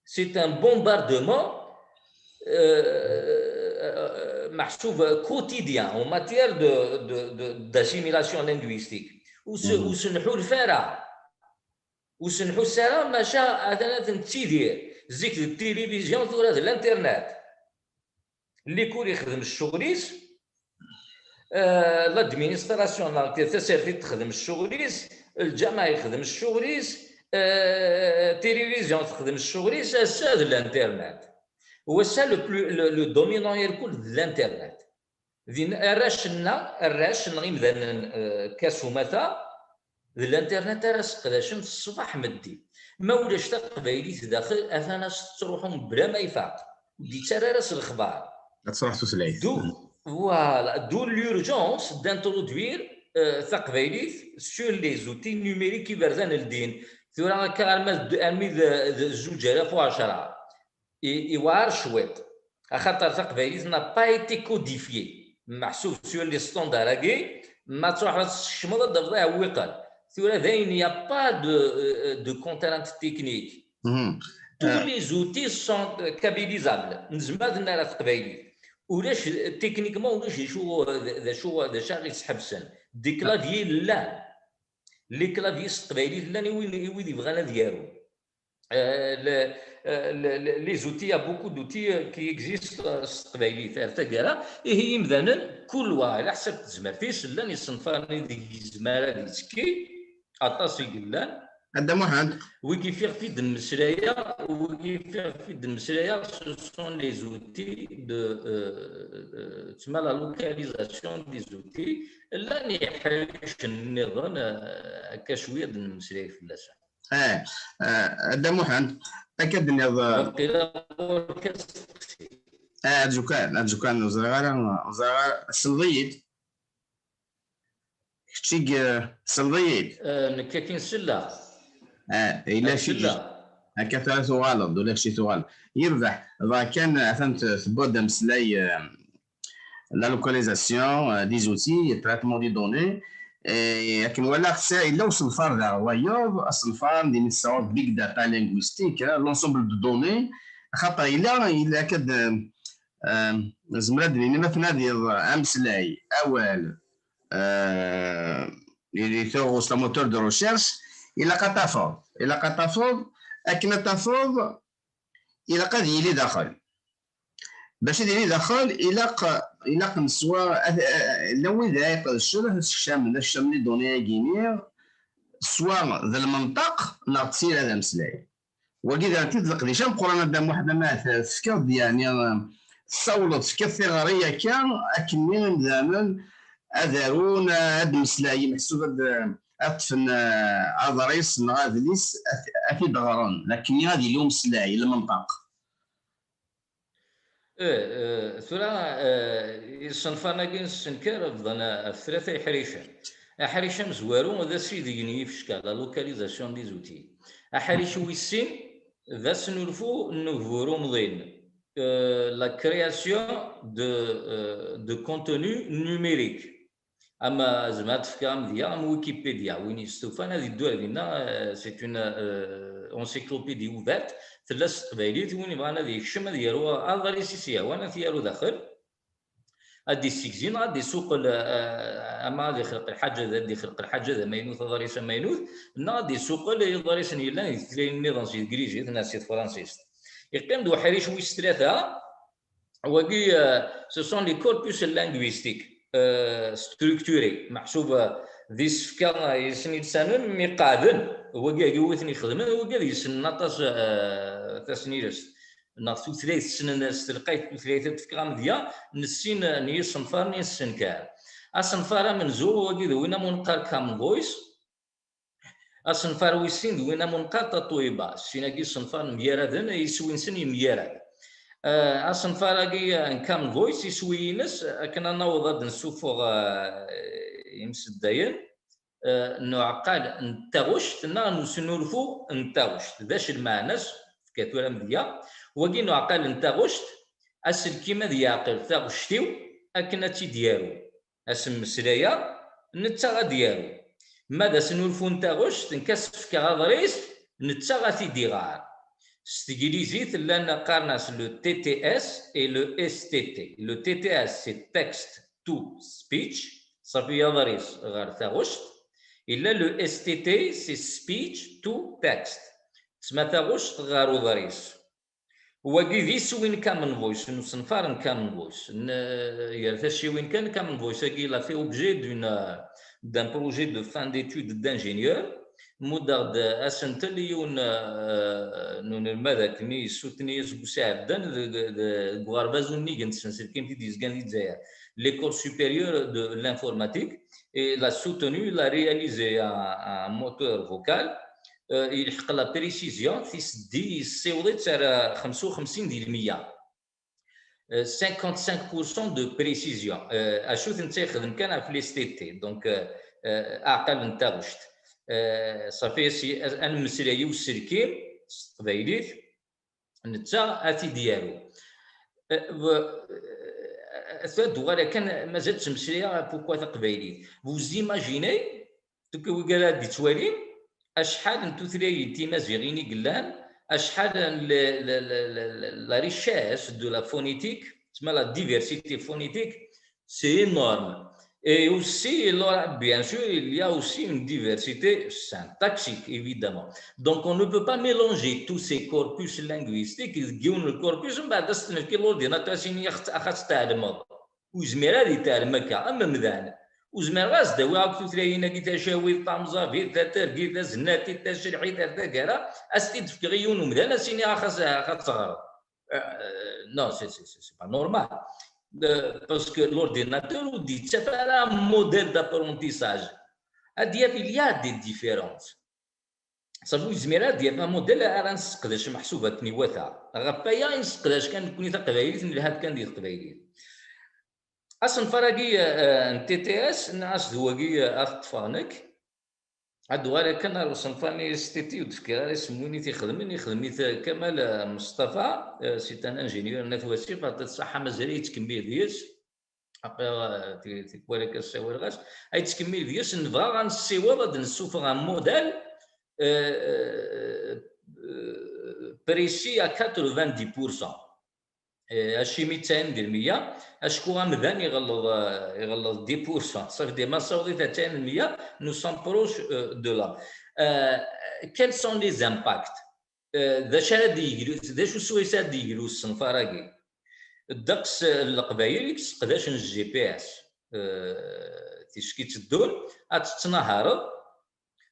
C'est un bombardement, euh, euh, meḥsub quotidien en matière de, de, de, d'assimilation linguistique. Ur s-, ur s-nḥulfa ara. Ur s-nḥuss ara, maca atan ad nettidir. Zik d tilivizyu, tura d l'internet. Likul ixdem ccɣel-is, euh, l'administration, neɣ tasertit texdem ccɣel-is, lǧameɛ yexdem ccɣel-is, euh, tilivizyu texdem ccɣel-is, ass-a d l'internet. Wass-a le plus, le, le dominant irkul d l'internet. Din arrac-nneɣ, arrac neɣ imdanen, euh, kas umata, d l'internet ara seqdacen ṣṣbeḥ meddi. Ma ulac taqbaylit daxel, atan ad s-tettruḥu mebla ma ifaq. Ur d-ittarra ara s lexbar. Ad truḥ tutlayt. D'où, voilà, d'où l'urgence d'introduire, euh, taqbaylit sur les outils numériques iberdan ldin. Tura akka arma d, armi d, d zuǧ alaf u ɛecṛa. I, iwɛer cwiṭ, axaṭer taqbaylit n'a pas été codifiée. Meḥsub sur les standards-agi, ma truḥeḍ ad tsekcmeḍ, ad d-tafeḍ iɛewwiqen. Tura dayen, il n'y a pas de, euh, de contrainte technique. Mhm. Tous, euh, les outils sont, euh, kabylisables. Nezmer ad nerr ɣer teqbaylit. Ulac, techniquement, ulac d acu, d acu, d acu i ɣ-isḥebsen. Des claviers llan. Les claviers s teqbaylit llan i win, i wid yebɣan ad yarun. Euh, le, euh, le, le, les outils, il y a beaucoup d'outils, euh, qui existent, euh, s teqbaylit. Ar taggara, ihi imdanen, kul wa ɛla ḥsab tezmert-is, llan isenfaren ideg yezmer ad yettekki, aṭas i yellan. A Dda Muḥend. Wigi fiɣef i d-mmeslayeɣ, wigi fiɣef i d-mmeslayeɣ, ce sont les outils de, euh, euh, tma la localisation des outils, llan iḥricen nniḍen, euh, akka cwiya ad nemmeslay fell-asen. Eh, eh, a Dda Muḥend, akka d-tenniḍ, eh, Waqila ɣur-k asteqsi. Eh, arǧu kan, arǧu kan, ur ẓriɣ ara, ur ẓriɣ ara, tselleḍ-iyi-d. Kečč i, eh, tselleḍ-iyi-d. Eh, nekk akin selleɣ. Eh, yella kečč i, selleɣ. Akka tura tuɣaleḍ, ula kečč i tuɣaleḍ. Yerbeḥ, dɣa kan, atan t-, tewwi-d ameslay, eh, la localisation, euh, des outils et traitement des données. Et akken walaɣ-tt, yella usenfar daɣ wayeḍ, asenfar d imi tesɛuḍ big data linguistique, hein, l'ensemble de données. Axaṭer yella, yella akka d, euh, nezmer ad d-nini ma tnadiḍ ameslay, awal, euh, di tuɣust, la moteur de recherche, ilaq ad tafeḍ, ilaq ad tafeḍ, akken ad tafeḍ, ilaq ad yili daxel. Bac ad yili daxel, ilaq, ilaq neswa, ad, llan wid ara iqedcen, ad sekcamen, ad sekcamen les données-agi-nni, swa d lmenṭeq, neɣ d tira d ameslay. Wagi d tid leqdic ameqqran, a Dda Muḥend, ma tefkiḍ-d, yeɛni, tessawleḍ, tefkiḍ tiɣri akka, akkenni imdanen ad arun, ad meslayen, meḥsub ad, ad ṭṭfen, eh, aḍris neɣ adlis, ad, ad t-id-ɣren, d akkenni ad yili umeslay, lmenṭeq. Eh, eh, tura, eh, isenfaren-agi n ssenker bḍan ɣef tlata iḥricen. Aḥric amezwaru d asideg n yifecka, la localisation des outils. Aḥric wis sin d asnulfu n ugbur umḍin, eh, la création de, eh, de contenu numérique. Ama zemreɣ ad d-fkeɣ amedya am Wikipedia, win yestufan ad yeddu ar dinna, eh, c'est une, eh, encyclopédie ouverte, tella s teqbaylit, win yebɣan ad yekcem ad yaru aḍris i s-yehwan ad t-yaru daxel, ad d-issegzi neɣ ad d-isuqel, eh, ama ad ixleq lḥaǧa, ad d-ixleq lḥaǧa d amaynut, aḍris amaynut, neɣ ad d-isuqel iḍrisen yellan di tutlayin nniḍen, si teglizit neɣ si tefransist. Yeqqim-d uḥric wis tlata, wagi, eh, ce sont les corpus linguistiques, eh, structurés, meḥsub, eh, d isefka, eh, yesnilsanen mi qeɛden, wagi agi wi ten-ixedmen, wagi ad yessnen aṭas, eh, tasnilest neɣ tutlayt, ssnen s telqayt tutlayt ad d-fkeɣ amedya n sin n yisenfaren i nessenkar. Asenfar amenzu, wagi d win am neqqar Common Voice, asenfar wis sin d win am neqqar Tatoeba. Sin-agi isenfaren myaraden, iswi-nsen yemyarad. Eh, asenfar-agi n Common Voice, iswi-ines, akken ad naweḍ ad d-nessufeɣ, eh, imseddayen, eh, n uɛeqqal n taɣect neɣ n usnulfu n taɣect. D acu lmeɛna-s? Fka tura amedya. Wagi n uɛeqqal n taɣect, aselkim ad yeɛqel taɣect-iw akken ad tt-id-yaru. Asemmeslay-a, netta ad d-yaru. Ma d asnulfu n taɣect, nekk ad s-fkeɣ aḍris, netta ad t-id-iɣer. S teglizit llan qqaren-as le T T S et le S T T. Le T T S, c'est text to speech, ṣafi aḍris ɣer taɣect. Illa le S T T, c'est speech to text. Tesma taɣect ɣer uḍris. Wagi d iswi n Common Voice, n usenfar n Common Voice. N-, gar tacciwin kan, Common Voice-agi, il a fait objet d'une, d'un projet de fin d'études d'ingénieur. Muddeɣ-d asentel i yiwen, eh, n unelmad akken i yessuten-iyi aseggas iɛeddan deg, deg, deg uɣerbaz unnig n tsenselkimt i d-yezgan di Lezzayer, l'École supérieure de l'informatique, et il a soutenu, il a réalisé un, un moteur vocal, eh, yelḥeq la précision, tiseddi yessiweḍ-itt ar xemsa u xemsin di lmeyya. Eh, cinquante-cinq pour cent de précision. Eh, acu-t netta yexdem kan ɣef les S T T, donc, eh, eh, aɛqal n taɣect. Eh, ṣafi, as-, as-, ad nemmeslay i uselkim s teqbaylit, netta ad t-id-yaru. Eh, w-, eh, tura d-uɣal kan, mazal ttmeslayeɣ pourquoi taqbaylit. Vous imaginez, donc, wigad ad d-ittwalin, acḥal n tutlayin timaziɣin i yellan, acḥal n le, le, le, le, le, la richesse de la phonétique, tma la diversité phonétique, c'est énorme. Et aussi, il y aura, bien sûr, il y a aussi une diversité syntaxique, évidemment. Donc, on ne peut pas mélanger tous ces corpus linguistiques, deg yiwen n corpus, mbeɛd ad s-t-nefk i l'ordinateur, ad s-yini, "Ax-, ax-, ad tɛelmeḍ." Ur yezmir ad itɛellem akka, am umdan. Ur zmireɣ ad s-d-awiɣ akk tutlayin-agi, tacawit, tamẓabit, tatergit, tazennatit, tacelḥit, ar taggara, ad s-t-id-fkeɣ i yiwen umdan, ad s-iniɣ, "Ax-, ax-, ax-, ad teɣreḍ." Euh, non, c'est, c'est, c'est, c'est pas normal. Euh, parce que l'ordinateur ur d-yettaf ara un modèle d'apprentissage. Ad yaf, il y a des différences. Ṣafi ur yezmir ara ad d-yaf amudel ara nesseqdec meḥsub akken iwata. Ɣef waya i nesseqdac kan nekkni taqbaylit, nelha-d kan di teqbaylit. Asenfar-agi, eh, n T T S, nniɣ-as d wagi, eh, ad t-ṭṭfeɣ nekk. Ad d-uɣaleɣ kan ar usenfar-nni S T T, ur d-fkiɣ ara isem win i t-ixedmen, ixdem-it, eh, Kamal, eh, Mustafa, eh, c'est un ingénieur n At Wasif, aṭas ṣṣaḥa mazal-iyi yettkemmil deg-s. Aql-aɣ, eh, ti-, tikwal akka ssawaleɣ-as. Ay yettkemmil deg-s, nebɣa ad nessiweḍ, ad d-nessufeɣ un modèle, eh, eh, eh, précis à quatre-vingt-dix pour cent. Eh, acimi tesɛin di lmeyya? Acku amdan iɣelleḍ, eh, iɣelleḍ dix pour cent. Ṣafi, ma nessaweḍ-it ar tesɛin di lmeyya, nous sommes proches, eh, de là. Eh, quels sont les impacts? Eh, d acu ara d-yeglu, d acu swayes ara d-yeglu usenfar-agi? Ddeqs n Leqbayel i yesseqdacen G P S, eh, ticki tteddun, ad tettnahareḍ,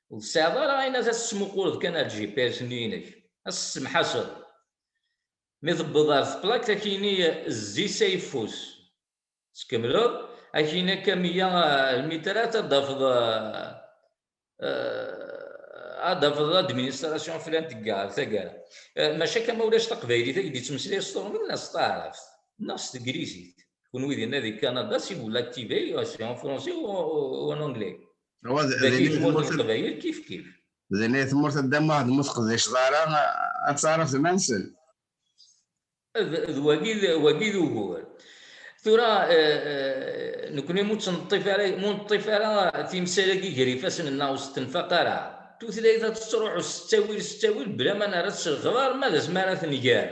ur tesɛiḍ ara ayen ad tesmuquleḍ kan ar G P S-nni-inek, ad tessemḥaseḍ. Mi tewweḍ ar tplakt, ad k-yini zzi s ayeffus. Tkemmleḍ, ad k-yini akka meyya, eh, lmitrat, ad d-tafeḍ, eh, eh, ad d-tafeḍ administration flan tegga ɣer taggara. Eh, maca akka ma ulac taqbaylit, ad k-d-yettmeslay s turmit neɣ s taɛrabt? neɣ s teglizit. Kunwi dinna di Kanada, si vous l'activez, c'est en français ou, ou en anglais. Dagi tmurt n Leqbayel kif kif. Dinna tmurt a Dda Muḥend, ma teqdiceḍ ara, ad taɛrabt iman-nsen. D wagi d ugur. Tura, eh, eh, nekni mu neṭṭif ara, mu neṭṭif ara timsal-agi gar ifassen-nneɣ, ur s-tenfaq ara. Tutlayt ad tettruḥu s ttawil, s ttawil, bla ma nerra s lexbar, ma d asmi ara tenger.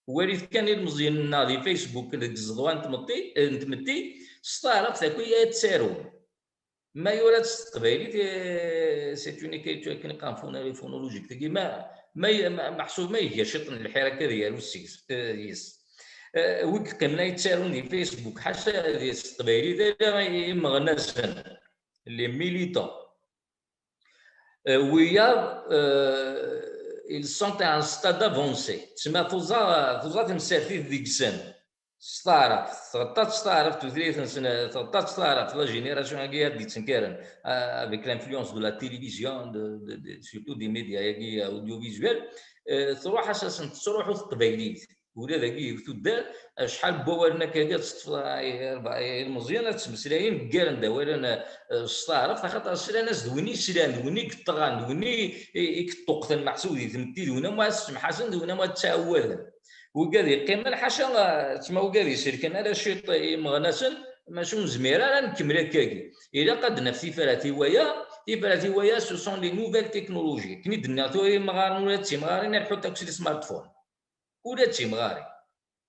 Walit kan ilmeẓyen-nneɣ di Facebook deg ẓẓedwa n tmetti, eh, n tmetti, s taɛrabt akk i ad ttarun. Ma yura-tt s teqbaylit, eh, c'est une écriture akken iqqaren phonologique. Tagi ma, ma, ma, meḥsub ma iga ciṭ n lḥir akka ad yaru seg-s, eh, yes. Eh, wi yeqqimen ay ttarun di Facebook, ḥaca di s teqbaylit ala imeɣnasen, les militants. Eh, wiyaḍ, eh, ils sont à un stade avancé. Tma tuẓa, tuẓa temsertit deg-sen. S taɛrabt, tɣeṭṭa-tt s taɛrabt tutlayt-nsen, tɣeṭṭa-tt s taɛrabt, la génération-agi ad d-yettenkaren, euh, avec l'influence de la télévision, de, de, de, surtout des médias-agi audiovisuels, euh, truḥ-as asen tettruḥu teqbaylit. Ula dagi deg tuddar, acḥal n wawalen akka ad teṭṭfeḍ, ay, ay, ilmeẓyen ad ttmeslayen, ggaren-d awalen, euh, s taɛrabt, axaṭer slan-as d win i slan, d win i yeṭṭɣan, d win i, i, i yeṭṭuqten meḥsub di tmetti, d win am ad ssemḥasen, d win am ad ttɛawaden. Wigad yeqqimen, ḥaca, eh, tma wigad iselken ala ciṭ imeɣnasen, maca ur nezmir ara ad nkemmel akkagi. Ilaq ad naf tifrat i waya, tifrat i waya, ce sont les nouvelles technologies. Akken i d-nniɣ tura imɣaren ula d timɣarin ad ḥutt akk s les smartphones. Ula d timɣarin.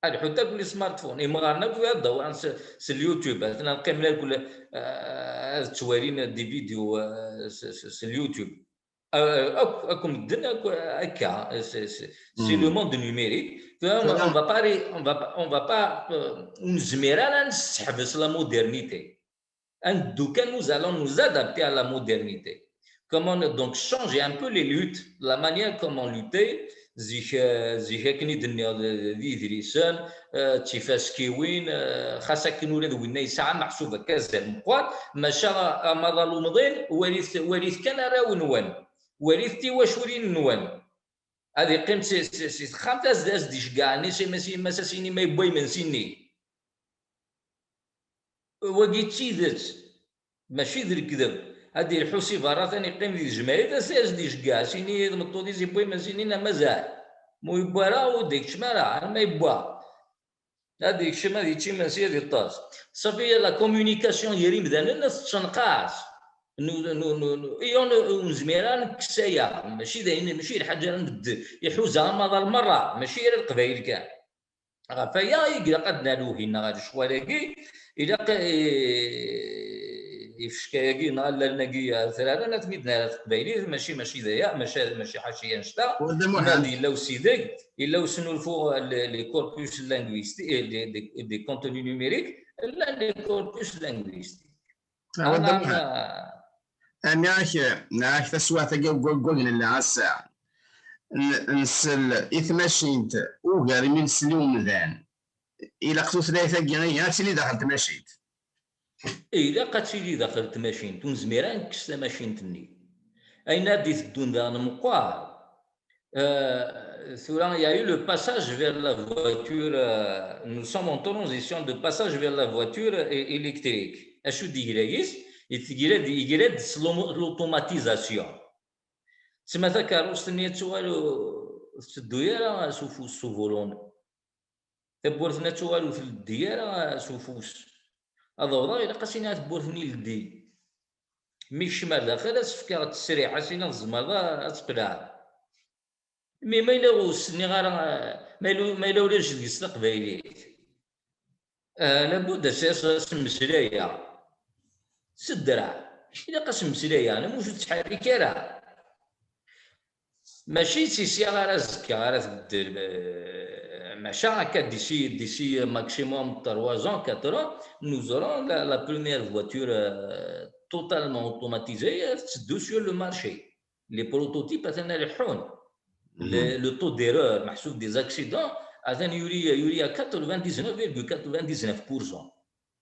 Ad ḥutt akk les smartphones. Imɣaren akk ad dawren s, s YouTube. Atnan qqimen akk, eh, ad ttwalin des vidéos, eh, s, s, s YouTube. Euh, akk, akk medden, akk, akka, c'est, c'est, c'est le monde numérique. Tura, on va pas, on va pas, on va pas, euh, ur nezmir ara ad nesseḥbes la modernité. Ad neddu kan, nous allons nous adapter à la modernité. Comment on, donc, changer un peu les luttes, la manière comment lutter, zik, euh, zik akken i d-nniɣ d, d idlisen, euh, d tifaskiwin, euh, xas akken ula d winna yesɛa meḥsub akka azal meqqar, maca amaḍal umḍin, walit, walit kan arraw-nwen. Walit tiwaculin-nwen. Ad iqqim si, si, si texxamt, ad, ad s-d-iceggeɛ, ad s-yini ma s-, ma s-, as-yini ma yewwa imensi-nni. Wagi d tidet, mačči d lekdeb. Ad d-ilḥu si berra, atan iqqim di tejmaɛit, ad s-, ad s-d-iceggeɛ, as-yini i tmeṭṭut-is yewwa imensi-nni neɣ mazal. Ma ur yewwi ara, ur d-ikeččem ara, arma yewwa. Ad ikcem, ad yečč imensi, ad iṭṭes. Safi, la communication gar imdanen tettenqas. Nu-, nu-, nu-, nu-, i ur nezmir ara ad nekkes aya. Mačči d ayen, mačči d lḥaǧa ara nbeddel. Iḥuza amaḍal merra, mačči ara Leqbayel kan. Ɣef aya i ilaq ad naru hinna ɣer lecɣal-agi. Ilaq, eh, ifecka-agi neɣ allalen-agi, eh, atraren, ad ten-id-nerr ɣer teqbaylit, mačči, mačči d aya, mačči, mačči ḥaca annect-a. Nnan-d yella usideg, yella usnulfu, eh, les, les corpus linguistiques, eh, les, les, les contenus numériques, llan les corpus linguistiques. Amiɣ-ak, nniɣ-ak taswiɛt-agi deg wagg-, deg wagg nella ass-a, n-, nsell i tmacint ugar imi nsell i umdan. Ilaq tutlayt-agi ihi ad tili daxel tmacint. Ilaq ad tili daxel tmacint, ur nezmir ara ad nekkes tamacint-nni. Ayen ara d-iteddun daɣen meqqar. Euh, tura, il y a eu le passage vers la voiture, euh, nous sommes en transition de passage vers la voiture é-, électrique. Acu d-igra yis? Igra-d, igra-d s l'automatisation. Tsemma takeṛṛust-nni ad tuɣal ur tetteddu ara s ufus, s ubulun. Tawwurt-nni ad tuɣal ur tleddi ara s ufus. Ad awḍeɣ, ilaq ad s-iniɣ tawwurt-nni ldi. Mi kecmeɣ daxel, ad s-fkeɣ ttesriḥ, ad s-iniɣ tzemreḍ ad, ad tqelɛeḍ. Mi ma yella ur s-nniɣ ara, ma yella, ma yella ulac deg-s taqbaylit, ah, labud ad s-, ad s-, ad s-mmeslayeɣ. S ddreɛ, ilaq ad s-mmeslayeɣ, neɣ ur ttḥerrik ara. Mačči d sisya ara azekka ara tbeddel, eh, maca akka d'ici, d'ici maximum trois ans, quatre ans, nous aurons la, la première voiture, euh, totalement automatisée, euh, tetteddu sur le marché. Les prototypes atan leḥḥun. Le, le taux d'erreur, meḥsub des accidents, atan yuli, yuli à quatre-vingt-dix-neuf virgule quatre-vingt-dix-neuf pour cent.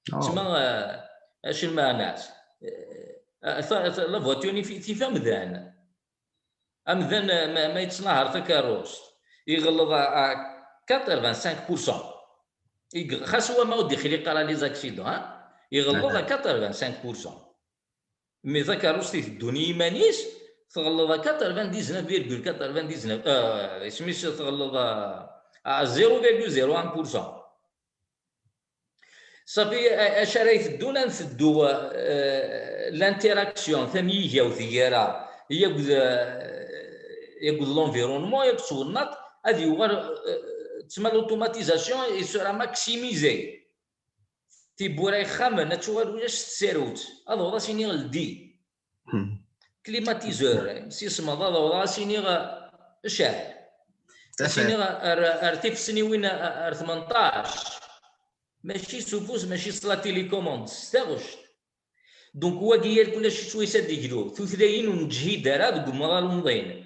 Tma, euh, acu lmeɛna-s? Euh, ta-, ta-, la voiture-nni fi-, tif amdan. Amdan, eh, ma, ma yettnaher takeṛṛust, iɣelleḍ à, à quatre-vingt-cinq pour cent. Xas wama ur d-ixliq ara les accidents, hein, iɣelleḍ à quatre-vingt-cinq pour cent. Mais takeṛṛust iteddun i yiman-is, tɣelleḍ à quatre-vingt-dix-neuf virgule quatre-vingt-dix-neuf, euh, isem-is tɣelleḍ à, à zéro virgule zéro un pour cent. Safi, acu ara iteddun, ad nteddu, euh, l'interaction, tamyigawt gar-aɣ akked, euh, akked l'environnement, akked twennaḍt, ad yuɣal, euh, tma l'automatisation, il sera maximisé. Tiwwura ixxamen ad tuɣal ulac tsarut, ad awḍeɣ ad s-iniɣ ldi. Climatiseur, imsismeḍ, ad awḍeɣ ad s-iniɣ, eh, cɛel. Ad s-iniɣ ar, ar tifesniwin, ar tmenṭac. Mačči s ufus, mačči s la télécommande, s taɣect. Donc wagi yal kulac s wayes ad d-iglu. Tutlayin ur neǧhid ara deg umḍal umḍin.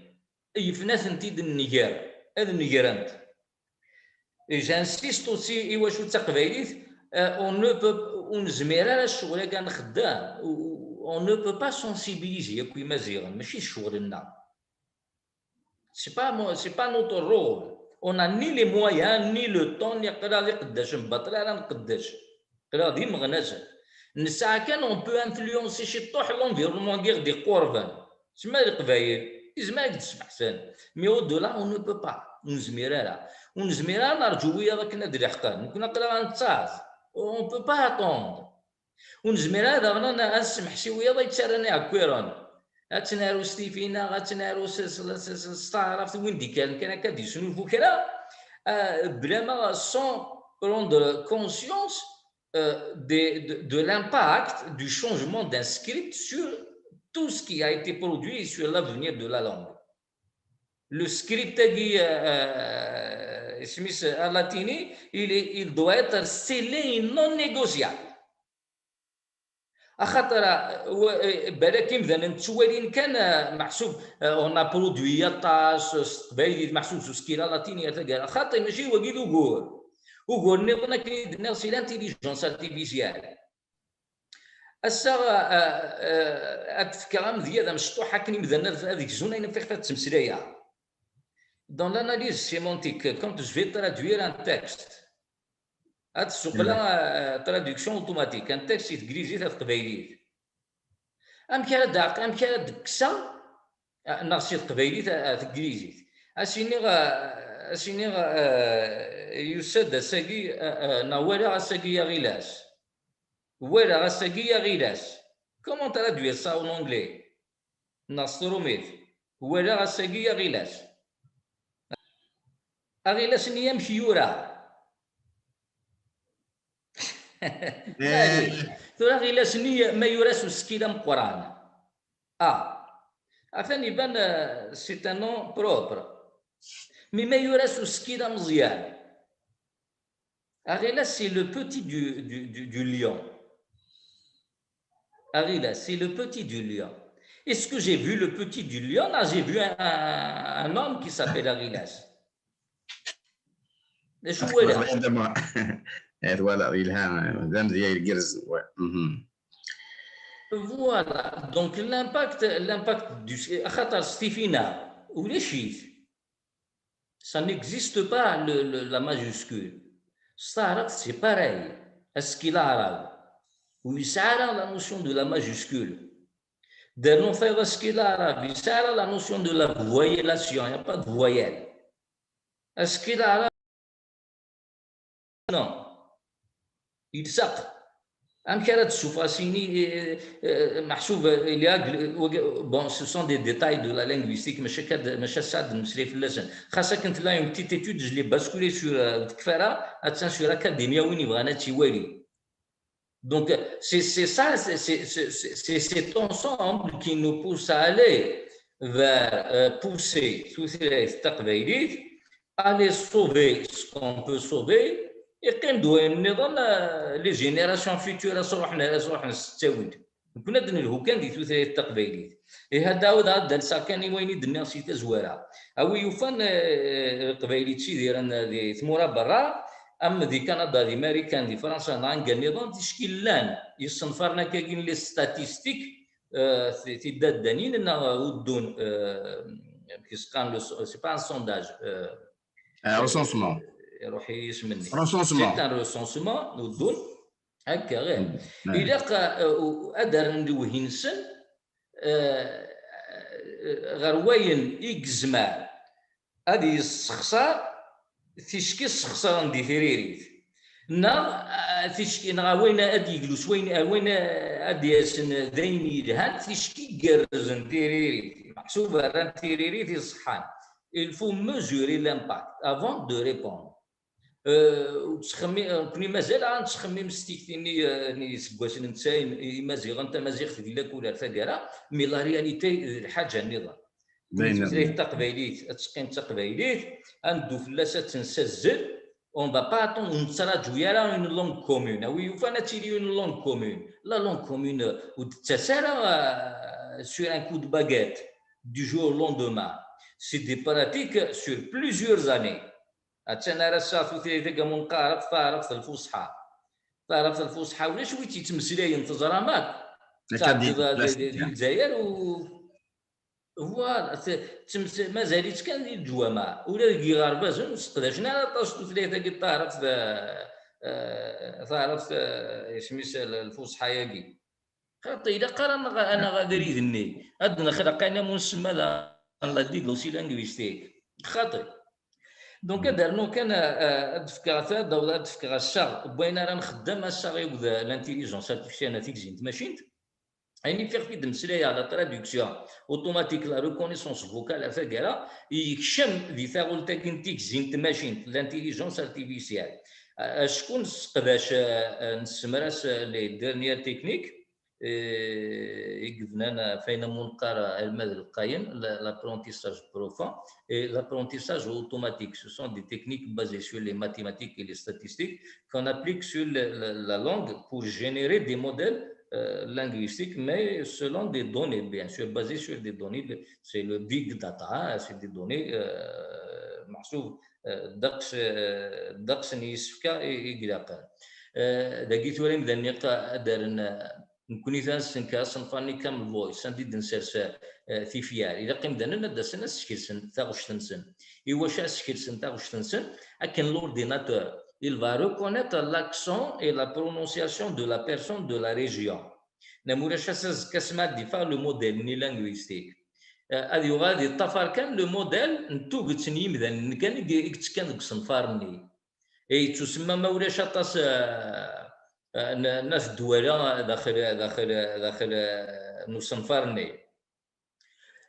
Yifen ad tent-id-nnger, ad negrent. J'insiste aussi i wacu d taqbaylit, euh, on ne peut, ur nezmir ara ccɣel-agi ad nxeddem, on ne peut pas sensibiliser akk imaziɣen, mačči d ccɣel-nneɣ. C'est pas mo-, c'est pas notre rôle. On a ni les moyens, ni le temps, ni aql-aɣ d iqeddacen baṭel ara nqeddec. Aql-aɣ d imeɣnasen. Nesɛa kan, on peut influencer ciṭṭuḥ l'environnement-agi ɣ-d-iqurben. Tma Leqbayel, izmer ad k-d-smeḥsen. Mais au-delà, on ne peut pas. Ur nezmir ara. Ur nezmir ara nerǧu wiyaḍ akken ad d-leḥqen. Nekkni aql-aɣ ad nettaẓ. On peut pas attendre. Ur nezmir ara daɣen ad, ad nsemḥes i wiyaḍ ay yettarran iɛekkiren. Ad tt-naru s tifi-nneɣ, ad tt-naru s, s, s, s, s taɛrabt, win d-ikkren kan akka ad d-yesnulfu kra, euh, blama sans prendre conscience, euh, de, de, de l'impact du changement d'un script sur tout ce qui a été produit et sur l'avenir de la langue. Le script-agi, euh, euh, isem-is, alatini, il est, il doit être scellé et non négociable. Axaṭer, euh, wa-, euh, balak imdanen ttwalin kan, euh, meḥsub, euh, on a produit aṭas, euh, s teqbaylit, meḥsub s uskil alatini ar taggara. Xaṭi, mačči wagi d ugur. Ugur nniḍen akken i d-nniɣ, c'est l'intelligence artificielle. Ass-a, euh, euh, ad d-fkeɣ amedya d amecṭuḥ akken imdanen ad, ad gzun ayen ɣef iɣef ad ttmeslayeɣ. Dans l'analyse sémantique, quand je vais traduire un texte, ad d-ssuqleɣ, euh, traduction automatique, un texte si teglizit ar teqbaylit. Amek ara d-, amek ara d-kkseɣ, euh, neɣ si teqbaylit ar, ar teglizit? Ad s-iniɣ, euh, ad s-iniɣ, euh, yusa-d ass-agi, euh, euh, neɣ walaɣ ass-agi Aɣilas. Walaɣ ass-agi Aɣilas. Comment traduire ça en anglais? Neɣ s trumit? Walaɣ ass-agi Aɣilas. Aɣilas-nni amek yura? Maɛlic. Tura aɣilas-nni ma yura s usekkil ameqqran. Ah. Atan iban, euh, c'est un nom propre. Mais ma yura s usekkil ameẓyan? Aɣilas, c'est le petit du, du, du, du lion. Aɣilas, c'est le petit du lion. Est-ce que j'ai vu le petit du lion? Là, j'ai vu un, un, un homme qui s'appelle Aɣilas. D acu walaɣ? Eh, twalaḍ, yelha, d amedya igerrzen, ouais. Mhm. Voilà, donc l'impact, l'impact du, axaṭer s tifin-a, ulac-it. Ça n'existe pas, le, le, la majuscule. S taɛrabt, c'est pareil. Asekkil aɛrab, ur yesɛi ara la notion de la majuscule. Dernu tayeḍ asekkil aɛrab, yesɛi ara la notion de la voyellation, il n'y a pas de voyelle. Asekkil aɛrab, non. Yelseq. Amek ara d-ssufeɣ as-yini, eh, eh, meḥsub, eh, les règles, eh, wagi, bon, ce sont des détails de la linguistique, maca akka d-, maca ass-a ad d-nemmeslay fell-asen. Xas akken tella une petite étude, je l'ai basculée sur, euh, tekfa ara, attan sur Academia, win yebɣan ad tt-iwali. Donc, c'est, c'est ça, c'est, c'est, c'est, c'est, c'est cet ensemble qui nous pousse à aller vers, euh, pousser tutlayt taqbaylit, aller sauver ce qu'on peut sauver, iqqim-d wayen nniḍen, euh, les générations futures, ad s-ruḥen, ad s-ruḥen s ttawil. Nekkni ad nelhu kan di tutlayt taqbaylit. Ihi ad d-ɛawdeɣ ad d-alseɣ kan i wayen i d-nniɣ si tazwara. A wi yufan, eh, Leqbayel yettidiren di tmura berra, am di Kanada, di Marikan, di Fransa, neɣ anga nniḍen, ticki llan yisenfaren akkagi n les statistiques, eh, ti-, tidaddanin neɣ uddun, eh, amek i s-qqaren, le so-, c'est pas un sondage, eh, Un recensement. iruḥ yisem-nni. Recensement. C'est un recensement, nuddun. Akka, ɣir. Ilaq, eh, u-, ad rren lewhi-nsen, eh, ɣer wayen i yezmer ad yessexṣar ticki ssexṣaren di tiririt. Neɣ, eh, ticki, neɣ wayen ad yeglu s wayen, eh, wayen, eh, ad d-yasen d ayen yelhan, ticki gerrzen tiririt. Meḥsub rran tiririt iṣeḥḥan. Il faut mesurer l'impact avant de répondre. Eh, ur ttxemmi-, eh, nekkni mazal ara nettxemmim s tikti-nni, eh, n yiseggasen n tesɛin, i-, Imaziɣen, tamaziɣt di lakul ar taggara, mais la réalité, eh, d lḥaǧa nniḍen. Tutlayt taqbaylit ad teqqim d taqbaylit, ad neddu fell-as ad tt-nessazzel, on va pas attendre, ur nettraǧu ara une langue commune. A wi yufan ad tili une langue commune. La langue commune, eh, ur d-tettas ara, eh, sur un coup de baguette, du jour au lendemain. C'est des pratiques sur plusieurs années. Attan ar ass-a tutlayt-agi am uneqqar akk taɛrabt lfuṣḥa. Taɛrabt lfuṣḥa ulac wi tt-yettmeslayen, teẓram akk. Akka di, tɛeddiḍ di, di, di Lezzayer u voilà, t-, tettmes-, mazal-itt kan di leǧwameɛ. Ula deg yiɣerbazen ur seqdacen ara aṭas tutlayt-agi n taɛrabt, eh, eh, taɛrabt, eh, isem-is l-, lfuṣḥa-agi. Xaṭi, ilaq ara naɣ, naɣ abrid-nni. Ad nexleq ayen am unsemma d la digle aussi linguistique. Xaṭi. Donc, ad rnuɣ kan, eh, ad d-fkeɣ ta-, ad d-fkeɣ assaɣ n wayen ara nxeddem, assaɣ akked l'intelligence artificielle, neɣ tigzi n tmacint. Ayen i ffiɣ fi d-mmeslayeɣ, la traduction automatique, la reconnaissance vocale, ar taggara, yekcem di taɣult-agi n tigzi n tmacint, l'intelligence artificielle. Eh, acku nesseqdac, eh, eh, nessemras, eh, les dernières techniques, eh, i yebnan, eh, f ayen am uneqqar, eh, almad lqayen, la-, l'apprentissage profond et l'apprentissage automatique. Ce sont des techniques basées sur les mathématiques et les statistiques qu'on applique sur le, la, la langue pour générer des modèles, euh, linguistiques, mais selon des données, bien sûr, basées sur des données. Le, c'est le big data, hein, c'est des données, euh, meḥsub, euh, ddeqs, euh, ddeqs n yisefka i, i ilaqen. Euh, dagi tura imdanen ad d-rren, euh, nekkni ad nessenker asenfar-nni Camel Voice, anda i d-nsers, eh, tifyar. Ilaq imdanen ad d-asen ad skersen taɣect-nsen. I wacu ad skersen taɣect-nsen? Akken l'ordinateur, il va reconnaître l'accent et la prononciation de la personne de la région. Neɣ ma ulac ass azekka, asmi ad d-iffeɣ le modèle-nni linguistique, eh, ad yuɣal ad yeṭṭafar kan le modèle n tuget n yimdanen kan i, i yettekkan deg usenfar-nni. Eh, yettusemma ma ulac aṭas, eh, eh, n, n at Dwala daxel, daxel, daxel, eh, n usenfar-nni.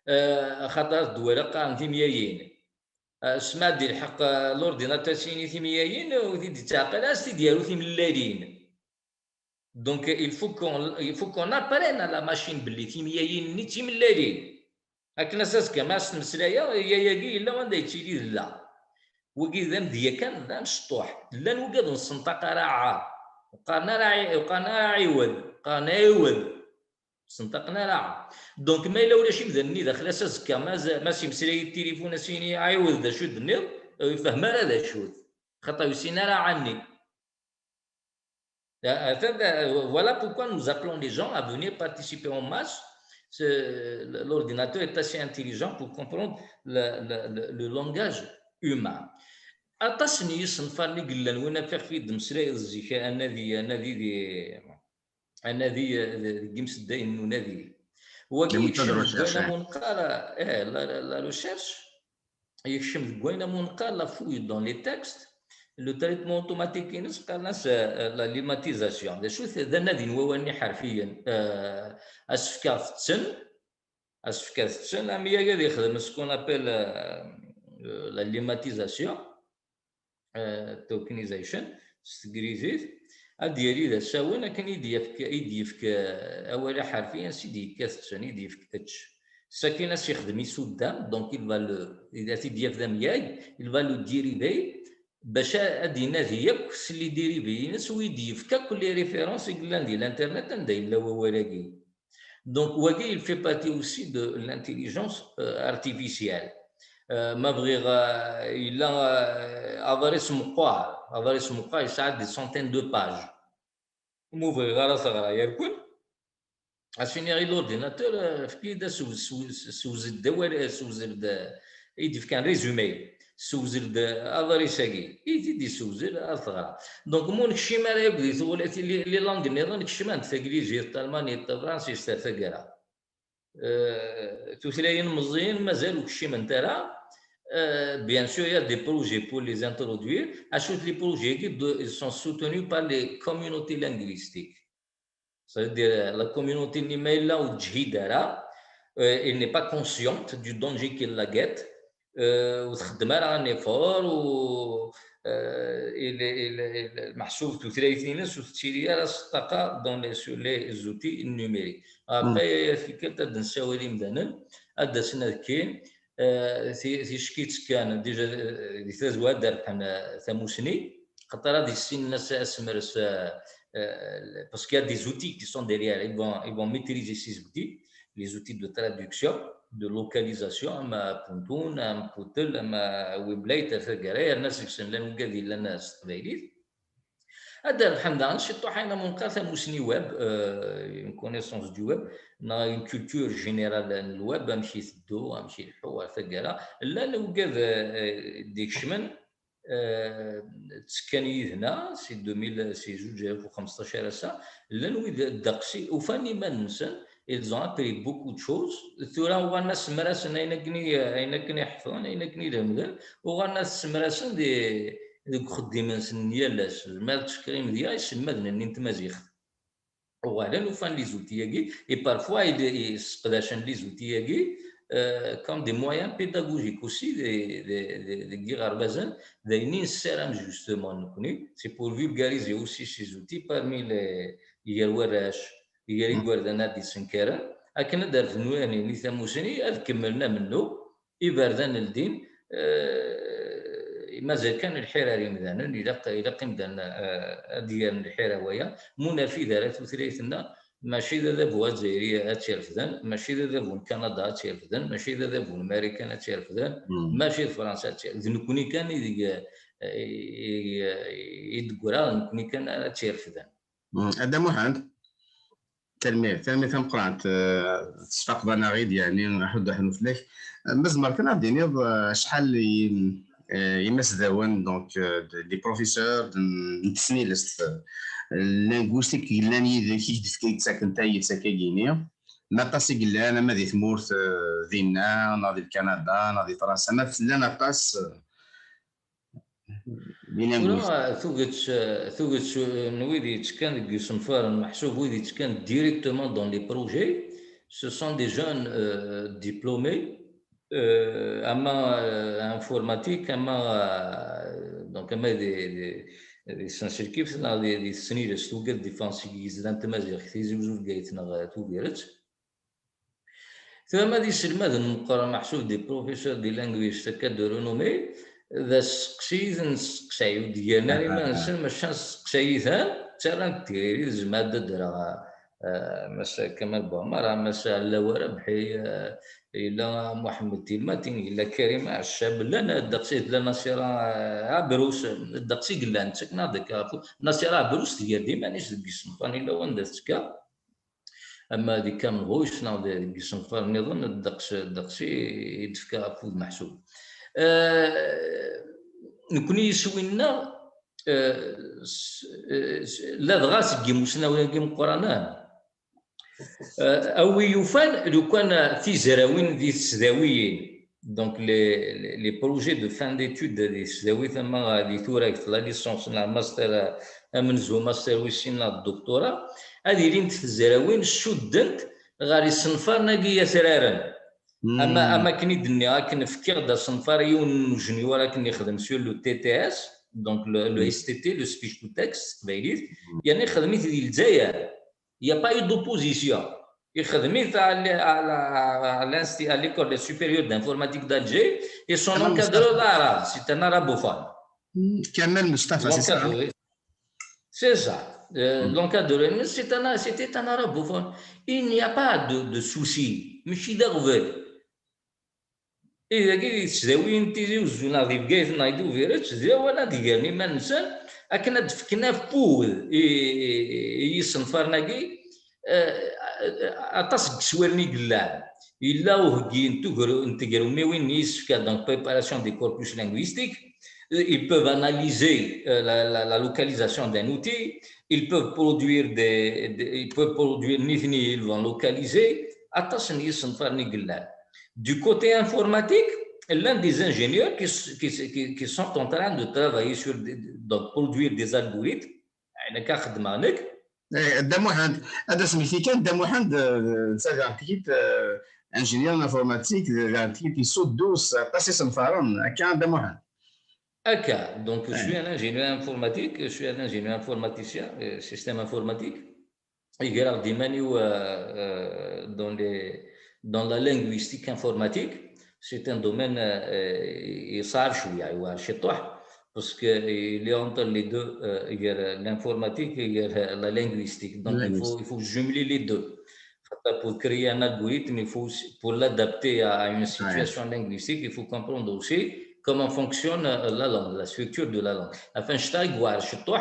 Eh, axaṭer at Dwala qqaren timyayin. Eh, asmi ad d-ilḥeq, eh, l'ordinateur s yini timyayin, ur t-id-yettɛeqqil, ad s-t-id-yaru timellalin. Donc, il faut qu'on, il faut qu'on apprenne à la machine belli timyayin-nni d timellalin. Akken ass azekka ma as-ttmeslayeɣ, yaya-agi yella anda yettili d da. Wagi d amedya kan, d amecṭuḥ. Llan wigad ur nessenṭaq ara ɛa. Ur qqaren ara ɛi-, ur qqaren ara ɛiwed, qqaren ɛiwed. Ur senṭaqen ara ɛa. Donc, ma yella ulac imdanen-nni daxel ass azekka, ma z-, ma s-yemmeslay-d tilifun, as-yini ɛiwed d acu d-tenniḍ, ur yefhem ara d acu-t. Xaṭer ur yessin ara ɛa-nni. Euh, euh, voilà pourquoi nous appelons les gens à venir participer en masse. C'est, l'ordinateur est assez intelligent pour comprendre le, le, le, le langage humain. Aṭas n yisenfaren i yellan, win akka i d-mmeslayeɣ zik, anadi, anadi di, anadi, eh, deg yimseddayen n unadi. Wagi yekcem deg wayen am uneqqar, eh, la, la, la recherche, yekcem deg wayen am uneqqar la fouille dans les textes, le traitement automatique-ines qqaren-as, eh, la lemmatisation. D acu-t? D anadi n wawalen iḥerfiyen, eh, asefk-a tetten, asefk-a tetten, am yaya ad yexdem ce qu'on appelle, eh, la lemmatisation, eh, tokenization, s teglizit, ad d-yali d asawen akken i d-yefk, i d-yefk, eh, awal aḥerfi, ansi d-yekka tetten, i d-yefk ečč. Sakin ad s-yexdem isuddam, donc il va le, ad t-id-yaf d amyag, il va le dériver, bac a-, ad d-inadi akk s les dérivés-ines, u i d-yefk akk les références i yellan di l'internet anda yella wawal-agi. Donc, wagi, il fait partie aussi de l'intelligence, euh, artificielle. Euh, ma bɣiɣ, euh, yella, euh, aḍris meqqar, aḍris meqqar yesɛa des centaines de pages. Ma ur bɣiɣ ara teɣra yerkul, as-iniɣ i l'ordinateur, euh, efk-iyi-d asewz-, sewz-, sewzel-d awal, euh, sewzel-d, euh, i d-yefkan résumé. Ssewzel-d aḍris-agi. I t-id-issewzel, ad t-ɣreɣ. Donc, ma ur nekcim ara akk di tɣulat, les, les langues nniḍen kecmen-d, taglizit, talmanit, tafransist, ar taggara. Euh, tutlayin meẓẓiyin mazal ur kciment ara. Euh, bien sûr, il y a des projets pour les introduire. Acu, les projets-agi, ils sont soutenus par les communautés linguistiques. C'est-à-dire, la communauté-nni ma yella ur teǧhid ara, euh, elle n'est pas consciente du danger qui la guette, euh, ur txeddem ara un effort, u, euh, il est, il est, il est, meḥsub tutlayt-ines ur tettili ara s ṭṭaqa dans les, sur les outils numériques. Après, tikkelt ad d-nessawal imdanen, ad d-asen ad kkin, euh, ti-, tickit kan, déjà, euh, di tazwara ad d-rebḥen, euh, tamusni, xaṭer ad issinen as-, asemres, euh, euh, parce qu'il y a des outils qui sont derrière, ils vont, ils vont maîtriser ces outils, les outils de traduction, de localisation, am Pantone, am Bootle, am Weblate, ar taggara, yerna seg-sen llan wigad yellan s teqbaylit. Ad d-rebḥen daɣen ciṭuḥ ayen am unqar tamusni web, euh, une connaissance du web, neɣ une culture générale n lweb, amek iteddu, amek ileḥḥu, ar taggara. Llan wigad, euh, d-ikecmen, euh, ttekkan yid-neɣ, si deux mille, si zuǧ alaf u xemseṭṭac ar ass-a, llan wid ddeqs i ufan iman-nsen, ils ont appris beaucoup de choses. Tura uɣalen asemrasen ayen akken i, ayen akken i ḥefḍen, ayen akken i lemden, uɣalen ad t-semrasen di, deg uxeddim-nsen n yal ass. Ma tcekrim deg-a iselmaden-nni n tmaziɣt. Uɣalen ufan les outils-agi, et parfois, i, i sseqdacen les outils-agi, euh, comme des moyens pédagogiques aussi, de, de, de, deg yiɣerbazen, d ayen i nessaram justement nekni, c'est pour vulgariser aussi ces outils parmi les, gar warrac, gar igerdan ad d-isenkaren, akken ad d-rfden wayen i tamusni, ad kemmlen amennuɣ, iberdan ldin, eh, mazal kan lḥir ar imdanen, ilaq, ilaq imdanen, eh, ad d-gren lḥir ar waya, ma ur nerfid ara tutlayt-nneɣ, mačči d adabu azzayri ad tt-irefden, mačči d adabu n Kanada ad tt-irefden, mačči d adabu n Marikan ad tt-irefden, mačči d Fransa ad tt-irefden, d nekni kan i deg, eh, i, i, i d-ggra, d nekni kan ara tt-irefden. Mm, a Dda Muḥend, tanemmirt, tanemmirt tameqqrant, eh, tesfaqeḍ-aneɣ-id, yeɛni, aḥuddu ḥnu fell-ak. Eh, ma tzemreḍ kan ad d-tiniḍ, eh, acḥal i, eh, imasdawen, donc, eh, d-, des professeurs de, n tesnilest, eh, linguistique yellan yid-k, i k-d-, i k-d-ttaken tayet akkagi-nni, ma aṭas i yellan, ama di tmurt, eh, dinna, neɣ di Kanada, neɣ di Fransa, ma llan aṭas, eh, Tura, tuget, tuget n wid yettekkan deg yisenfaren, meḥsub wid yettekkan directement dans les projets, ce sont des jeunes, euh, diplômés, euh, ama, euh, informatique, ama, euh, donc, ama di, di, di tsenselkift, neɣ di, di tesnilest, wigad d-iffɣen seg yizla n tmaziɣt, Tizi Uzzu, Bgayet neɣ Tubiret. Tura ma d iselmaden meqqren, meḥsub des professeurs, des linguistes, akka de renommée, d asteqsi i ten-nesteqsay, ur d-gren ara iman-nsen, maca nesteqsay-iten, ttarran-d tiririt, zemreɣ ad d-ddreɣ, eh, Massa Kamal Buɛmara, Massa Ɛellawa Rabḥi, eh, yella Muḥemmed Tilmatin, yella Karim Ɛeccab, llan ddeqs, yella Nasira, eh, Ɛebrus, ddeqs i yellan, ttaken-aɣ-d akka ɣef, Nasira Ɛebrus tger-d iman-is deg yisenfaren, yella wanda tettka. Ama di Camel Voice neɣ di, deg yisenfar nniḍen, ddeqs, ddeqs i, i d-tefka afud meḥsub. Eh, nekni iswi-nneɣ, eh, s-, eh, s-, ladɣa seg yimusnawen-agi meqqranen. Eh, a wi yufan, lukan tizrawin di tesdawiyin, donc les, les, les projets de fin d'études di tesdawit, ama di turagt, la licence, neɣ master, amenzu, master wis sin, neɣ doctorat, ad ilint tezrawin cuddent ɣer isenfaren-agi atraren. Ama, ama akken i d-nniɣ, akken fkiɣ-d asenfar i yiwen n ujenyur akken yexdem sur le T T S, donc le, le S T T, le speech to text s teqbaylit, yerna ixdem-it di Lezzayer. Il n'y a pas eu d'opposition. Ixdem-it à l-, à la, à l'insti-, à l'école supérieure d'informatique d'Alger, et son encadreur d aɛrab, c'est un arabophone. Kamal Mustafa, c'est ça, hein? C'est ça. Euh, l'encadreur, c'est un, c'était un arabophone. Il n'y a pas de, de souci. Mačči d aɣbel. I dagi di tesdawiyin n Tizi Uzzu neɣ di Bgayet neɣ di Tubiret, d lawan ad d-gren iman-nsen akken ad d-fken afud i, i, i yisenfaren-agi, eh, aṭas n yeswiren i yellan. Yella uheggi n tugru-, n tegrummiwin n yisefka, donc préparation des corpus linguistiques. Euh, ils peuvent analyser, euh, la, la, la localisation d'un outil. Ils peuvent produire des, des, ils peuvent produire, nitni, ils vont localiser. Aṭas n yisenfaren i yellan. Du côté informatique, llan des ingénieurs qui, s- qui, s- qui, qui sont en train de travailler sur des, donc produire des algorithmes. Nekk xeddmeɣ nekk. Eh, Dda Muḥend, ad as-nefti kan, Dda Muḥend, eh, d taǧartiyit, eh, ingénieur informatique, d taǧartiyit yessuddes aṭas isenfaren, akka, Dda Muḥend. Akka, donc je suis un ingénieur informatique, je suis un ingénieur informaticien, euh, système informatique. Greɣ-d iman-iw, euh, euh, dans les, dans la linguistique informatique. C'est un domaine, euh, yesɛa cwiya, yewɛer ciṭuḥ, parce que il est entre les deux, euh, l'informatique et la linguistique. Donc il faut, il faut jumeler les deux. Pour créer un algorithme, il faut aussi, pour l'adapter à, à une situation linguistique, il faut comprendre aussi comment fonctionne, euh, la langue, la structure de la langue. Enfin, je t'ai voir, je t'ai,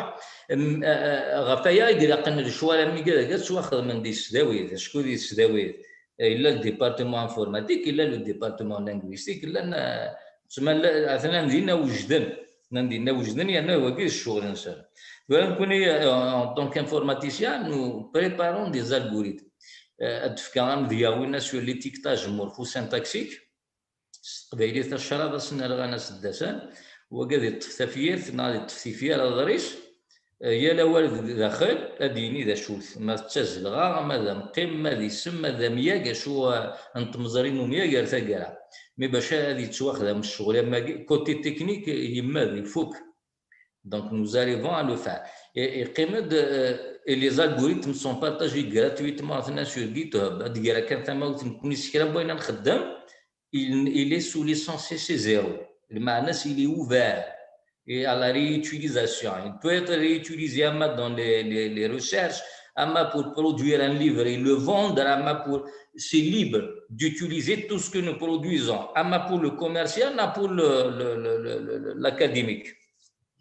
euh, euh, Raphaël, il a quand le choix, la migue, la gare, soit, euh, des, des, des, des, des, il a le département informatique, il a le département linguistique, il a, euh, ثم لا- اثنين دينا وجدن اثنين دينا وجدن يعني هو كيس الشغل انسان. Donc, euh, en tant qu'informaticien, nous préparons des algorithmes. Euh, ad d-fkeɣ amedya, winna, sur l'étiquetage morphosyntaxique. S teqbaylit, acraḍ asen rɣan aseddasan, wagi ad iṭṭef tafyirt neɣ ad iṭṭef tifyar aḍris. Eh, yal awal d- daxel ad yini d acu-t, ma d tazelɣa, ma d amqim, ma d isem, ma d amyag, acu, eh, n tmeẓri n umyag ar taggara. Mi bac ad yettwaxdam ccɣel am wagi, côté technique, yemmed, ifuk. Donc nous arrivons à le faire. Et, et qim-d, euh, et les algorithmes sont partagés gratuitement maintenant sur GitHub. Ad d-greɣ kan tamawt, nekkni s kra n wayen ad nxeddem, il, il est sous licence C C zéro. Lmeɛna-s, il est ouvert et à la réutilisation. Il peut être réutilisé ama dans les, les, les recherches, ama pour produire un livre et le vendre, ama pour, c'est libre d'utiliser tout ce que nous produisons, ama pour le commercial, ama pour le, le, le, le, le- l'académique.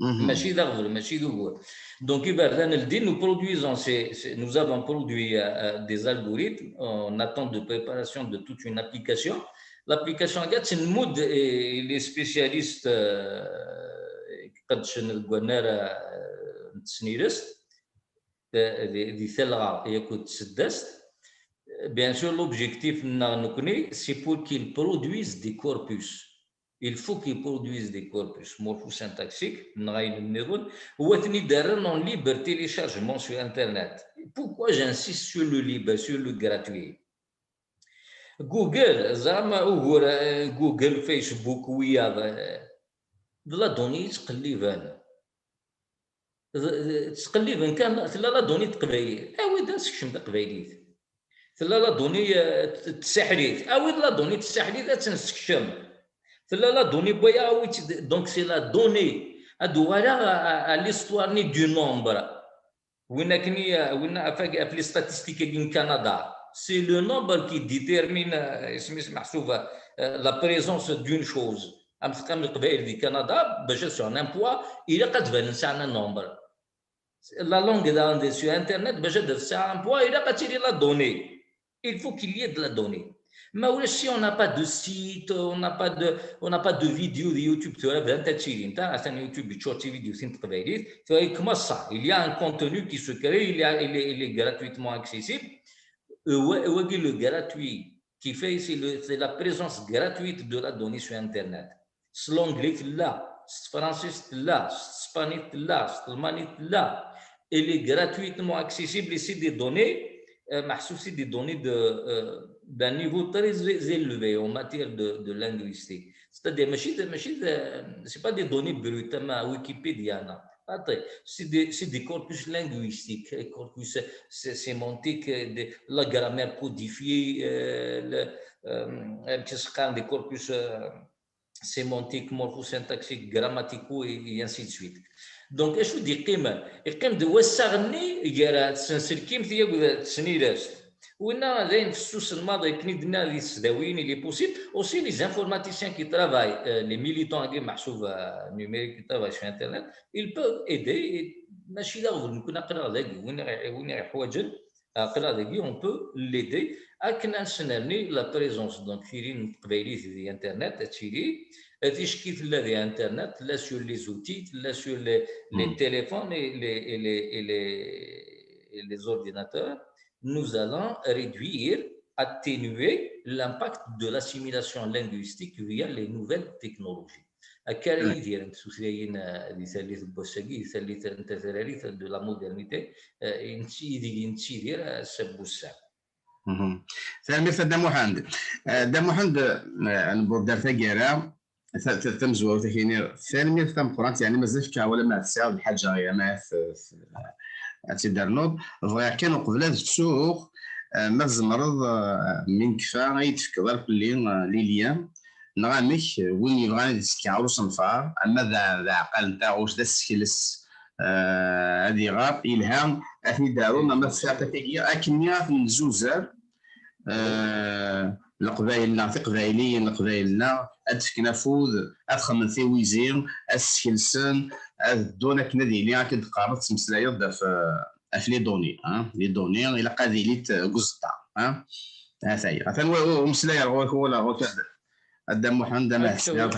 Mhm. Mačči d aɣbel, mačči d ugur. Donc, iberdan ldin, nous produisons, ces- ces- nous avons produit, euh, euh, des algorithmes en attente de préparation de toute une application. L'application, regarde, c'est une mode et les spécialistes, euh, qui sont dans le goût, euh, de Snirist, euh, des, des Telra et écoute, c'est d'Est. Bien sûr, l'objectif, c'est pour qu'ils produisent des corpus. Il faut qu'ils produisent des corpus morphosyntaxiques, neɣ ayen nniḍen, u ad ten-id-rren en libre téléchargement sur Internet. Pourquoi j'insiste sur le libre, sur le gratuit ? Google, زعما ugur, euh, Google, Facebook, wiyaḍ, euh, d la donnée yettqelliben. D- d- ttqelliben kan, tella la donnée n teqbaylit, awi-d ad sekcem taqbaylit. Tella la donnée, euh, t- tsaḥlit, awi-d la donnée tsaḥlit ad tt-nessekcem. Tella la donnée n waya, awi-tt-id. Donc c'est la donnée. Ad uɣaleɣ à, à, à l'histoire-nni du nombre. Win akken i, euh, win af, af les statistiques n Canada, c'est le nombre qui détermine, euh, isem-is meḥsub, euh, la présence d'une chose. Am teqqim Leqbayel di Canada, bac ad sɛun un poids, ilaq ad banen sɛan un nombre. La langue dans, sur Internet, bac ad tesɛu un poids, ilaq ad tili la donnée. Il faut qu'il y ait de la donnée. Ma ulac, si on n'a pas de site, on n'a pas de, on n'a pas de vidéo de YouTube, tura bdant ad ttilint, ah, atan YouTube yeččur d tividyutin n teqbaylit, tura, comme ça, il y a un contenu qui se crée, il y a, il est, il est gratuitement accessible. Euh, wa- wagi le gratuit, qui fait, c'est le- c'est la présence gratuite de la donnée sur Internet. S l'anglais tella, s tefransist tella, s tespanit tella, s telmanit tella. Elle est gratuitement accessible et c'est des données, euh, meḥsub, c'est des données de, euh, d'un niveau très é- élevé en matière de, de linguistique. C'est-à-dire, mačči d- mačči d- c'est pas des données brutes, am Wikipedia, non. Attends, c'est des, c'est des corpus linguistiques, euh, corpus sé- sémantique, euh, de, la grammaire codifiée, euh, le, euh, amek i s-qqaren, des corpus, euh, sémantiques, morphosyntaxiques, grammaticaux et, et ainsi de suite. Donc, acu d-yeqqimen? Yeqqim-d wassaɣ-nni gar tsenselkimt akked tesnilest. Winna d ayen fessus n maḍi, akken i d-nniɣ di tesdawiyin, il est possible. Aussi, les informaticiens qui travaillent, euh, les militants, agi meḥsub, euh, numériques qui travaillent sur Internet, ils peuvent aider. Et mačči d aɣbel, nekkni aql-aɣ dagi, win i ɣ- win i ɣ-iḥwaǧen, aql-aɣ dagi, on peut l'aider akken ad nesnerni la présence, donc, tili n teqbaylit di internet, ad tili, euh, ticki tella di internet, tella sur les outils, tella sur les, les téléphones et les, et les, et les, et les ordinateurs. Nous allons réduire, atténuer l'impact de l'assimilation linguistique via les nouvelles technologies. Akka ara yidirent tutlayin, eh, di tallit n wass-agi, di tallit n tatrarit de la modernité, eh, i netti-, ideg i nettidir, eh, ass-a n wussan. Mhm. Tanemmirt a Dda Muḥend. Eh, Dda Muḥend, eh, newweḍ-d ar taggara, ta-, ta-, tamezwarut, ad k-iniɣ tanemmirt tameqqrant, yeɛni mazal fkiɣ awal ama tesɛiḍ lḥaǧa, ama t-, t-, ad tt-id-ternuḍ. Bɣiɣ kan uqbel ad ttuɣ, eh, ma tzemreḍ, eh, mi nekfa, ad yi-d-tefkeḍ ar fell-i, eh, les liens, neɣ amek, eh, win yebɣan ad yettekki ɣer usenfar, ama d a-, d aɛqal n taɣect, d asekles, eh, ad iɣer, yelha, ad ten-id-arun, ama tesɛiḍ takagi, akken ad ten-nzuzer, eh, Leqbayel-nneɣ, Tiqbayliyin, Leqbayel-nneɣ, ad d-fken afud, ad xedmen tiwizi, ad skelsen, ad ddun akken ad yili, akken d-teqqareḍ, tettmeslayeḍ-d ɣef, eh, ɣef les données, hein, les données, ilaq ad ilint deg uẓeṭṭa, hein. Ataya. Atan wa-, wa-, umeslay ar ɣur-k, wala ɣur-k a Dda Muḥend, ama ḥsiɣ.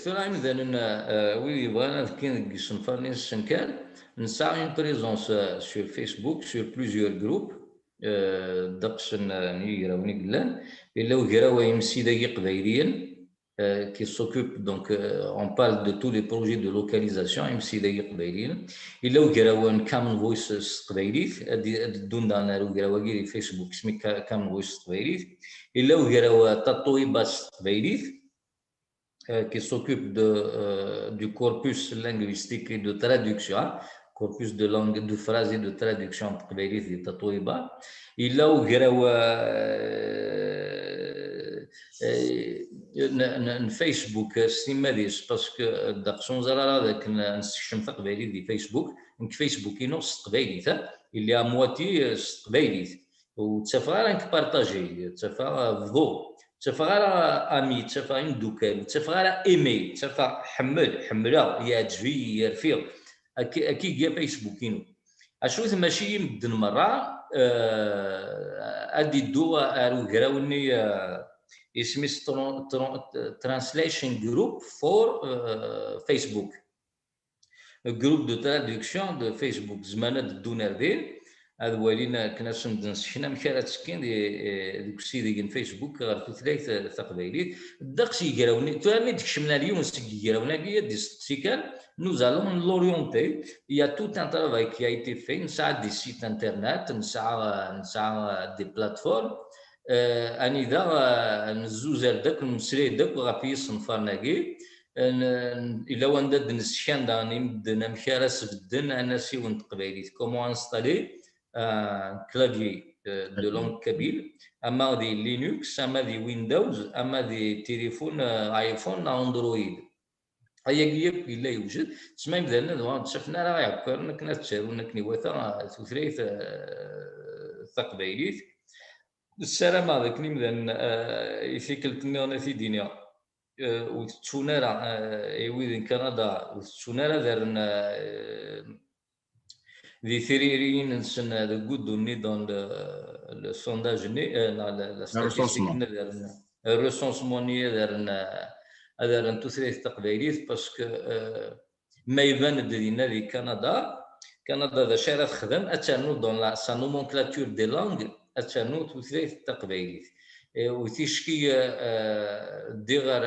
Tura imdanen, eh, wid yebɣan ad kkin deg yisenfaren-nsen kan, nesɛa une présence, eh, sur Facebook, sur plusieurs groupes, eh, ddeqs n, n yigrawen i yellan. Yella ugraw Imsidag Iqbayliyen, eh, qui s'occupe, donc, eh, on parle de tous les projets de localisation, Imsidag Iqbayliyen. Yella ugraw n Common Voice s teqbaylit, ad d-, ad d-ddun daɣen ar ugraw-agi di Facebook, isem-is Ka-, Common Voice s teqbaylit. Yella ugraw, eh, Tatoeba s teqbaylit, eh, qui s'occupe de, euh, du corpus linguistique et de traduction, hein, corpus de langue, de phrases et de traduction en teqbaylit di Tatoeba. Yella ugraw, euh, euh, n, n, n Facebook, euh, s timmad-is, parce que, euh, ddeqs ur neẓri ara d akken, euh, nessekcem taqbaylit di Facebook. Nekk Facebook-inu s teqbaylit, hein. Il est à moitié, euh, s teqbaylit. Ur ttafeɣ ara nekk partager, ttafeɣ bḍu, ttafeɣ ara ami, ttafeɣ imdukal, ttafeɣ ara aimer, ttafeɣ ḥemmel, ḥemmleɣ, yeɛǧeb-iyi, yerfiɣ. Akka, akka i iga Facebook-inu. Acu tmaci i medden merra, eh, ad iddu ar ugraw-nni, eh, isem-is tran-, tran-, Translation Group for, eh, Facebook. Groupe de traduction de Facebook, zemren ad ddun ar din, ad walin akken ad sen-d-nesken amek ara ttekkin di, eh, deg usideg n Facebook ɣer tutlayt, eh, taqbaylit. Ddeqs yigrawen, tura mi d-kecmen ar yiwen seg yigrawen-agi, ad d-isteqsi kan, nous allons l'orienter. Il y a tout un travail qui a été fait, nesɛa des sites internet, nesɛa, nesɛa des plateformes, eh, anida, eh, nezzuzer-d akk, nemmeslay-d akk ɣef yisenfaren-agi. N-, n-, yella wanda d-neskan daɣen i medden amek ara sbedden anasiwen n teqbaylit, comment installer, euh, un clavier, euh, de langue kabyle, ama di Linux, ama di Windows, ama di téléphone, euh, iPhone neɣ Android. Ayagi yakk yella yewjed, tesma imdanen ad uɣalen ttafen ara iɛekkaren akken ad ttarun akken iwata, euh, tutlayt, euh, taqbaylit. Ssarameɣ d akken imdanen, euh, i tikkelt nniḍen ad t-id-iniɣ. Eh, ur tettun ara, eh, i wid n Kanada, ur tettun ara ad rren, eh, di tririyin-nsen, eh, deg uddu-nni dans le, le sondage-nni, eh, neɣ la, la statistique-nni ad rren, le recensement-nni ad rren, eh, ad rren tutlayt taqbaylit, parce que, eh, ma iban-d dinna di Kanada, Kanada d acu ara texdem? Ad ternu dans la, sa nomenclature des langues, ad ternu tutlayt taqbaylit. Eh, u ticki, eh, ddiɣ ɣer,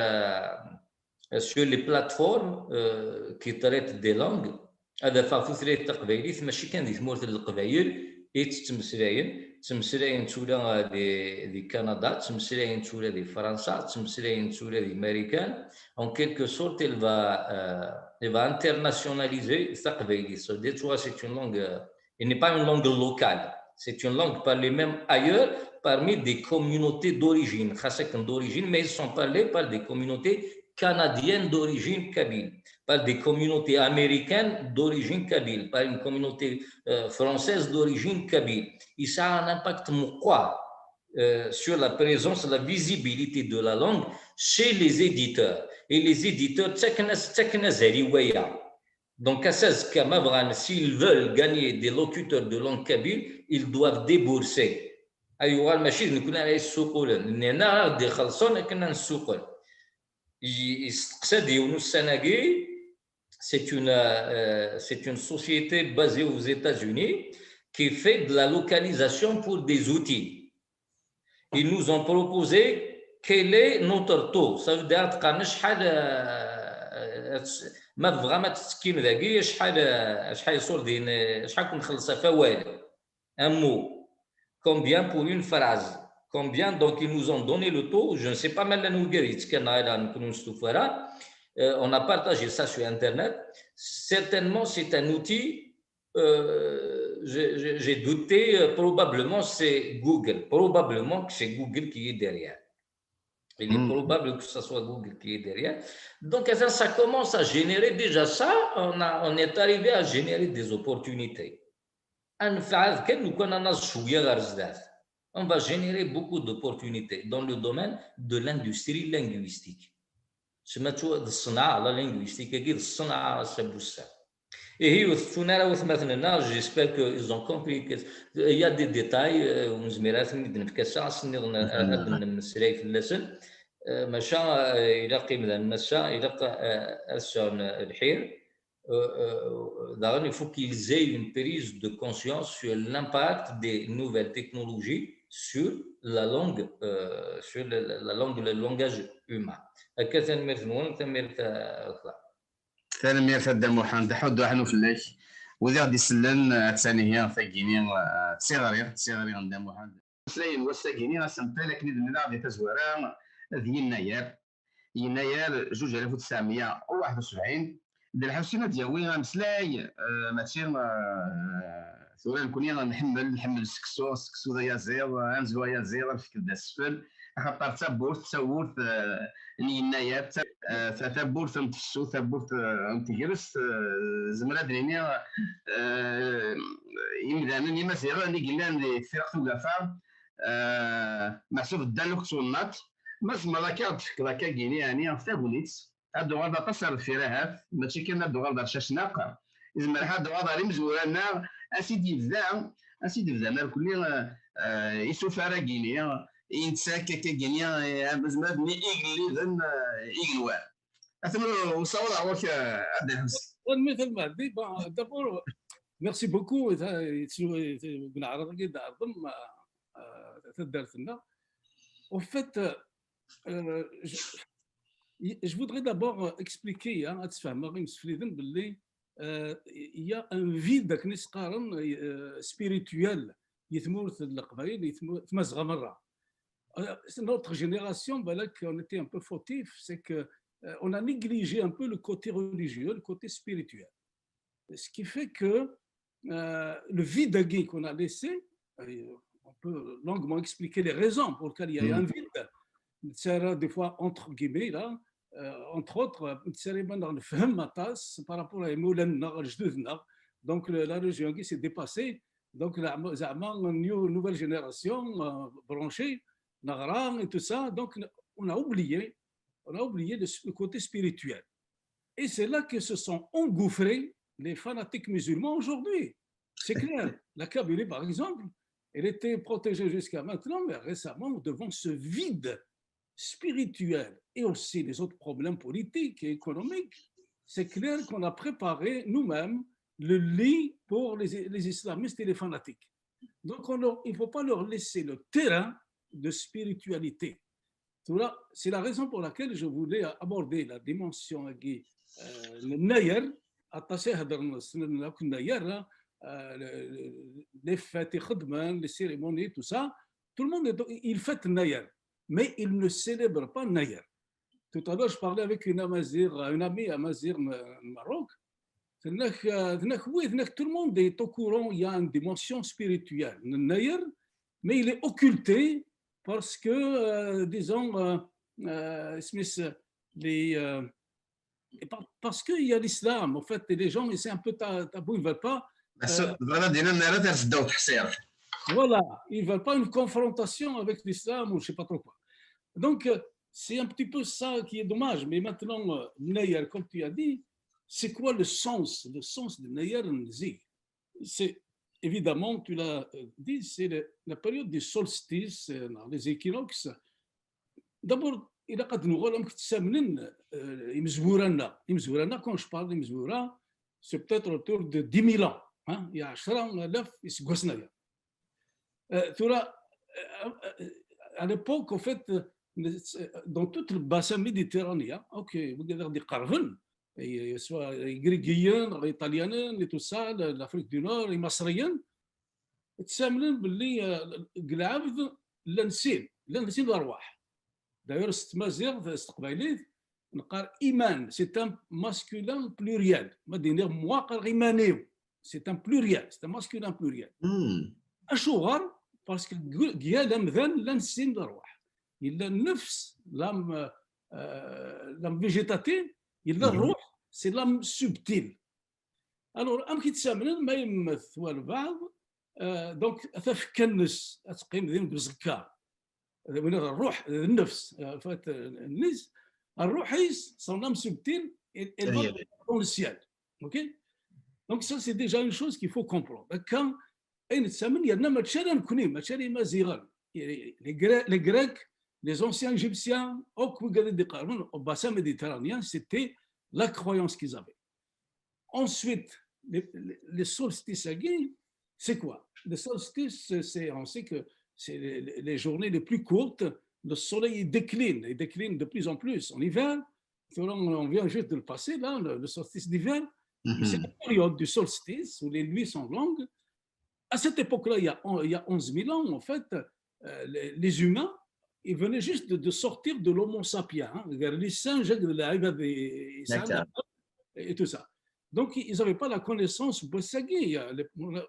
eh, sur les plateformes, eh, qui traitent des langues, ad afeɣ tutlayt taqbaylit, mačči kan di tmurt n Leqbayel i tt-ttmeslayen, ttmeslayen-tt ula di, di Kanada, ttmeslayen-tt ula di Fransa, ttmeslayen-tt ula di Marikan. En quelque sorte, elle va, euh, elle va internationaliser taqbaylit. Ça veut dire, tu vois, c'est une langue, euh, elle n'est pas une langue locale. C'est une langue parlée même ailleurs, parmi des communautés d'origine. Xas akken d'origine, mais ils sont parlés par des communautés canadiennes d'origine kabyle, par des communautés américaines d'origine kabyle, par une communauté, euh, française d'origine kabyle. Yesɛa un impact meqqar, euh, sur la présence, la visibilité de la langue chez les éditeurs. Et les éditeurs, ttaken-as, ttaken azal i waya. Donc, ass-a azekka, ma bɣan, s'ils veulent gagner des locuteurs de langue kabyle, ils doivent débourser. Ayɣer mačči d nekkni ara yessuqulen? Nniɣ-aɣ-d ixelṣen akken ad nessuqel. Yesteqsa-d yiwen ussan-agi, c'est une, euh, c'est une société basée aux États-Unis qui fait de la localisation pour des outils. Ils nous ont proposé quel est notre taux. Ça veut dire, tqarn acḥal, euh, ma tebɣam ad tettekkim dagi, acḥal, euh, acḥal iṣurdiyen, euh, acḥal kun-nxelleṣ ɣef wawal. Un mot. Combien pour une phrase? Combien? Donc, ils nous ont donné le taux. Je ne sais pas ma llan wigad yettekkan neɣ ala, nekkni ur nestufa ara. Euh, on a partagé ça sur Internet. Certainement, c'est un outil, euh, j'ai j'ai- j'ai douté, euh, probablement c'est Google. Probablement que c'est Google qui est derrière. Il est probable que ce soit Google qui est derrière. Donc, ça, ça commence à générer déjà ça. On a, on est arrivé à générer des opportunités. Ad nefɛed kan lukan ad naẓ cwiya ɣer zdat. On va générer beaucoup d'opportunités dans le domaine de l'industrie linguistique. Sma d ṣṣenɛa, la linguistique-agi d ṣṣenɛa, a Sabusa. Ihi, ur tettun ara watmaten-nneɣ, j'espère qu'ils ont compris que il y a des détails, euh, ur nezmir ara ad ten-id-nefk ass-a, ass-nniḍen ad ad d-nemmeslay fell-asen. Euh, maca, euh, ilaq imdanen ass-a, ilaq, euh, ad sɛun lḥir. Euh, euh, daɣen, il faut qu'ils aient une prise de conscience sur l'impact des nouvelles technologies sur la langue, euh, sur la, la- la langue, le langage humain. Akka, tanemmirt-nwen, tanemmirt, euh, akteṛ. Tanemmirt a Dda Muḥend, aḥuddu aḥnu fell-ak. Wid i ɣ-d-isellen, eh, attan ihi tagini, eh, d tiɣri, d tiɣri n Dda Muḥend. Ameslayen n wass-agi-ni asentel akken i d-nniḍ di tazwara d Yennayer. Yennayer zuǧ alaf u tesɛemya u waḥed u sebɛin. Dda Lḥusin ad d-yawi ameslay, eh, mačči, eh, tura nekkni nḥemmel, nḥemmel seksu, seksu d ayaziḍ, anezlu ayaziḍ, lfekd d asfel, axaṭer d tawwurt, d tawwurt, eh, n Yennayer, ta-, eh, ta-, tawwurt n tefsut, tawwurt, eh, n tegrest, eh, zemreɣ ad d-niniɣ, eh, imdanen imaziɣen i yellan di Tefriqt Ugafa, eh, meḥsub ddan akk ttwennaḍ, ma tzemreḍ akka ad d-tefkeḍ akka gini, yeɛni, ɣef tagnit, ad d-tuɣaleḍ aṭas ar deffir ahat, mačči kan ad d-tuɣaleḍ ar Cacnaq, izmer ad d-tuɣaleḍ ar imezwura-nneɣ, ansi d-yebda, ansi d-yebda merkulli, eh, eh, isufar-agi-ni, i nettak akka-gini, eh, nezmer ad d-nini igelliden, eh, igenwan. Atan usawaḍ ar ɣur-k, eh, a Dda Lḥusin. Tanemmirt a Lmehdi. Bon, d'abord, merci beaucoup. Deg uneɛraḍ-agi d-tɛerḍem, eh, eh, taddart-nneɣ. Au fait, euh, je, je voudrais d'abord expliquer, hein, ad sfehmeɣ imsefliden belli, euh, il y a un vide, akken i s-qqaren, euh, spirituel, di tmurt n Leqbayel, di tmu-, Tmazɣa merra. Euh, c'est notre génération, voilà, qu'on était un peu fautif, c'est que, euh, on a négligé un peu le côté religieux, le côté spirituel. Ce qui fait que, euh, le vide qu'on a laissé, euh, on peut longuement expliquer les raisons pour lesquelles il y a eu un vide. Des fois, entre guillemets, là, euh, entre autres, euh, par rapport à Moulin, donc le- la religion qui s'est dépassée. Donc, la, زعما, une nouvelle génération, euh, branchée, نغرا et tout ça. Donc, on a oublié, on a oublié le, le côté spirituel. Et c'est là que se sont engouffrés les fanatiques musulmans aujourd'hui. C'est clair. La Kabylie, par exemple, elle était protégée jusqu'à maintenant, mais récemment, devant ce vide spirituel et aussi les autres problèmes politiques et économiques, c'est clair qu'on a préparé nous-mêmes le lit pour les, les islamistes et les fanatiques. Donc, on leur- il ne faut pas leur laisser le terrain de spiritualité. Tura, c'est la raison pour laquelle je voulais aborder la dimension agi, euh, n yennayer, aṭas i hedren ssnen akk yennayer, hein, euh, le- le- les fêtes ixeddmen, les cérémonies, tout ça. Tout le monde est, il fête yennayer, mais il ne célèbre pas yennayer. Tout à l'heure, je parlais avec une amazigh, une amie amazigh n, n Maroc. Tenna-k, euh, tenna-k, oui, tenna-k, tout le monde est au courant, il y a une dimension spirituelle. Yennayer, mais il est occulté parce que, euh, disons, euh, euh, Smith, les, euh, et par- parce qu'il y a l'islam, en fait, et les gens, c'est un peu ta- tabou, ils ne veulent pas. Bɣiɣ ad d-iniɣ, nerra-t ar seddaw teḥṣirt. Voilà, ils ne veulent pas une confrontation avec l'islam ou je ne sais pas trop quoi. Donc, euh, c'est un petit peu ça qui est dommage. Mais maintenant, euh, yennayer, comme tu as dit, c'est quoi le sens, le sens de yennayer n zik? C'est évidemment, tu l'as, euh, dit, c'est le- la période des solstices, euh, les équinoxes. D'abord, ilaq ad nuɣal amek ttamnen, euh, imezwura-nneɣ. Imezwura-nneɣ, quand je parle d'imezwura, c'est peut-être autour de dix mille ans, hein, il y a ɛecra alaf iseggasen aya. Euh, tura, euh, euh, à l'époque, en fait, euh, dans toute le bassin méditerranéen, ok, wigad i ɣ-d-iqerben, et, euh, soit les Grigiens, les Italiens, et tout ça, la- l'Afrique du Nord, les Masriens, ttamnen belli, euh, deg lɛebd llan sin, llan sin d arwaḥ. D'ailleurs, s tmaziɣt, s teqbaylit, neqqar iman, c'est un masculin pluriel. Ma d-iniɣ moi, qqareɣ iman-iw. C'est un pluriel, c'est un masculin pluriel. Hmm. Acuɣer? Parce que deg yal amdan llan sin d arwaḥ. Yella nnefs, l'âme, euh, l'âme végétative, yella Mhm. rruḥ, c'est l'âme subtile. Alors, amek i ttamnen ma yemmet walbeɛḍ, euh, donc tafekka-nnes ad teqqim din deg uẓekka. Win rruḥ, d nnefs, euh, en fait, euh, nnes, rruḥ-is, son âme subtile, elle, elle va dans le ciel. Ok? Donc ça, c'est déjà une chose qu'il faut comprendre. Akka, ayen nettamen, yerna mačči ala nekni, mačči ala Imaziɣen. Les Gre- les Grecs, les anciens Égyptiens, akk wigad i d-iqerben, au bassin méditerranéen, c'était la croyance qu'ils avaient. Ensuite, les, les, les solstices, c'est quoi? Les solstices, c'est, on sait que c'est les, les- les journées les plus courtes. Le soleil, il décline, il décline de plus en plus en hiver. On, on vient juste de le passer, là, le, le solstice d'hiver. C'est Mhm. La période du solstice où les nuits sont longues. À cette époque-là, il y a, il y a onze mille ans, en fait, euh, les, les humains, ils venaient juste de, de sortir de l'homo sapiens, hein, les singes, de la- D'accord. Et tout ça. Donc, ils n'avaient pas la connaissance, il y a les-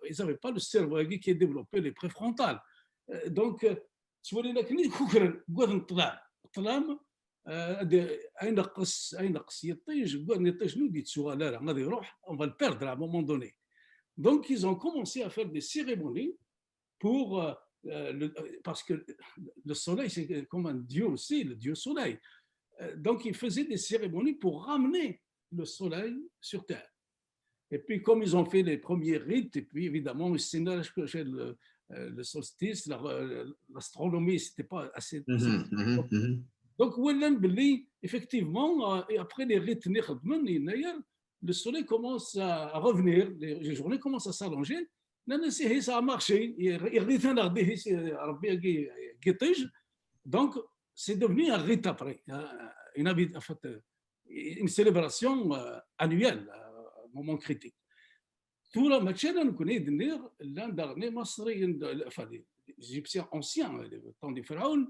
ils n'avaient pas le cerveau qui est développé, les préfrontales. Euh, Donc, euh, tu vois, les kukren, gwaden ṭlam, ṭlam, euh, de- ayen ineqqes, ayen ineqqes yiṭij, gwaden yiṭij-nni ur d-yettuɣal ara, ad iruḥ, on va le perdre à un moment donné. Donc, ils ont commencé à faire des cérémonies pour, euh, euh, le- parce que le soleil, c'est comme un dieu aussi, le dieu soleil. Euh, donc, ils faisaient des cérémonies pour ramener le soleil sur Terre. Et puis, comme ils ont fait les premiers rites, et puis évidemment, ils savaient que c'est le, euh, le solstice, la- euh, l'astronomie, c'était pas assez. Mhm, mhm, mhm. Donc, ولن بلي, effectivement, euh, et après les rites, le soleil commence à revenir, les, les journées commencent à s'allonger. Nnan-as, ihi, ça a marché, iɣli-t-aneɣ-d, ihi, c'est Rebbi-agi n yiṭij. Donc, c'est devenu un rite après, euh, une, habi- en fait, euh, une célébration, euh, annuelle, euh, moment critique. Tura, mačči ala nekni i d-nniɣ, llan daɣen Imaṣriyen, de- enfin, les, les Égyptiens anciens, le temps des pharaons,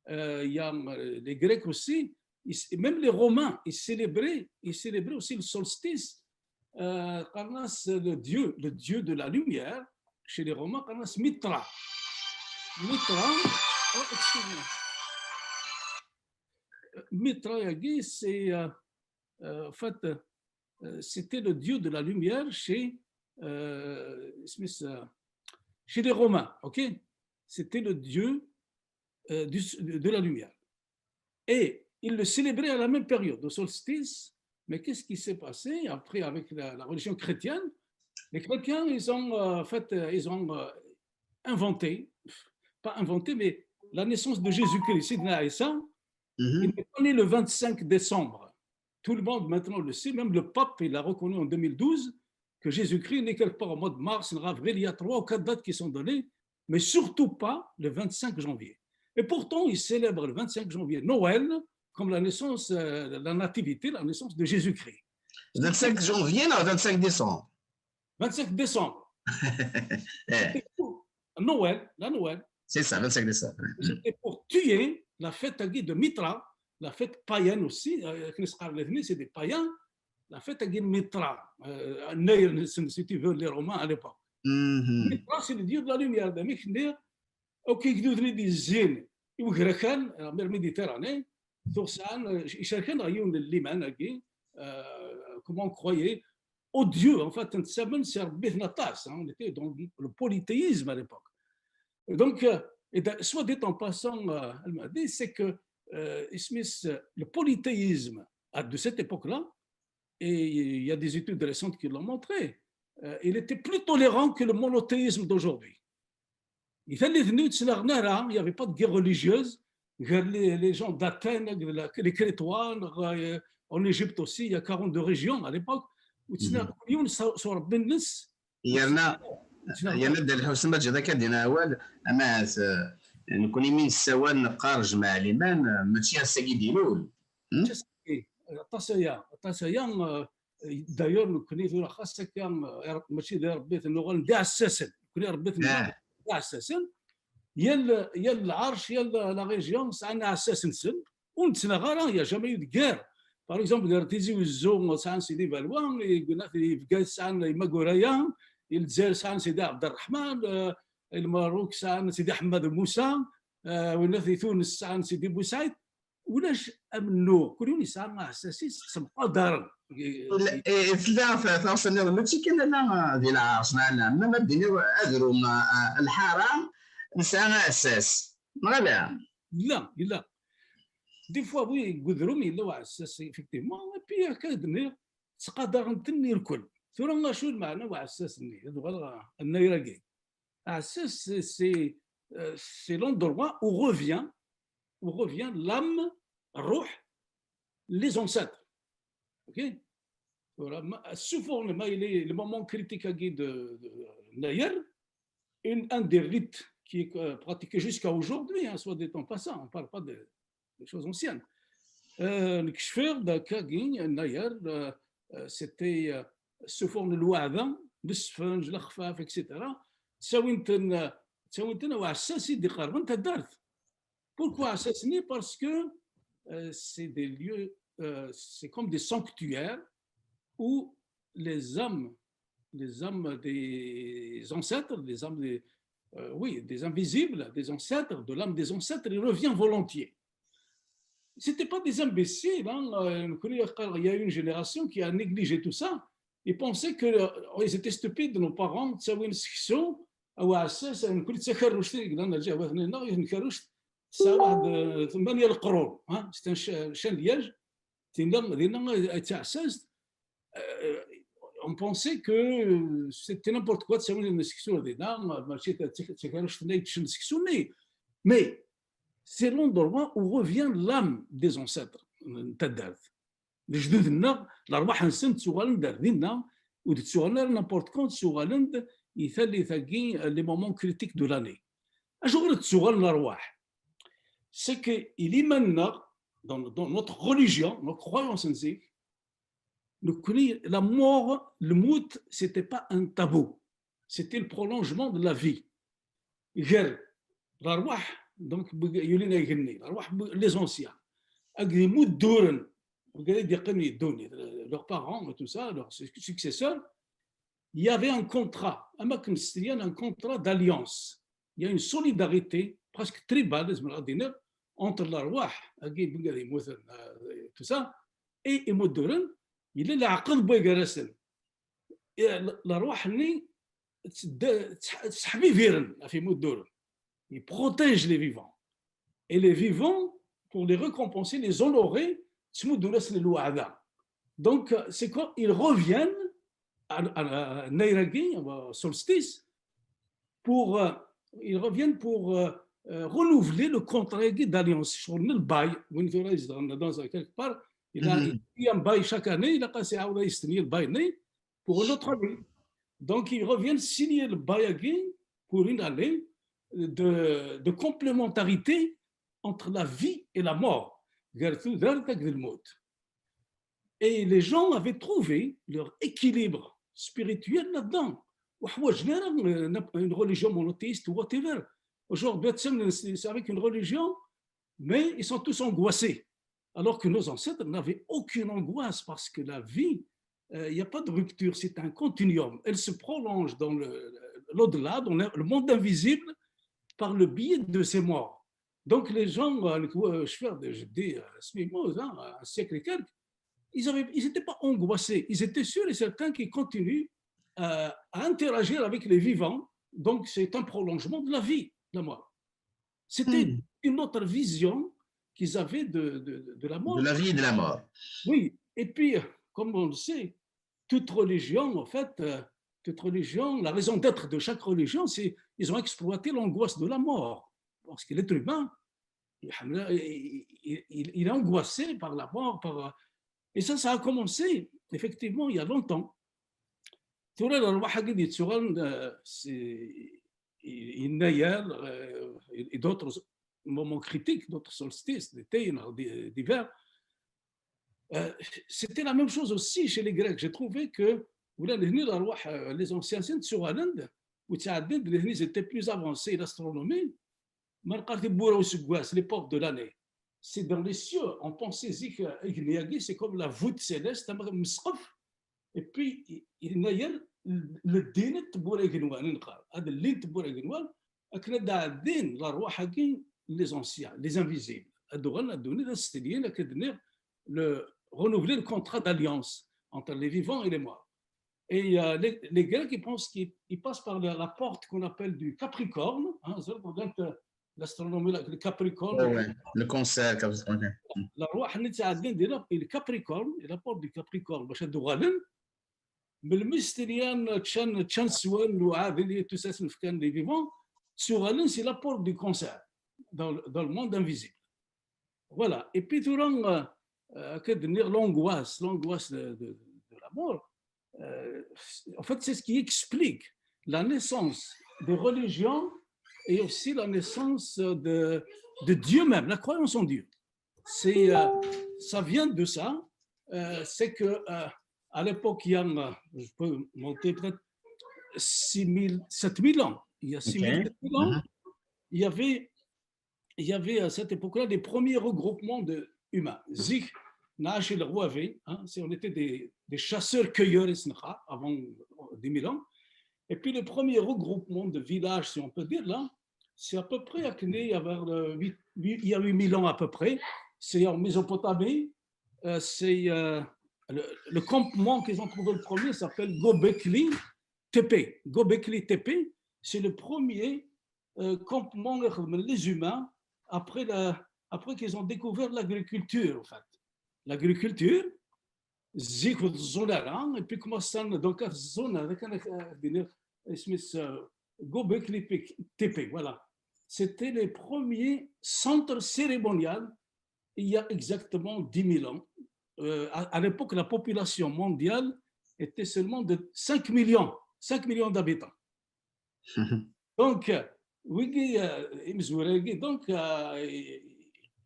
euh, il y a, euh, les Grecs aussi, ils- même les Romains, ils célébraient, ils célébraient aussi le solstice. Euh, qqaren-as le dieu, le dieu de la lumière, chez les Romains, qqaren-as Mithra. Mithra, oh, excuse-moi. Euh, Mithra, c'est, euh, euh, en fait, euh, c'était le dieu de la lumière chez, euh, Smith, euh, chez les Romains, ok? C'était le dieu, euh, du- de la lumière. Et ils le célébraient à la même période, au solstice. Mais qu'est-ce qui s'est passé après avec la, la religion chrétienne? Les chrétiens, ils ont, euh, en fait, euh, ils ont, euh, inventé, pas inventé, mais la naissance de Jésus-Christ, Sidna Isa, il Mhm. n'est pas né le vingt-cinq décembre. Tout le monde maintenant le sait, même le pape, il a reconnu en deux mille douze que Jésus-Christ est né quelque part au mois de mars, en avril, il y a trois ou quatre dates qui sont données, mais surtout pas le vingt-cinq janvier. Et pourtant, ils célèbrent le vingt-cinq janvier Noël comme la naissance, euh, la nativité, la naissance de Jésus-Christ. Vingt-cinq janvier, non, vingt-cinq décembre. Vingt-cinq décembre. Eh, Noël, la Noël. C'est ça, vingt-cinq décembre. C'était pour tuer la fête de Mithra, la fête païenne aussi. Euh, c'est des païens. La fête de Mithra, euh, si tu veux, les Romains à l'époque. Mhm. Mithra, c'est le dieu de la lumière. Donc, ok, il y a des zines, il y a la mer Méditerranée, tout ça, il y a des liman, euh, comment on croyait, au dieu, en fait, c'est Rebbi-tneɣ, hein, on était dans le polythéisme à l'époque. Donc, euh, et de- soit dit en passant, euh, Al-Mahdi, c'est que, euh, Smith, le polythéisme, à- de cette époque-là, et il y a des études récentes qui l'ont montré, euh, il était plus tolérant que le monothéisme d'aujourd'hui. I tallit-nni ur ttnaɣen ara, il n'y avait pas de guerre religieuse, gar les, les gens d'Athènes, les Crétois, euh, en Égypte aussi, il y a quarante-deux régions à l'époque, ur ttnaɣen yiwen s Rebbi-nnes. Yerna yerna Dda Lḥusen, ma ǧǧiḍ akka dina awal, amahat, eh, nekkni mi nessawal neqqar jmaɛ liman, eh, mačči ass-agi d-ilul. Aṭas aya, aṭas aya, eh, d'ailleurs nekkni tura xas akka, eh, mačči d iṛebbiten, nuɣal d iɛessasen, nekkni iṛebbiten d iɛessasen, yal, yal lɛerc, yal la région sɛan aɛessas-nsen, ur nettnaɣ ara, il y a jamais eu de guerre. Par exemple, gar Tizi Wezzu sɛan Sidi Balwa, i Bgayet sɛan Imaguraya, i Lezzayer sɛan Sidi Ɛebderreḥman, eh, i Lmerruk sɛan Sidi Ḥmed Musa, eh, winat i Tunes sɛan Sidi Busɛid. Ulac amennuɣ, kul yiwen yesɛa aɛessas-is, ttemqadaren. Tella taɣect-nniḍen, mačči kan ala di lɛerc, neɣ ala, ma, ma d-tiniḍ adrum, eh, lḥara, nesɛa aɛessas, neɣ ala? Yella, yella. Des fois, oui, deg udrum yella uɛessas, effectivement, et puis akka d-nniɣ, ttqadaren-ten irkel. Tura acu lmeɛna uɛessas-nni? Ad uɣaleɣ ɣer nnayr-agi. Aɛessas, c'est, c'est, euh, c'est l'endroit où revient, où revient l'âme, ṛṛuḥ, les ancêtres. Ok? Tura, ma, sous forme, ma, il est le moment critique-agi de, de Nayer, une, un des rites qui est, euh, pratiqué jusqu'à aujourd'hui, hein, soit dit en passant, on parle pas de, des choses anciennes. Euh, nekcef-d akkagi, Nayer, euh, euh, c'était, euh, sous forme n lweɛda, lesfenj, lexfaf, et cetera. Ttawin-ten, euh, ttawin-ten uɛessas i d-iqerben taddart. Pourquoi aɛessas-nni? Parce que, euh, c'est des lieux, euh, c'est comme des sanctuaires où les âmes, les âmes des ancêtres, les âmes des, euh, oui, des invisibles, des ancêtres, de l'âme des ancêtres, il revient volontiers. C'était pas des imbéciles, hein. Euh, il y a une génération qui a négligé tout ça. Ils pensaient que, euh, ils étaient stupides, nos parents, ttawin seksu, aɛessas, nekkni d takerruct i yellan ar lǧiha-nneɣ, yiwet n tkerruct tesɛa waḥed, euh, tmanya leqrun, hein, c'est un ch-, chêne liège, dinna, dinna d taɛessast. Euh, on pensait que, euh, c'était n'importe quoi, ttawin seksu dinna, mačči d takerruct-nni i yeččan seksu-nni. Mais c'est l'endroit où revient l'âme des ancêtres n taddart. Lejdud-nneɣ, lerwaḥ-nsen ttuɣalen-d ar dinna, ur d-ttuɣalen ara n'importe quand, ttuɣalen-d i tallit-agi, les moments critiques de l'année. Acuɣer i d-ttuɣalen lerwaḥ? C'est que i liman-nneɣ, dans, dans notre religion, notre croyance n zik, nekkni, la mort, lmut, c'était pas un tabou. C'était le prolongement de la vie. Gar lerwaḥ, donc, yulin igenni, lerwaḥ, les anciens, akked imudduren, wigad i d-yeqqimen di ddunit, leurs parents et tout ça, leurs successeurs, il y avait un contrat, am akken stenyan un contrat d'alliance. Il y a une solidarité presque tribale, zemreɣ ad d-iniɣ, entre lerwaḥ-agi, wigad yemmuten, euh, tout ça, et imudduren, yella leɛqed n waygar-asen. Lerwaḥ-nni ttedda-, ttḥ-, ttḥebibiren ɣef imudduren. Ils protègent les vivants. Et les vivants, pour les récompenser, les honorer, ttmuddun-asen lweɛda. Donc, c'est quand ils reviennent à, à, à Nayragi, au solstice, pour, euh, ils reviennent pour, euh, euh, renouveler le contrat d'alliance. Ccɣel n lbay, win tura izedɣen dans quelque part, il a, il a un bail chaque année, il a passé à Aoudai Stenier le bail, pour une autre année. Donc, ils reviennent signer le bail pour une année de, de complémentarité entre la vie et la mort. Gar tudert akked lmut. Et les gens avaient trouvé leur équilibre spirituel là-dedans. Ur ḥwaǧen ara, euh, une religion monothéiste ou whatever. Aujourd'hui, c'est avec une religion, mais ils sont tous angoissés. Alors que nos ancêtres n'avaient aucune angoisse parce que la vie, euh, il n'y a pas de rupture, c'est un continuum. Elle se prolonge dans le, l'au-delà, dans le, le monde invisible, par le biais de ces morts. Donc les gens, euh, je fais, je dis, euh, un siècle et quelques, ils avaient, ils n'étaient pas angoissés, ils étaient sûrs et certains qu'ils continuent, euh, à interagir avec les vivants. Donc c'est un prolongement de la vie, la mort. C'était une autre vision qu'ils avaient de, de, de la mort. De la vie et de la mort. Oui, et puis, comme on le sait, toute religion, en fait, euh, toute religion, la raison d'être de chaque religion, c'est ils ont exploité l'angoisse de la mort. Parce que l'être humain, il, il- il- il est angoissé par la mort. Par... Et ça, ça a commencé, effectivement, il y a longtemps. Tura, l'rwaḥ-agi d-yettuɣalen, euh, c'est- yennayer, euh, et d'autres moments critiques, d'autres solstices d'été, d'hiver, euh, c'était la même chose aussi chez les Grecs. J'ai trouvé que, ula d nehni, l'rwaḥ, euh, les anciens, ttuɣalen-d, ur ttɛeddin-d, nehni, ils étaient plus avancés, l'astronomie. Ma neqqar tiwwura n useggas, l'époque de l'année, c'est dans les cieux, on pensait zik, euh, igenni-agi, c'est comme la voûte céleste, am mesqef, et puis, i- yennayer, leddin tiwwura igenwan, i neqqar. Ad llin tiwwura igenwan, akken ad d-ɛeddin l'rwaḥ-agi, les anciens, les invisibles. Ad uɣalen, ad d-uɣalen, ad stenyin, akken ad d-nniɣ, le, renouveler le contrat d'alliance entre les vivants et les morts. Et euh, les, les Grecs, ils pensent qu'ils ils passent par la, la porte qu'on appelle du Capricorne. Hein, c'est-à-dire, quand, euh, l'astronomie, là, le Capricorne, Ouais, ouais. Le cancer, comme ça. Ok. l'rwaḥ-nni ttɛeddin di la, le Capricorne, et la porte du Capricorne, bac ad d-uɣalen, melmi stenyan, ččan, ččan, swan, lewɛadi, tout ça, sen-fkan les vivants, ttuɣalen, c'est la porte du cancer, dans, dans le monde invisible. Voilà. Et puis, tura, euh, euh, que de dire l'angoisse, l'angoisse de, de, de la mort, euh, en fait, c'est ce qui explique la naissance des religions et aussi la naissance de, de Dieu même, la croyance en Dieu. C'est, euh, ça vient de ça. Euh, c'est que, euh, à l'époque, il y a, euh, je peux monter peut-être six mille, sept mille ans. Il y a six mille, Ok. sept mille ans, Mhm. il y avait, il y avait à cette époque-là des premiers regroupements de humains. Zik, nɛac i leɣwabi, hein, c'est, on était des, des chasseurs-cueilleurs, i s-neqqar, avant dix mille ans. Et puis le premier regroupement de villages, si on peut dire là, c'est à peu près à Kné, il y a vers le huit, huit- il y a huit mille ans à peu près. C'est en Mésopotamie. Euh, c'est, euh, le, le campement qu'ils ont trouvé le premier s'appelle Göbekli Tepe. Göbekli Tepe, c'est le premier, euh, campement, les humains, après la, après qu'ils ont découvert l'agriculture, en fait. L'agriculture, zik ur teẓẓul ara, et puis commencent, donc, ad teẓẓul, avec un, euh, isem-is, euh, Göbekli Tepe, voilà. C'était les premiers centres cérémoniels il y a exactement dix mille ans. Euh, à, à l'époque, la population mondiale était seulement de cinq millions, cinq millions d'habitants. Donc, euh, wigi, euh, imezwura-agi, donc, euh,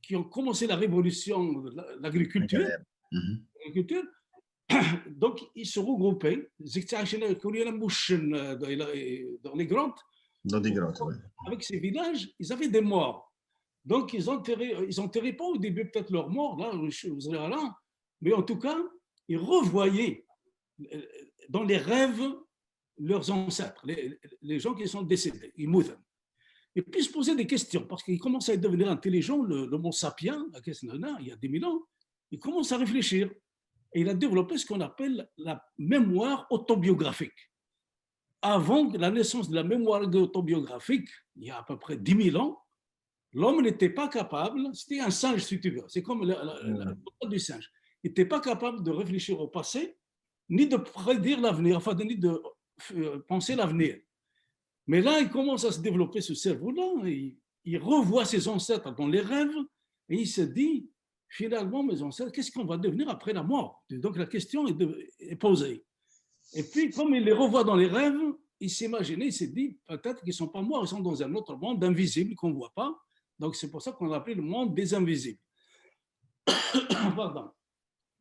qui ont commencé la révolution de la- l'agriculture, Mhm. l'agriculture, donc ils se regroupaient, zik ttɛicin kul yal am uccen, euh, dans les, dans les grottes, Dans des grottes, ouais. avec ces villages, ils avaient des morts. Donc, ils enterraient, ils enterraient pas au début peut-être leurs morts, là, je- vous allez là, mais en tout cas, ils revoyaient, euh, dans les rêves, leurs ancêtres, les, les gens qui sont décédés, ils mourent. Et puis, ils se posaient des questions, parce qu'ils commencent à devenir intelligents, le, l'homo sapiens, la question là, il y a dix mille ans, il commence à réfléchir. Et il a développé ce qu'on appelle la mémoire autobiographique. Avant la naissance de la mémoire autobiographique, il y a à peu près dix mille ans, l'homme n'était pas capable, c'était un singe si tu veux, c'est comme la, la- la- Mhm. du singe. Il n'était pas capable de réfléchir au passé, ni de prédire l'avenir, enfin, ni de euh, penser l'avenir. Mais là, il commence à se développer ce cerveau-là, il, il revoit ses ancêtres dans les rêves et il se dit, finalement, mes ancêtres, qu'est-ce qu'on va devenir après la mort ? Donc la question est, de- est posée. Et puis, comme il les revoit dans les rêves, il s'imagine, il se dit, peut-être qu'ils ne sont pas morts, ils sont dans un autre monde invisible qu'on ne voit pas. Donc c'est pour ça qu'on a appelé le monde des invisibles. Pardon.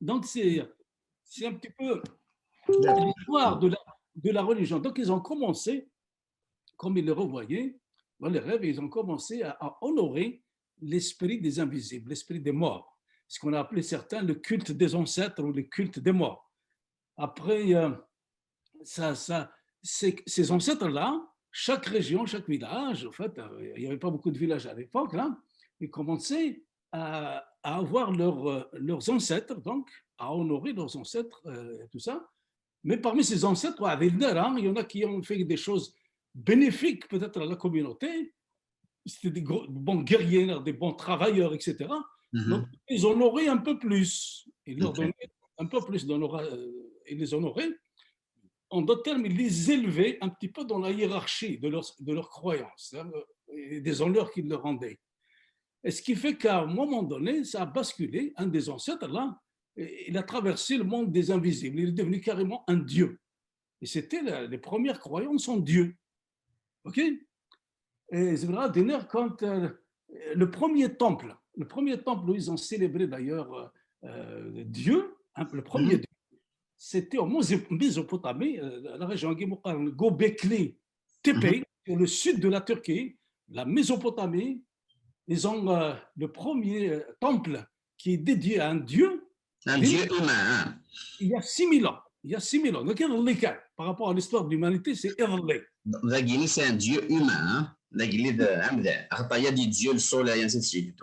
Donc c'est, c'est un petit peu l'histoire de la, de la religion. Donc ils ont commencé, comme ils le revoyaient dans les rêves, ils ont commencé à, à honorer l'esprit des invisibles, l'esprit des morts. Ce qu'on a appelé certains le culte des ancêtres ou le culte des morts. Après, euh, ça, ça, ces, ces ancêtres-là, chaque région, chaque village, en fait, euh, il n'y avait pas beaucoup de villages à l'époque, là, ils commençaient à, à avoir leur, euh, leurs ancêtres, donc, à honorer leurs ancêtres, euh, et tout ça. Mais parmi ces ancêtres, il y en a qui ont fait des choses bénéfiques peut-être à la communauté. C'était des gros- bons guerriers, des bons travailleurs, et cetera. Mhm. Donc, ils honoraient un peu plus. Ils leur Ok. donnaient un peu plus d'honneur, euh, ils les honoraient. en d'autres termes, il les élevait un petit peu dans la hiérarchie de leur, de leur croyance, hein, et des honneurs qu'il leur rendait. Et ce qui fait qu'à un moment donné, ça a basculé, un des ancêtres, là, il a traversé le monde des invisibles, il est devenu carrément un dieu. Et c'était la, les premières croyances en Dieu. OK ? Et c'est vrai, quand euh, le premier temple, le premier temple où ils ont célébré d'ailleurs euh, Dieu, hein, le premier Dieu, c'était en Mésopotamie, euh, la région Gobekli Tepe, sur le sud de la Turquie, la Mésopotamie, ils ont euh, le premier euh, temple qui est dédié à un dieu. Un dieu humain, hein. Il y a six mille ans. Il y a six mille ans. Donc, iḍelli kan, par rapport à l'histoire de l'humanité, c'est iḍelli. Dagi, c'est un dieu humain, hein. Dagi, il y a des dieux, le soleil, ainsi de suite.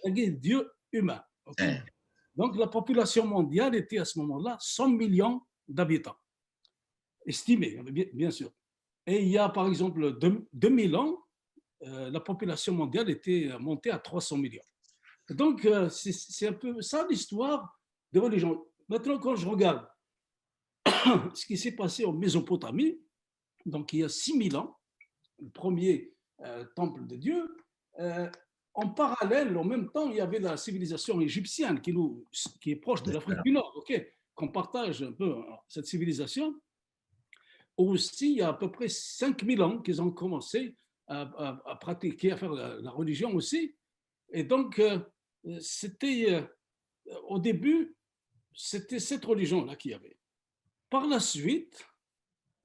Dagi, dieu humain. OK ? Donc, la population mondiale était à ce moment-là cent millions d'habitants. Estimé, bien sûr. Et il y a, par exemple, deux mille ans, euh, la population mondiale était montée à trois cents millions. Donc, euh, c'est un peu ça l'histoire des religions. Maintenant, quand je regarde ce qui s'est passé en Mésopotamie, donc il y a six mille ans, le premier euh, temple de Dieu, euh, en parallèle, en même temps, il y avait la civilisation égyptienne qui, nous, qui est proche de l'Afrique du Nord, OK, qu'on partage un peu cette civilisation. Aussi, il y a à peu près cinq mille ans qu'ils ont commencé à, à, à, pratiquer, à faire la, la, religion aussi. Et donc, euh, c'était, euh, au début, c'était cette religion-là qu'il y avait. Par la suite,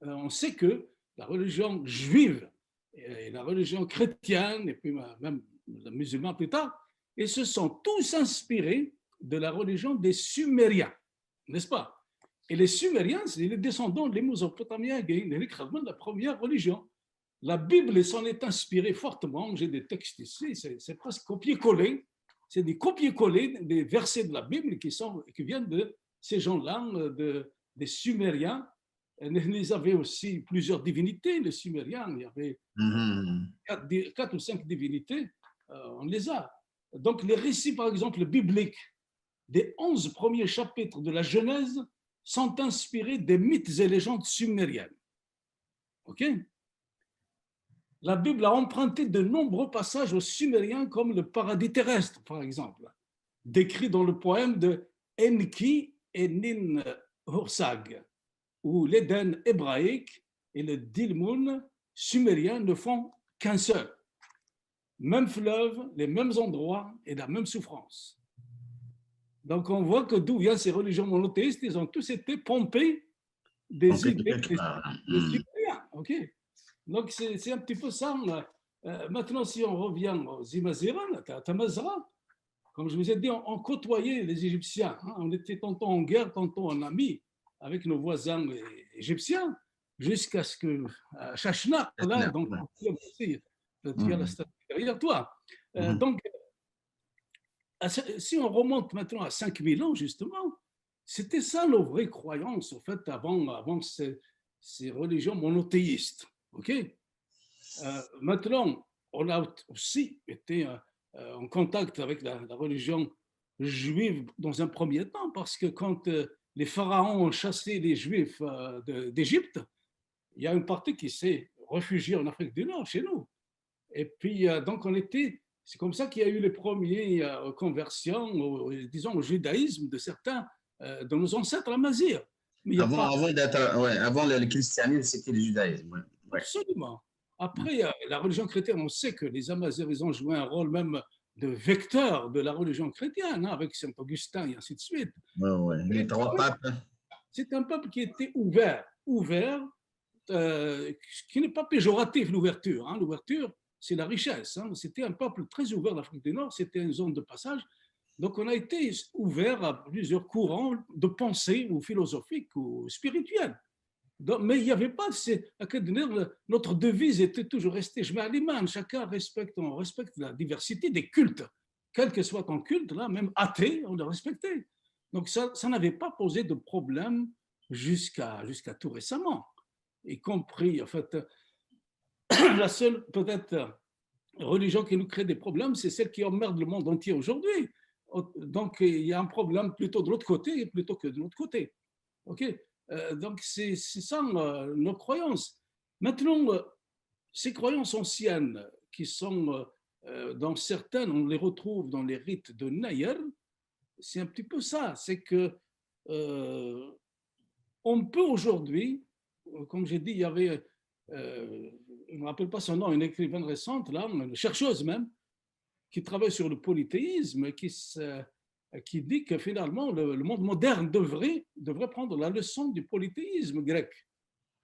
euh, on sait que la religion juive et la religion chrétienne, et puis même la musulmane plus tard, ils se sont tous inspirés de la religion des Sumériens, n'est-ce pas ? Et les Sumériens, c'est les descendants des Mésopotamiens, la première religion. La Bible s'en est inspirée fortement. J'ai des textes ici, c'est presque copier-coller. C'est des copier-coller des versets de la Bible qui, sont, qui viennent de ces gens-là, euh, de, des Sumériens. Ils avaient aussi plusieurs divinités, les Sumériens. Il y avait quatre, quatre ou cinq divinités. Euh, on les a. Donc, les récits, par exemple, bibliques des onze premiers chapitres de la Genèse sont inspirés des mythes et légendes sumériennes. OK ? La Bible a emprunté de nombreux passages aux Sumériens, comme le paradis terrestre, par exemple, décrit dans le poème de Enki et Nin Hursag, où l'Éden hébraïque et le Dilmun sumérien ne font qu'un seul. Même fleuve, les mêmes endroits et la même souffrance. Donc on voit que d'où viennent ces religions monothéistes, ils ont tous été pompés des idées des, des Sumériens. OK ? Donc c'est un petit peu ça. Euh, maintenant, si on revient aux Imaziran, à Tamazra, comme je vous ai dit, on, on côtoyait les Égyptiens. Hein, on était tantôt en guerre, tantôt en amis avec nos voisins égyptiens, jusqu'à ce que euh, Shashnak, là, donc, aussi, il y a la statue derrière toi. Euh, donc, si on remonte maintenant à cinq mille ans, justement, c'était ça nos vraies croyances, en fait, avant, avant ces, ces religions monothéistes. OK ? Euh, maintenant, on a aussi été euh, en contact avec la, la, religion juive dans un premier temps, parce que quand euh, les pharaons ont chassé les Juifs euh, d'Égypte, il y a une partie qui s'est réfugiée en Afrique du Nord, chez nous. Et puis, euh, donc, on était, c'est comme ça qu'il y a eu les premières euh, conversions, au, disons, au judaïsme de certains euh, de nos ancêtres amazirs. Mais avant, pas... avant, ouais, avant le christianisme, c'était le judaïsme. Ouais. Absolument. Après, euh, la religion chrétienne, on sait que les Amazirs, ils ont joué un rôle même de vecteur de la religion chrétienne, hein, avec saint Augustin et ainsi de suite. Ouais, ouais. Les trois papes. C'est un peuple qui était ouvert, ouvert, euh, qui n'est pas péjoratif, l'ouverture. Hein. L'ouverture, c'est la richesse. Hein. C'était un peuple très ouvert, l'Afrique du Nord, c'était une zone de passage. Donc, on a été ouvert à plusieurs courants de pensée, ou philosophiques, ou spirituels. Donc, mais il n'y avait pas, notre devise était toujours rester, chacun respecte, on respecte la diversité des cultes. Quel que soit ton culte, là, même athée, on le respectait. Donc, ça, ça n'avait pas posé de problème jusqu'à jusqu'à tout récemment, y compris, en fait, la seule, peut-être, religion qui nous crée des problèmes, c'est celle qui emmerde le monde entier aujourd'hui. Donc, il y a un problème plutôt de l'autre côté plutôt que de l'autre côté. OK ? Euh, donc, c'est c'est ça euh, nos croyances. Maintenant, euh, ces croyances anciennes qui sont, euh, euh, dans certaines, on les retrouve dans les rites de Nayar, c'est un petit peu ça. C'est que euh, on peut aujourd'hui, euh, comme j'ai dit, il y avait, euh, je ne me rappelle pas son nom, une écrivaine récente, là, une chercheuse même, qui travaille sur le polythéisme, qui, se- qui dit que finalement le, le monde moderne devrait, devrait prendre la leçon du polythéisme grec,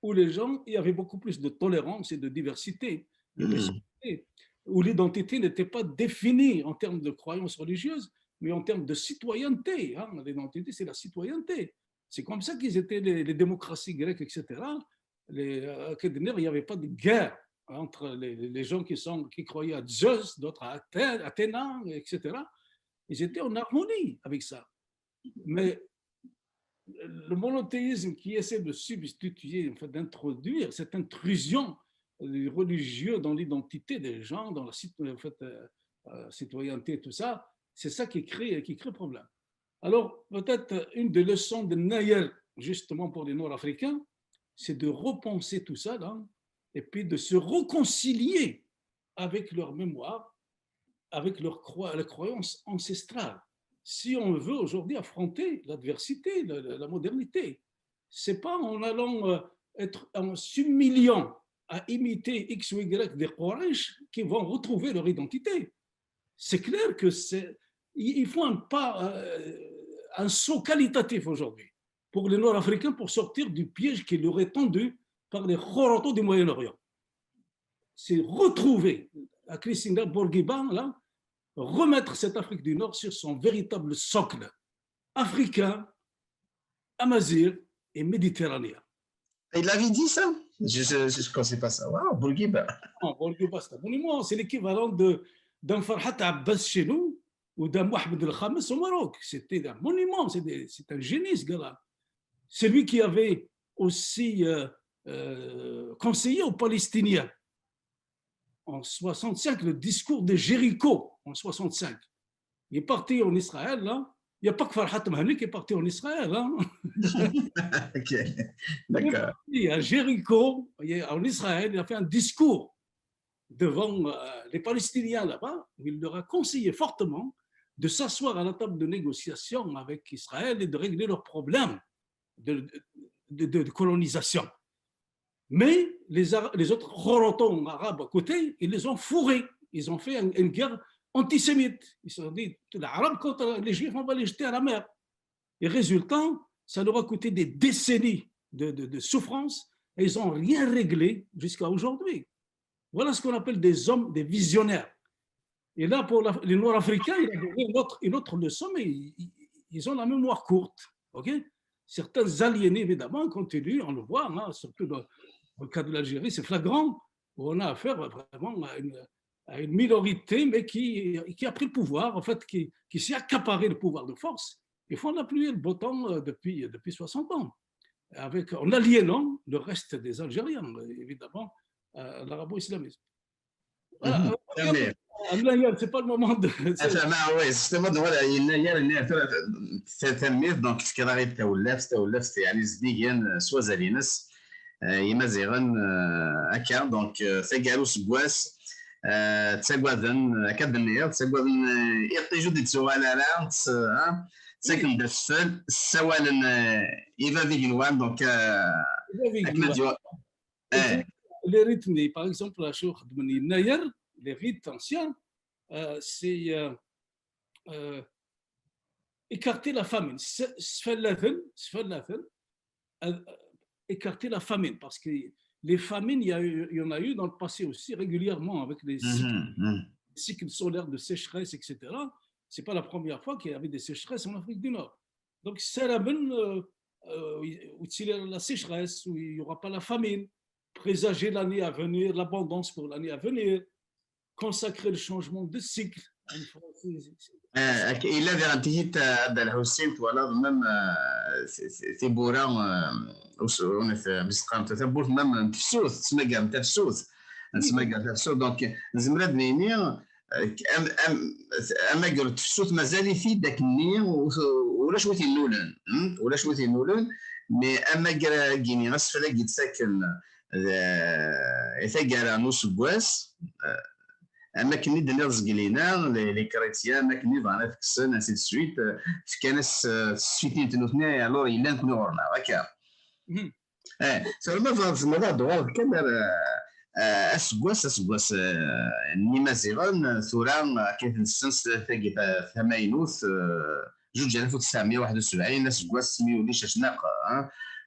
où les gens, il y avait beaucoup plus de tolérance et de diversité, de Mhm. diversité, où l'identité n'était pas définie en termes de croyances religieuses, mais en termes de citoyenneté. Hein. L'identité, c'est la citoyenneté. C'est comme ça qu'ils étaient les, les démocraties grecques, et cetera. Les, euh, que de dire, il n'y avait pas de guerre entre les, les gens qui, sont, qui croyaient à Zeus, d'autres à Athènes, Athéna, et cetera. Ils étaient en harmonie avec ça. Mais le monothéisme qui essaie de substituer, en fait, d'introduire cette intrusion des religieux dans l'identité des gens, dans la cit- en fait, euh, euh, citoyenneté, tout ça, c'est ça qui crée, qui crée problème. Alors, peut-être une des leçons de Nayar, justement pour les Nord-Africains, c'est de repenser tout ça, là, et puis de se réconcilier avec leur mémoire, avec leur croi- la croyance ancestrale. Si on veut aujourd'hui affronter l'adversité, la, la- la modernité, c'est pas en allant euh, être en s'humiliant à imiter X ou Y des Quraysh qui vont retrouver leur identité. C'est clair que c'est, il il faut un pas, euh, un saut qualitatif aujourd'hui pour les Nord-Africains pour sortir du piège qui leur est tendu par les Khoroto du Moyen-Orient. C'est retrouver à Christina Bourguiba, là, remettre cette Afrique du Nord sur son véritable socle africain, amazigh et méditerranéen. Il avait dit ça? Je ne pensais pas ça. Waouh, Bourguiba. Non, Bourguiba, c'est un monument. C'est l'équivalent de d'un Farhat Abbas chez nous ou d'un Mohamed El Khamis au Maroc. C'était un monument, c'est des- c'est un génie ce gars-là. C'est lui qui avait aussi euh, euh, conseillé aux Palestiniens en soixante-cinq, le discours de Jéricho en soixante-cinq. Il est parti en Israël, là. Il n'y a pas que Farhat Mahani qui est parti en Israël. Hein. Ok, d'accord. Et à Jéricho, il est en Israël, il a fait un discours devant euh, les Palestiniens là-bas, où il leur a conseillé fortement de s'asseoir à la table de négociation avec Israël et de régler leurs problèmes de, de- de- de colonisation. Mais les, Ara- les autres Khoroton arabes à côté, ils les ont fourrés. Ils ont fait une, une guerre antisémite. Ils se sont dit, l'Arabe contre les Juifs, on va les jeter à la mer. Et résultat, ça leur a coûté des décennies de, de- de souffrance et ils n'ont rien réglé jusqu'à aujourd'hui. Voilà ce qu'on appelle des hommes, des visionnaires. Et là, pour la- les Nord-Africains, il a donné une autre, une autre leçon, mais ils, ils- ils ont la mémoire courte. Ok ? Certains aliénés, évidemment, continuent, on le voit, hein, surtout dans, dans le cas de l'Algérie, c'est flagrant, où on a affaire vraiment à une, à une minorité, mais qui, qui a pris le pouvoir, en fait, qui, qui s'est accaparé le pouvoir de force. Il faut en appuyer le beau temps euh, depuis, depuis soixante ans, avec, en aliénant le reste des Algériens, euh, évidemment, à l'arabo-islamisme. Voilà. Mhm. Euh, Ablaïa, c'est pas le moment de. Enfin, ah ouais, justement, donc, voilà, yenna-yar, yenna-yar, tura, ta- ta- tanemmirt, donc, tefkiḍ-aɣ-id tawlaft, tawlaft, yeɛni, zeddigen, euh, s wazal-ines, euh, Imaziɣen, euh, akka, donc, euh, taggara useggas, euh, ttagaden, euh, akka d-tenniḍ, ttagaden, euh, iṭij ur d-ittuɣal ara, tt-, euh, hein, ttaken-d asfel, ssawalen, euh, i bab igenwan, donc, euh, Bab igenwan. akken ad yu-, Et puis, les rites, par exemple, acu xedmen yennayer, les rites anciens, euh, c'est euh, euh, écarter la famine. S- Sfallaten, sfallaten, euh, écarter la famine, parce que les famines, il y, a eu- il y en a eu dans le passé aussi régulièrement avec les cycles, Mhm, mhm. cycles solaires de sécheresse, et cetera. C'est pas la première fois qu'il y avait des sécheresses en Afrique du Nord. Donc, ssaramen, euh, euh, où il y a la sécheresse, où il n'y aura pas la famine, présager l'année à venir, l'abondance pour l'année à venir, consacrer le changement de cycle. Une fois, c'est- c'est- Eh, ak- illa diɣen tiyita a Dda Lḥusin, twalaḍ même, eh, ti- ti- tiwwura, eh, us- unef, eh, mis qqaren tawwurt, même n tefsut, ttmaggaren tafsut, ttmaggaren tafsut, donc nezmer ad nini, eh, am- am- amager n tefsut mazal-it-id akkenni, u- ulac wi t-innulen, hmm? Ulac wi t-innulen, Mais amagar-agi-nni, asfel-agi d-ttaken d, i taggara n useggas, am akken i d-tenniḍ zgelina, les, les chrétiens, am akken i bɣan ad t-kksen, ainsi de suite, fkan-as, euh, tisfitin n nutni, alors yella nekni ɣur-neɣ, akka. Eh, tura ma tebɣiḍ tzemreḍ ad d-tuɣaleḍ kan ar, eh, aseggas, aseggas, eh, n Yimaziɣen, tura, eh, akken i t-nessens, tagi ta-, tamaynut, eh, zuǧ alaf u tesɛemya u waḥed u sebɛin, aseggas mi yuli Cacnaq, eh,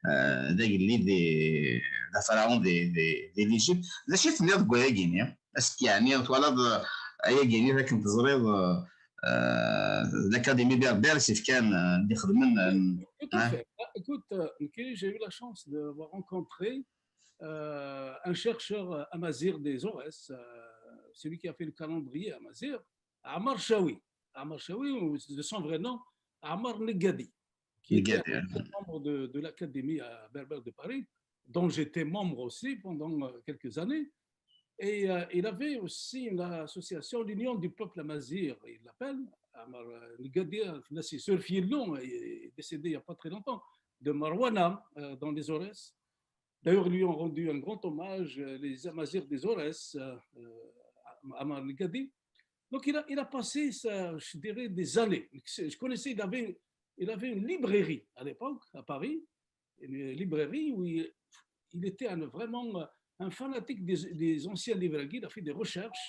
eh, d agellid di, d afraɛun di, di, di Lijibt. D acu i tenniḍ deg wayagi-nni? Est-ce que, yeɛni, twalaḍ, eh, ayagi-nni akken teẓriḍ, eh, euh, l'Académie Berbère, c'est quand, euh, Tout à fait. Ah, écoute, euh, j'ai eu la chance d'avoir rencontré euh, un chercheur euh, amazigh des Aurès, euh, celui qui a fait le calendrier amazigh, Amar Shawi. Amar Shawi, de son vrai nom, Amar Negadi, qui était membre de, de l'Académie euh, berbère de Paris, dont j'étais membre aussi pendant euh, quelques années. Et euh, il avait aussi une association, l'Union du peuple amazigh, il l'appelle. Amar Negadi, c'est Sœur Fiellon, est décédé il n'y a pas très longtemps, de Marwana, euh, dans les Aurès. D'ailleurs, ils lui ont rendu un grand hommage, euh, les Amazirs des Aurès, euh, euh, Amar Negadi. Donc, il a, il a passé, ça, je dirais, des années. Je connaissais, il avait, il avait une librairie à l'époque, à Paris, une librairie où il, il était un, vraiment euh, un fanatique des, des anciens livres. Il a fait des recherches.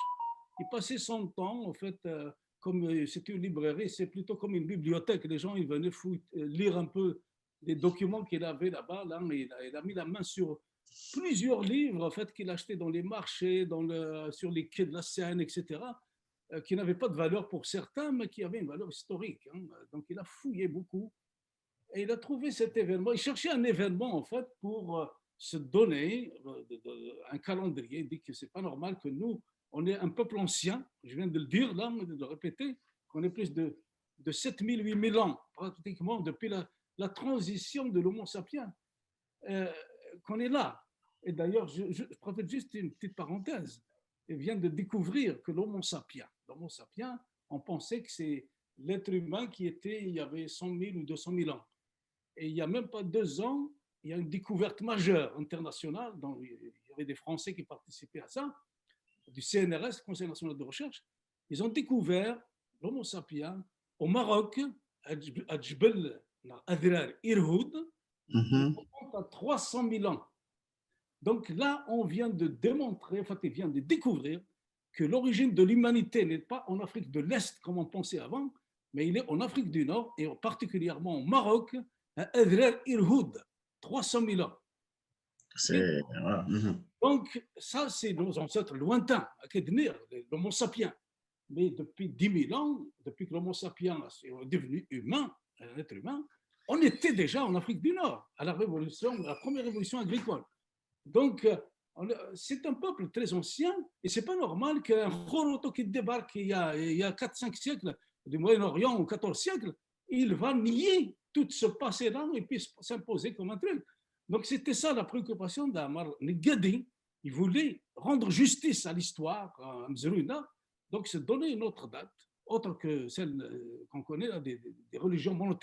Il passait son temps, en fait, euh, comme euh, c'était une librairie, c'est plutôt comme une bibliothèque. Les gens, ils venaient fouiller, euh, lire un peu les documents qu'il avait là-bas. Là, il a, il a mis la main sur plusieurs livres, en fait, qu'il achetait dans les marchés, dans le, sur les quais de la Seine, et cetera, euh, qui n'avaient pas de valeur pour certains, mais qui avaient une valeur historique, hein. Donc, il a fouillé beaucoup. Et il a trouvé cet événement. Il cherchait un événement, en fait, pour euh, se donner euh, de, de, un calendrier. Il dit que c'est pas normal que nous, on est un peuple ancien, je viens de le dire là, de le répéter, qu'on est plus de, de sept mille, huit mille ans, pratiquement, depuis la, la transition de l'Homo sapiens, euh, qu'on est là. Et d'ailleurs, je, je profite juste une petite parenthèse. Il vient de découvrir que l'Homo sapiens, l'Homo sapiens, on pensait que c'est l'être humain qui était, il y avait cent mille ou deux cent mille ans. Et il n'y a même pas deux ans, il y a une découverte majeure internationale, dont il y avait des Français qui participaient à ça, du C N R S, Conseil national de recherche. Ils ont découvert l'Homo sapiens au Maroc, à Djebel, à Adrar Irhoud, à trois cent mille ans. Donc là, on vient de démontrer, en fait, il vient de découvrir que l'origine de l'humanité n'est pas en Afrique de l'Est, comme on pensait avant, mais il est en Afrique du Nord, et particulièrement au Maroc, à Adrar Irhoud, trois cent mille ans. Donc, ça, c'est nos ancêtres lointains, l'Homo sapiens. Mais depuis dix mille ans, depuis que l'Homo sapiens est devenu humain, un être humain, on était déjà en Afrique du Nord, à la révolution, la première révolution agricole. Donc, euh, c'est un peuple très ancien, et c'est pas normal qu'un Khoroto qui débarque il y a, il y a quatre cinq siècles, du Moyen-Orient, au quatorze siècle, il va nier tout ce passé-là et puis s'imposer comme un truc. Donc, c'était ça la préoccupation d'Amar Negadi. Il voulait rendre justice à l'histoire, à Mzruna, donc se donner une autre date, autre que celle euh, qu'on connaît, là, des, des religions monothéistes.